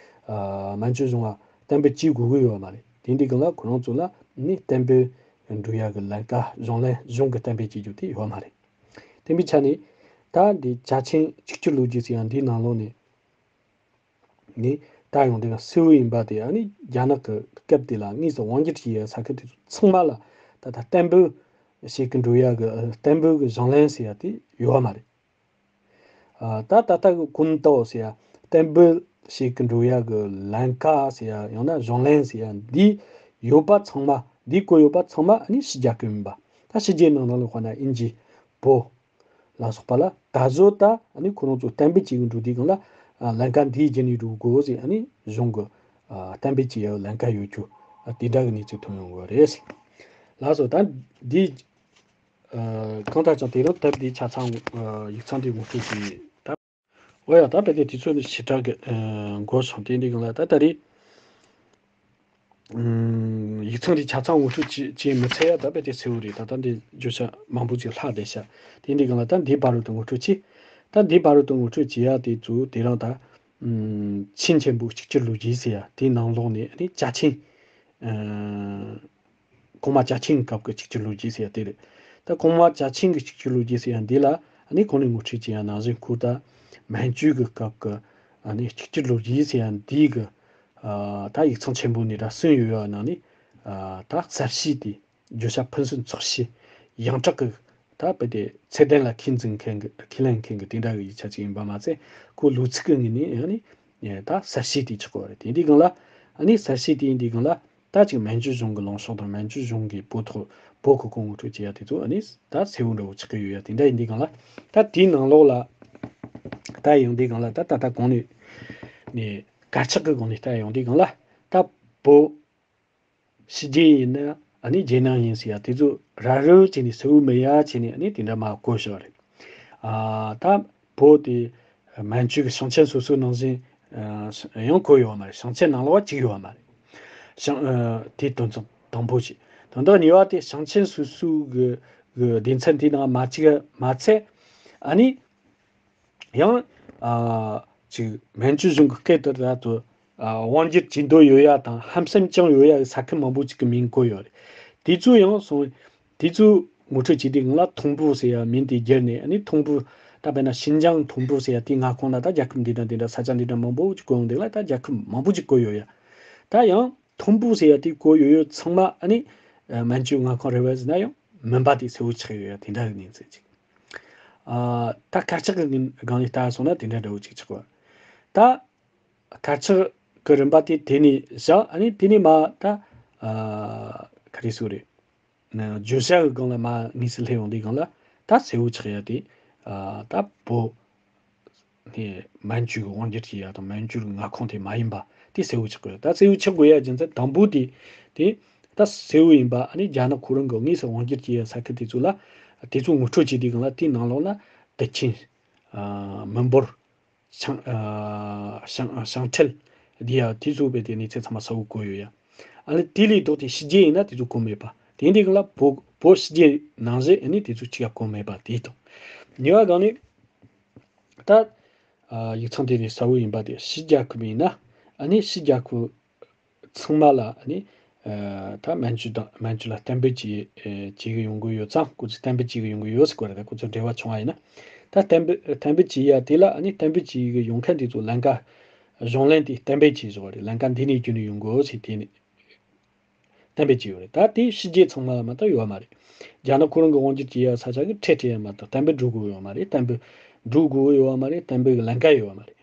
ཨ་མན་ཇུ་གཞུང་ལ་གཏན་འབེབས་བྱེད་དགོས་གི་ཡོད་མ་རེད། དེ་འདྲའི་སྒང་ལ་ཁོ་རང་ཚོ་ལ་ནི་གཏན་འབེབས་འགྲོ་ཡ་གི་ལམ་ཀ་གཞུང་ལམ་གཞུང་གི་གཏན་འབེབས་བྱེད་རྒྱུ་དེ་ཡོད་མ་རེད། དེ་འདྲའི་ཆ་ནས་ད་འདི་ཅ་ཆིང་གཅིག་གྱུར་ལོ་རྒྱུས་ཟེར་ཡ་འདིའི་ནང་ལོགས་ནས། ནི་ད་ཡོང་དེ་ག་སེའུ་ཡིན་པ་དེ་ཨ་ནི་རྒྱ་ནག་གི་སྐབས་དེ་ལ་དངོས་སུ་དབང་སྒྱུར་བྱེད་ཡ་ས་ཁུལ་དེ་ཚོ་ཚང་མ་ལ་ད་ལྟ་གཏན་འབེབས་བྱེད་ཀྱི་འགྲོ་ཡ་གི་གཏན་འབེབས་ཀྱི་གཞུང་ལམ་ཟེར་ཡ་དེ་ཡོད་མ་རེད། ཨ་ད་ད་ལྟ་གི་ཀུན་ཏའོ་ཟེར་ཡ་གཏན་འབེབས་ བྱེད་ཀྱི་འགྲོ་ཡ་གི་ལམ་ཁ་ཟེར་ཡ། ཡང་ན་གཞུང་ལམ་ཟེར་ཡ། འདི་ཡོད་པ་ཚང་མ། འདི་བཀོད་ཡོད་པ་ཚང་མ་ཨ་ནི་ཕྱི་རྒྱལ་ཁབ་ཡིན་པ། ད་ཕྱི་རྒྱལ་ནང་ནང་ལ་དཔེར་ན་དབྱིན་ཇི། བོད་ལ་སོགས་པ་ལ་ད་གཟོད་ད་ཨ་ནི་ཁོ་རང་ཚོ་གཏན་འབེབས་བྱེད་ཀྱི་འགྲོ་དུས་སྒང་ལ། ཨ། ལམ་ཁ་འདིའི་བརྒྱུད་ནས་འགྲོ་དགོས་ཟེར་ཨ་ནི་གཞུང་གི། ཨ། གཏན་འབེབས་བྱེད་ཡ་ལམ་ཁ་ཡོད་རྒྱུ། ཨ། དེ་འདྲ་གི་གནས་ཚུལ་ཐོན་ཡོང་གི་རེད། ལགས་སོ། ད་འདི། ཨ། གང་ལྟར་ཀྱང་དེ་རིང་དེབ་འདི་ཆ་ཚང་། ཨ། ཡིག་ཚང་འདི་ངོ་སྤྲོད་བྱས། ད། འོ་ཡ། ད་དཔེ་དེ་དུས་ཚོད་ནི་ཞེ་དྲག་གི། ཨ། འགོར་སོང་། དེ་འདི་སྒང་ལ་ད་ད་རེས། ཨམ། ཡིག་ཚང་འདི་ཆ་ཚང་ངོ་སྤྲོད་བྱེད་བྱེད་མི་ཚར་ཡ་ད་དཔེ་དེ་གསལ་བོ་རེད། ད་ད་འདི་བརྗོད་བྱ་མང་པོ་ཅིག་ལྷག་བསྡད་ཤག་དེ་འདི་སྒང་ལ་ད་འདི་བར་དུ་ངོ་སྤྲོད་བྱས། ད་འདི་བར་དུ་ངོ་སྤྲོད་བྱེད་ཡ་དེ་ཚོ་དེ་རིང་ད། ཨམ། ཆིང་ཆེན་པོ་གཅིག་གྱུར་ལོ་རྒྱུས་ཟེར་ཡ་དེའི་ནང་ལོགས་ནས་ཨ་ནི་ཅ་ཆིང་། ཨ། གོང་མ་ཅ་ཆིང་གི་སྐབས་ཀྱི་གཅིག་གྱུར་ལོ་རྒྱུས་ཟེར་ཡ་དེ་རེད། ད་གོང་མ་ཅ་ཆིང་གི་གཅིག་གྱུར་ལོ་རྒྱུས་ཟེར་ཡ་འདི་ལ་ཨ་ནི་གོང་ནས་ངོ་སྤྲོད་བྱེད་ཡ་ནང་བཞིན། ཁོ་ད་མན་ཇུ་གི་སྐབས་ཀྱི་ཨ་ནི་གཅིག་གྱུར་ལོ་རྒྱུས་ཟེར་ཡ་འདི་གི། ཨ། ད་ཡིག་ཚང་ཆེན་པོ་ནས་ད་གསན་ཡོད་ཡ་ནང་ནས། ཨ། ད་གསལ་བཤད་དེ། བརྗོད་བྱ་ཕུན་སུམ་ཚོགས་ཤིང་ཡང་དག་གི། ད་དཔེ་དེ་ཚད་ལྡན་ལ་ཁས་འཛིན་མཁན་གྱི། ཁས་ལེན་མཁན་གྱི་དེ་འདྲ་གི་ཡིག་ཆ་ཅིག་ཡིན་པ་མ་ཚད། ཁོ་ལོ་ཚིགས་ཀྱི་ངོས་ནས་ཨ་ནི་ད་གསལ་བཤད་དེ་ཆགས་པ་རེད། དེ་འདི་སྒང་ལ་ཨ་ནི་གསལ་བཤད་དེ་ཡིན་དུས་སྒང་ལ། ད་ཅིག་མན་ཇུ་གཞུང་གི་ལངས་ཕྱོགས་དང་། མན་ཇུ་གཞུང་གིས་བོད་ཐོག་བོད་ཁུལ་སྐོར་ངོ་སྤྲོད་བྱེད་ཡ་དེ་ཚོ་ཨ་ནི་ད་གསལ་བོ་འདྲ་བོ་ཆགས་ཀྱི་ཡོད་ཡ་དེ་འདྲ་ཡིན་དུས་སྒང་ལ། ད་དེའི་ནང་ལོགས་ལ་ད་ཡོང་དུས་སྒང་ལ། ད་ད་ལྟ་གོང་ནས་ནས་དཀར་ཆག་གི་སྒང་ནས་ད་ཡོང་དུས་སྒང་ལ། ད་བོད་ཕྱི་རྒྱལ་ཡིན་ན་ཨ་ནི་རྒྱལ་ནང་ཡིན་ཟེར་ཡ་དེ་ཚོ་ར་རོ་བྱས་ནས་གསལ་བོ་མེད་ཡ་བྱས་ནས་ཨ་ནི་དེ་འདྲ་མར་བཀོད་བཞག་རེད། ཨ། ད་བོད་དེ་མན་ཇུ་གི་ཞིང་ཆེན་སོ་སོའི་ནང་བཞིན། ཨ། ཡང་བཀོད་ཡོད་མ་རེད། ཞིང་ཆེན་ནང་ལོགས་གཅིག་ཡོད་མ་རེད། ཞིང་། ཨ། དེའི་དོན་ཚན་དང་པོ་བྱས། དོན་དག་གཉིས་པ་དེ་ཞིང་ཆེན་སོ་སོའི་གི་གི་སྡེ་ཚན་དེའི་ནང་མ་གཅིག་མ་ཚད། ཨ་ནི་ཡང་། ཨ། ཅིག་མན་ཇུ་གཞུང་གི་སྐད་དུ་ད་དུ། ཨ། དབང་སྒྱུར་བྱེད་འདོད་ཡོད་ཡ་དང་ཧམ་སེམས་བཅངས་ཡོད་ཡ་གི་ས་ཁུལ་མང་པོ་ཅིག་གི་མིང་བཀོད་ཡོད་རེད། དེ་ཚོ་ཡང་སོང་། དེ་ཚོ་ངོ་སྤྲོད་བྱེད་དུས་སྒང་ལ་ཐུམ་བུ་ཟེར་ཡ་མིང་དེ་བསྒྱུར་ནས། ཨ་ནི་ཐུམ་བུ། ད་དཔེར་ན་ཤིན་ཅང་ཐུམ་བུ་ཟེར་ཡ་དེའི་མངའ་ཁོངས་ལ་ད་རྒྱལ་ཁབ་འདི་འདྲ་འདི་འདྲ་ས་ཆ་འདི་འདྲ་མང་པོ་ཅིག་བཀོད་ཡོང་དུས་ལ། ད་རྒྱལ་ཁབ་མང་པོ་ཅིག་བཀོད་ཡོད་ཡ། ད་ཡང་ཐུམ་བུ་ཟེར་ཡ་དེ་བཀོད་ཡོད་ཡོད་ཚང་མ་ཨ་ནི། ཨ། མན་ཇུའི་མངའ་ཁོངས་རེད་པས་ཟེར་ན་ཡང་མིན་པ་དེ་གསལ་བོ་ཆགས་ཡོད་ཡ་དེ་འདྲ་གི་གནས་ཚུལ་ཅིག་ཨ། ད་དཀར་ཆག་གི་སྒང་ནས་ལྟ་སོང་ན་དེ་འདྲ་འདྲ་བོ་ཅིག་ཆགས་པ། ད་དཀར་ཆག་གི་རིམ་པ་དེ་དེ་ནས་བཞག་ཨ་ནི་དེ་ནས་མར་ད། ཨ། ག་རེ་ཟེར་དགོས་རེད། བརྗོད་བྱ་གི་སྒང་ལ་མར་དངོས་སུ་སླེབས་ཡོང་དུས་སྒང་ལ། ད་གསལ་བོ་ཆགས་ཡ་དེ། ཨ། ད་བོད་ནས་མན་ཇུ་གི་དབང་སྒྱུར་བྱེད་ཡ་དང་མན་ཇུ་གི་མངའ་ཁོངས་དེ་མ་ཡིན་པ་དེ་གསལ་བོ་ཆགས་དགོས་ཡ། ད་གསལ་བོ་ཆགས་དགོས་ཡ་རྒྱུ་མཚན་དང་པོ་དེ། དེ་ད་གསལ་བོ་ཡིན་པ། ཨ་ནི་རྒྱ་ནག་ཁོ་རང་གིས་དངོས་སུ་དབང་སྒྱུར་བྱེད་ཡ་ས་ཁུལ་དེ་ཚོ་ལ། དེ་ཚོ་ངོ་སྤྲོད་བྱེད་དུས་སྒང་ལ་དེའི་ནང་ལོགས་ལ་དུ་ཆེན། ཨ། མི་འབོར། ཞིང་། ཨ། ཞིང་། ཞིང་ཁྲལ་འདི་ཡ་དེ་ཚོ་བས་དེ་གནས་ཚད་ཚང་མ་གསལ་བོ་བཀོད་ཡོད་ཡ། ཨ་ནི་དེ་ལས་ལྡོག་སྟེ་ཕྱི་རྒྱལ་ཡིན་ན་དེ་ཚོ་བཀོད་མེད་པ། དེ་འདི་ག་ལ་བོད་བོད་ཕྱི་རྒྱལ་ནང་བཞིན་ཨ་ནི་དེ་ཚོ་གཅིག་ཡ་བཀོད་མེད་པ་དེ་དང་། གཉིས་པ་སྒང་ནས་ད། ཨ། ཡིག་ཚང་དེ་ནས་གསལ་བོ་ཡིན་པ་དེ་ཕྱི་རྒྱལ་ཁབ་ཡིན་ན་ཨ་ནི་ཕྱི་རྒྱལ་ཁབ་ཚང་མ་ལ་ཨ་ནི། ཨ། ད་མན་ཇུ་དང་མན་ཇུ་ལ་གཏན་འབེབས་བྱེད་བྱེད་གི་ཡོང་གི་ཡོད་ཙང་། ཁོ་ཚོས་གཏན་འབེབས་བྱེད་གི་ཡོང་གི་ཡོད་ཟེར་གོ་རེད། ད་ཁོ་ཚོ་འབྲེལ་བ་བྱུང་བ་ཡིན་ན། ད་གཏན་འབེབས་གཏན་འབེབས་བྱེད་ཡ་དེ་ལ་ཨ་ནི་གཏན་འབེབས་བྱེད་གི་ཡོང་མཁན་དེ་ཚོ་ལམ་ཀ་གཞུང་ལམ་དེ་གཏན་འབེབས་བྱས་བཞག་པ་རེད། ལམ་ཀ་འདི་ནས་བརྒྱུད་ནས་ཡོང་དགོས་ཟེར་དེ་ནས་གཏན་འབེབས་བྱས་ཡོད་རེད། ད་དེ་ཕྱི་རྒྱལ་ཚང་མ་ལ་མ་གཏོགས་ཡོད་མ་རེད། རྒྱ་ནག་ཁོ་རང་གི་དབང་སྒྱུར་བྱེད་ཡ་ས་ཆ་གི་ཁྲལ་སྤྲད་ཡ་མ་གཏོགས་གཏན་འབེབས་འགྲོ་དགོས་ཡོད་མ་རེད། གཏན་འབེབས་འགྲོ་དགོས་ཡོད་མ་རེད། གཏན་འབེབས་གི་ལམ་ཀ་ཡོད་མ་རེད།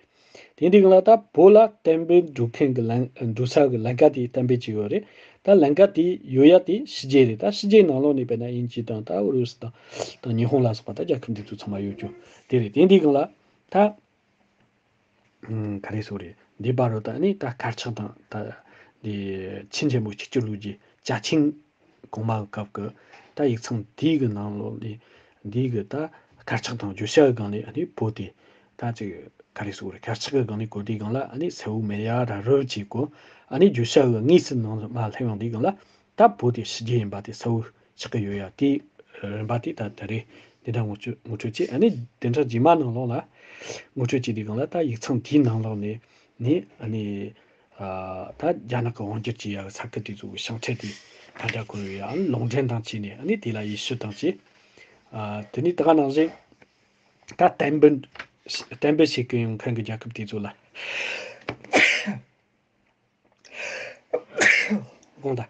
དེ་འདི་ག་ལ་ད་བོད་ལ་གཏན་འབེབས་འགྲོ་མཁན་གྱི་ལམ། འགྲོ་ས་གི་ལམ་ཀ་དེ་གཏན་འབེབས་བྱས་ཡོད་རེད། ད་ལམ་ཀ་དེ་ཡོད་ཡ་དེ་ཕྱི་རྒྱལ་རེད། ད་ཕྱི་རྒྱལ་ནང་ལོགས་ནས་དཔེར་ན་དབྱིན་ཇི་དང་ད་ཨུ་རུ་སུ་དང་དང་ཉི་ཧོང་ལ་སོགས་པ་ད་རྒྱལ་ཁབ་འདི་ཚོ་ཚང་མ་ཡོད་རྒྱུ་དེ་རེད། དེ་འདི་ག་ལ་ད། ཨུམ། ག་རེ་ཟེར་རེད། འདི་བར་རུ་ད་ནི་ད་དཀར་ཆག་དང་ད་འདི་ཆིང་ཆེན་པོ་གཅིག་གྱུར་ལོ་རྒྱུས་ཅ་ཆིང་གོང་མ་གི་སྐབས་ཀྱི་ད་ཡིག་ཚང་འདི་གི་ནང་ལོགས་ནས་འདི་གི་ད་དཀར་ཆག་དང་བརྗོད་བྱ་གི་སྒང་ནས་ཨ་ནི་བོད་དེ་ད་ཅིག་ག་རེ་ཟེར་དགོས་རེད། དཀར་ཆག་གི་སྒང་ནས་གོ་དུས་སྒང་ལ་ཨ་ནི་གསལ་བོ་མེད་ཡ་ར་རོབ་ཅིག་གོ། ཨ་ནི་བརྗོད་བྱ་གི་དངོས་སུ་ནང་མར་སླེབས་ཡོང་དུས་སྒང་ལ་ད་བོད་དེ་ཕྱི་རྒྱལ་ཡིན་པ་དེ་གསལ་བོ་ཆགས་ཀྱི་ཡོད་ཡ། དེ་རིམ་པ་དེ་ད་ད་རེས་འདི་འདྲ་ངོ་སྤྲོད་ངོ་སྤྲོད་བྱས། ཨ་ནི་བདུན་ཕྲག་རྗེས་མ་ནང་ལོགས་ལ་ངོ་སྤྲོད་བྱས་དུས་སྒང་ལ་ད་ཡིག་ཚང་དེའི་ནང་ལོགས་ནས་ནི་ཨ་ནི། ཨ། ད་རྒྱ་ནག་གི་དབང་སྒྱུར་བྱེད་ཡ་གི་ས་ཁུལ་དེ་ཚོ་གི་ཞིང་ཁྲལ་དེ་ད་ལྟ་བཀོད་ཡོད་ཡ། ཨ་ནི་ལུང་འདྲེན་དང་བྱས་ནས་ཨ་ནི་དེ་ལ་ཡིད་ཆེས་དང་བྱས། ཨ། དེ་ནས་ད་ག་ནང་བཞིན་ད་གཏན་འབེབས་གཏན་འབེབས་བྱེད་ཀྱི་ཡོང་མཁན་གྱི་རྒྱལ་ཁབ་དེ་ཚོ་ལ། དགོངས་དག་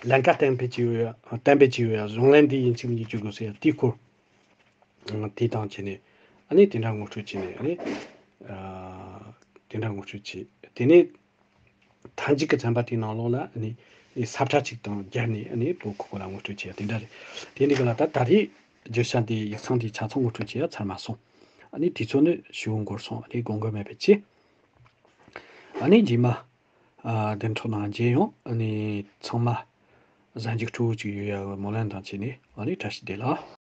ལམ་ཀ་གཏན་འབེབས་བྱས་ཡོད་ཡ། གཏན་འབེབས་བྱས་ཡོད་ཡ། གཞུང་ལམ་འདི་ཡིན་གཅིག་མིན་གཅིག་བརྒྱུད་དགོས་ཟེར་ཡ་དེའི་སྐོར། དེ་དང་བྱས་ནས་ཨ་ནི་དེ་འདྲ་ངོ་སྤྲོད་བྱས་ནས་ཨ་ནི། ཨ། དེ་འདྲ་ངོ་སྤྲོད་བྱས། དེ་ནས་མཐའ་མཇུག་གི་ཚན་པ་དེའི་ནང་ལོགས་ལ་ཨ་ནི་ས་བཀྲ་གཅིག་དང་སྦྱར་ནས་ཨ་ནི་ལོ་ཁོ་ཁོ་ལ་ངོ་སྤྲོད་བྱས་དེ་འདྲ་རེད། དེ་འདི་ག་ལ་ད་ད་རེས་བརྗོད་བྱ་འདི་ཡིག་ཚང་འདི་ཆ་ཚང་ངོ་སྤྲོད་བྱས་ཡ་ཚར་མ་སོང་། ཨ་ནི་དུས་ཚོད་ནི་ཞེ་པོ་འགོར་སོང་། ཨ་ནི་དགོངས་འགལ་མེད་པའི་ཆེད། ཨ་ནི་རྗེས་མ་ཨ་བདུན་ཕྲག་ནང་མཇལ་ཡོང་། ཨ་ནི་ཚང་མ་གཟའ་མཇུག་སྤྲོ་བོ་ཅིག་ཡོད་ཡ་གི་སྨོན་ལམ་དང་བཅས་ནས་ཨ་ནི་བཀྲ་ཤིས་བདེ་ལེགས།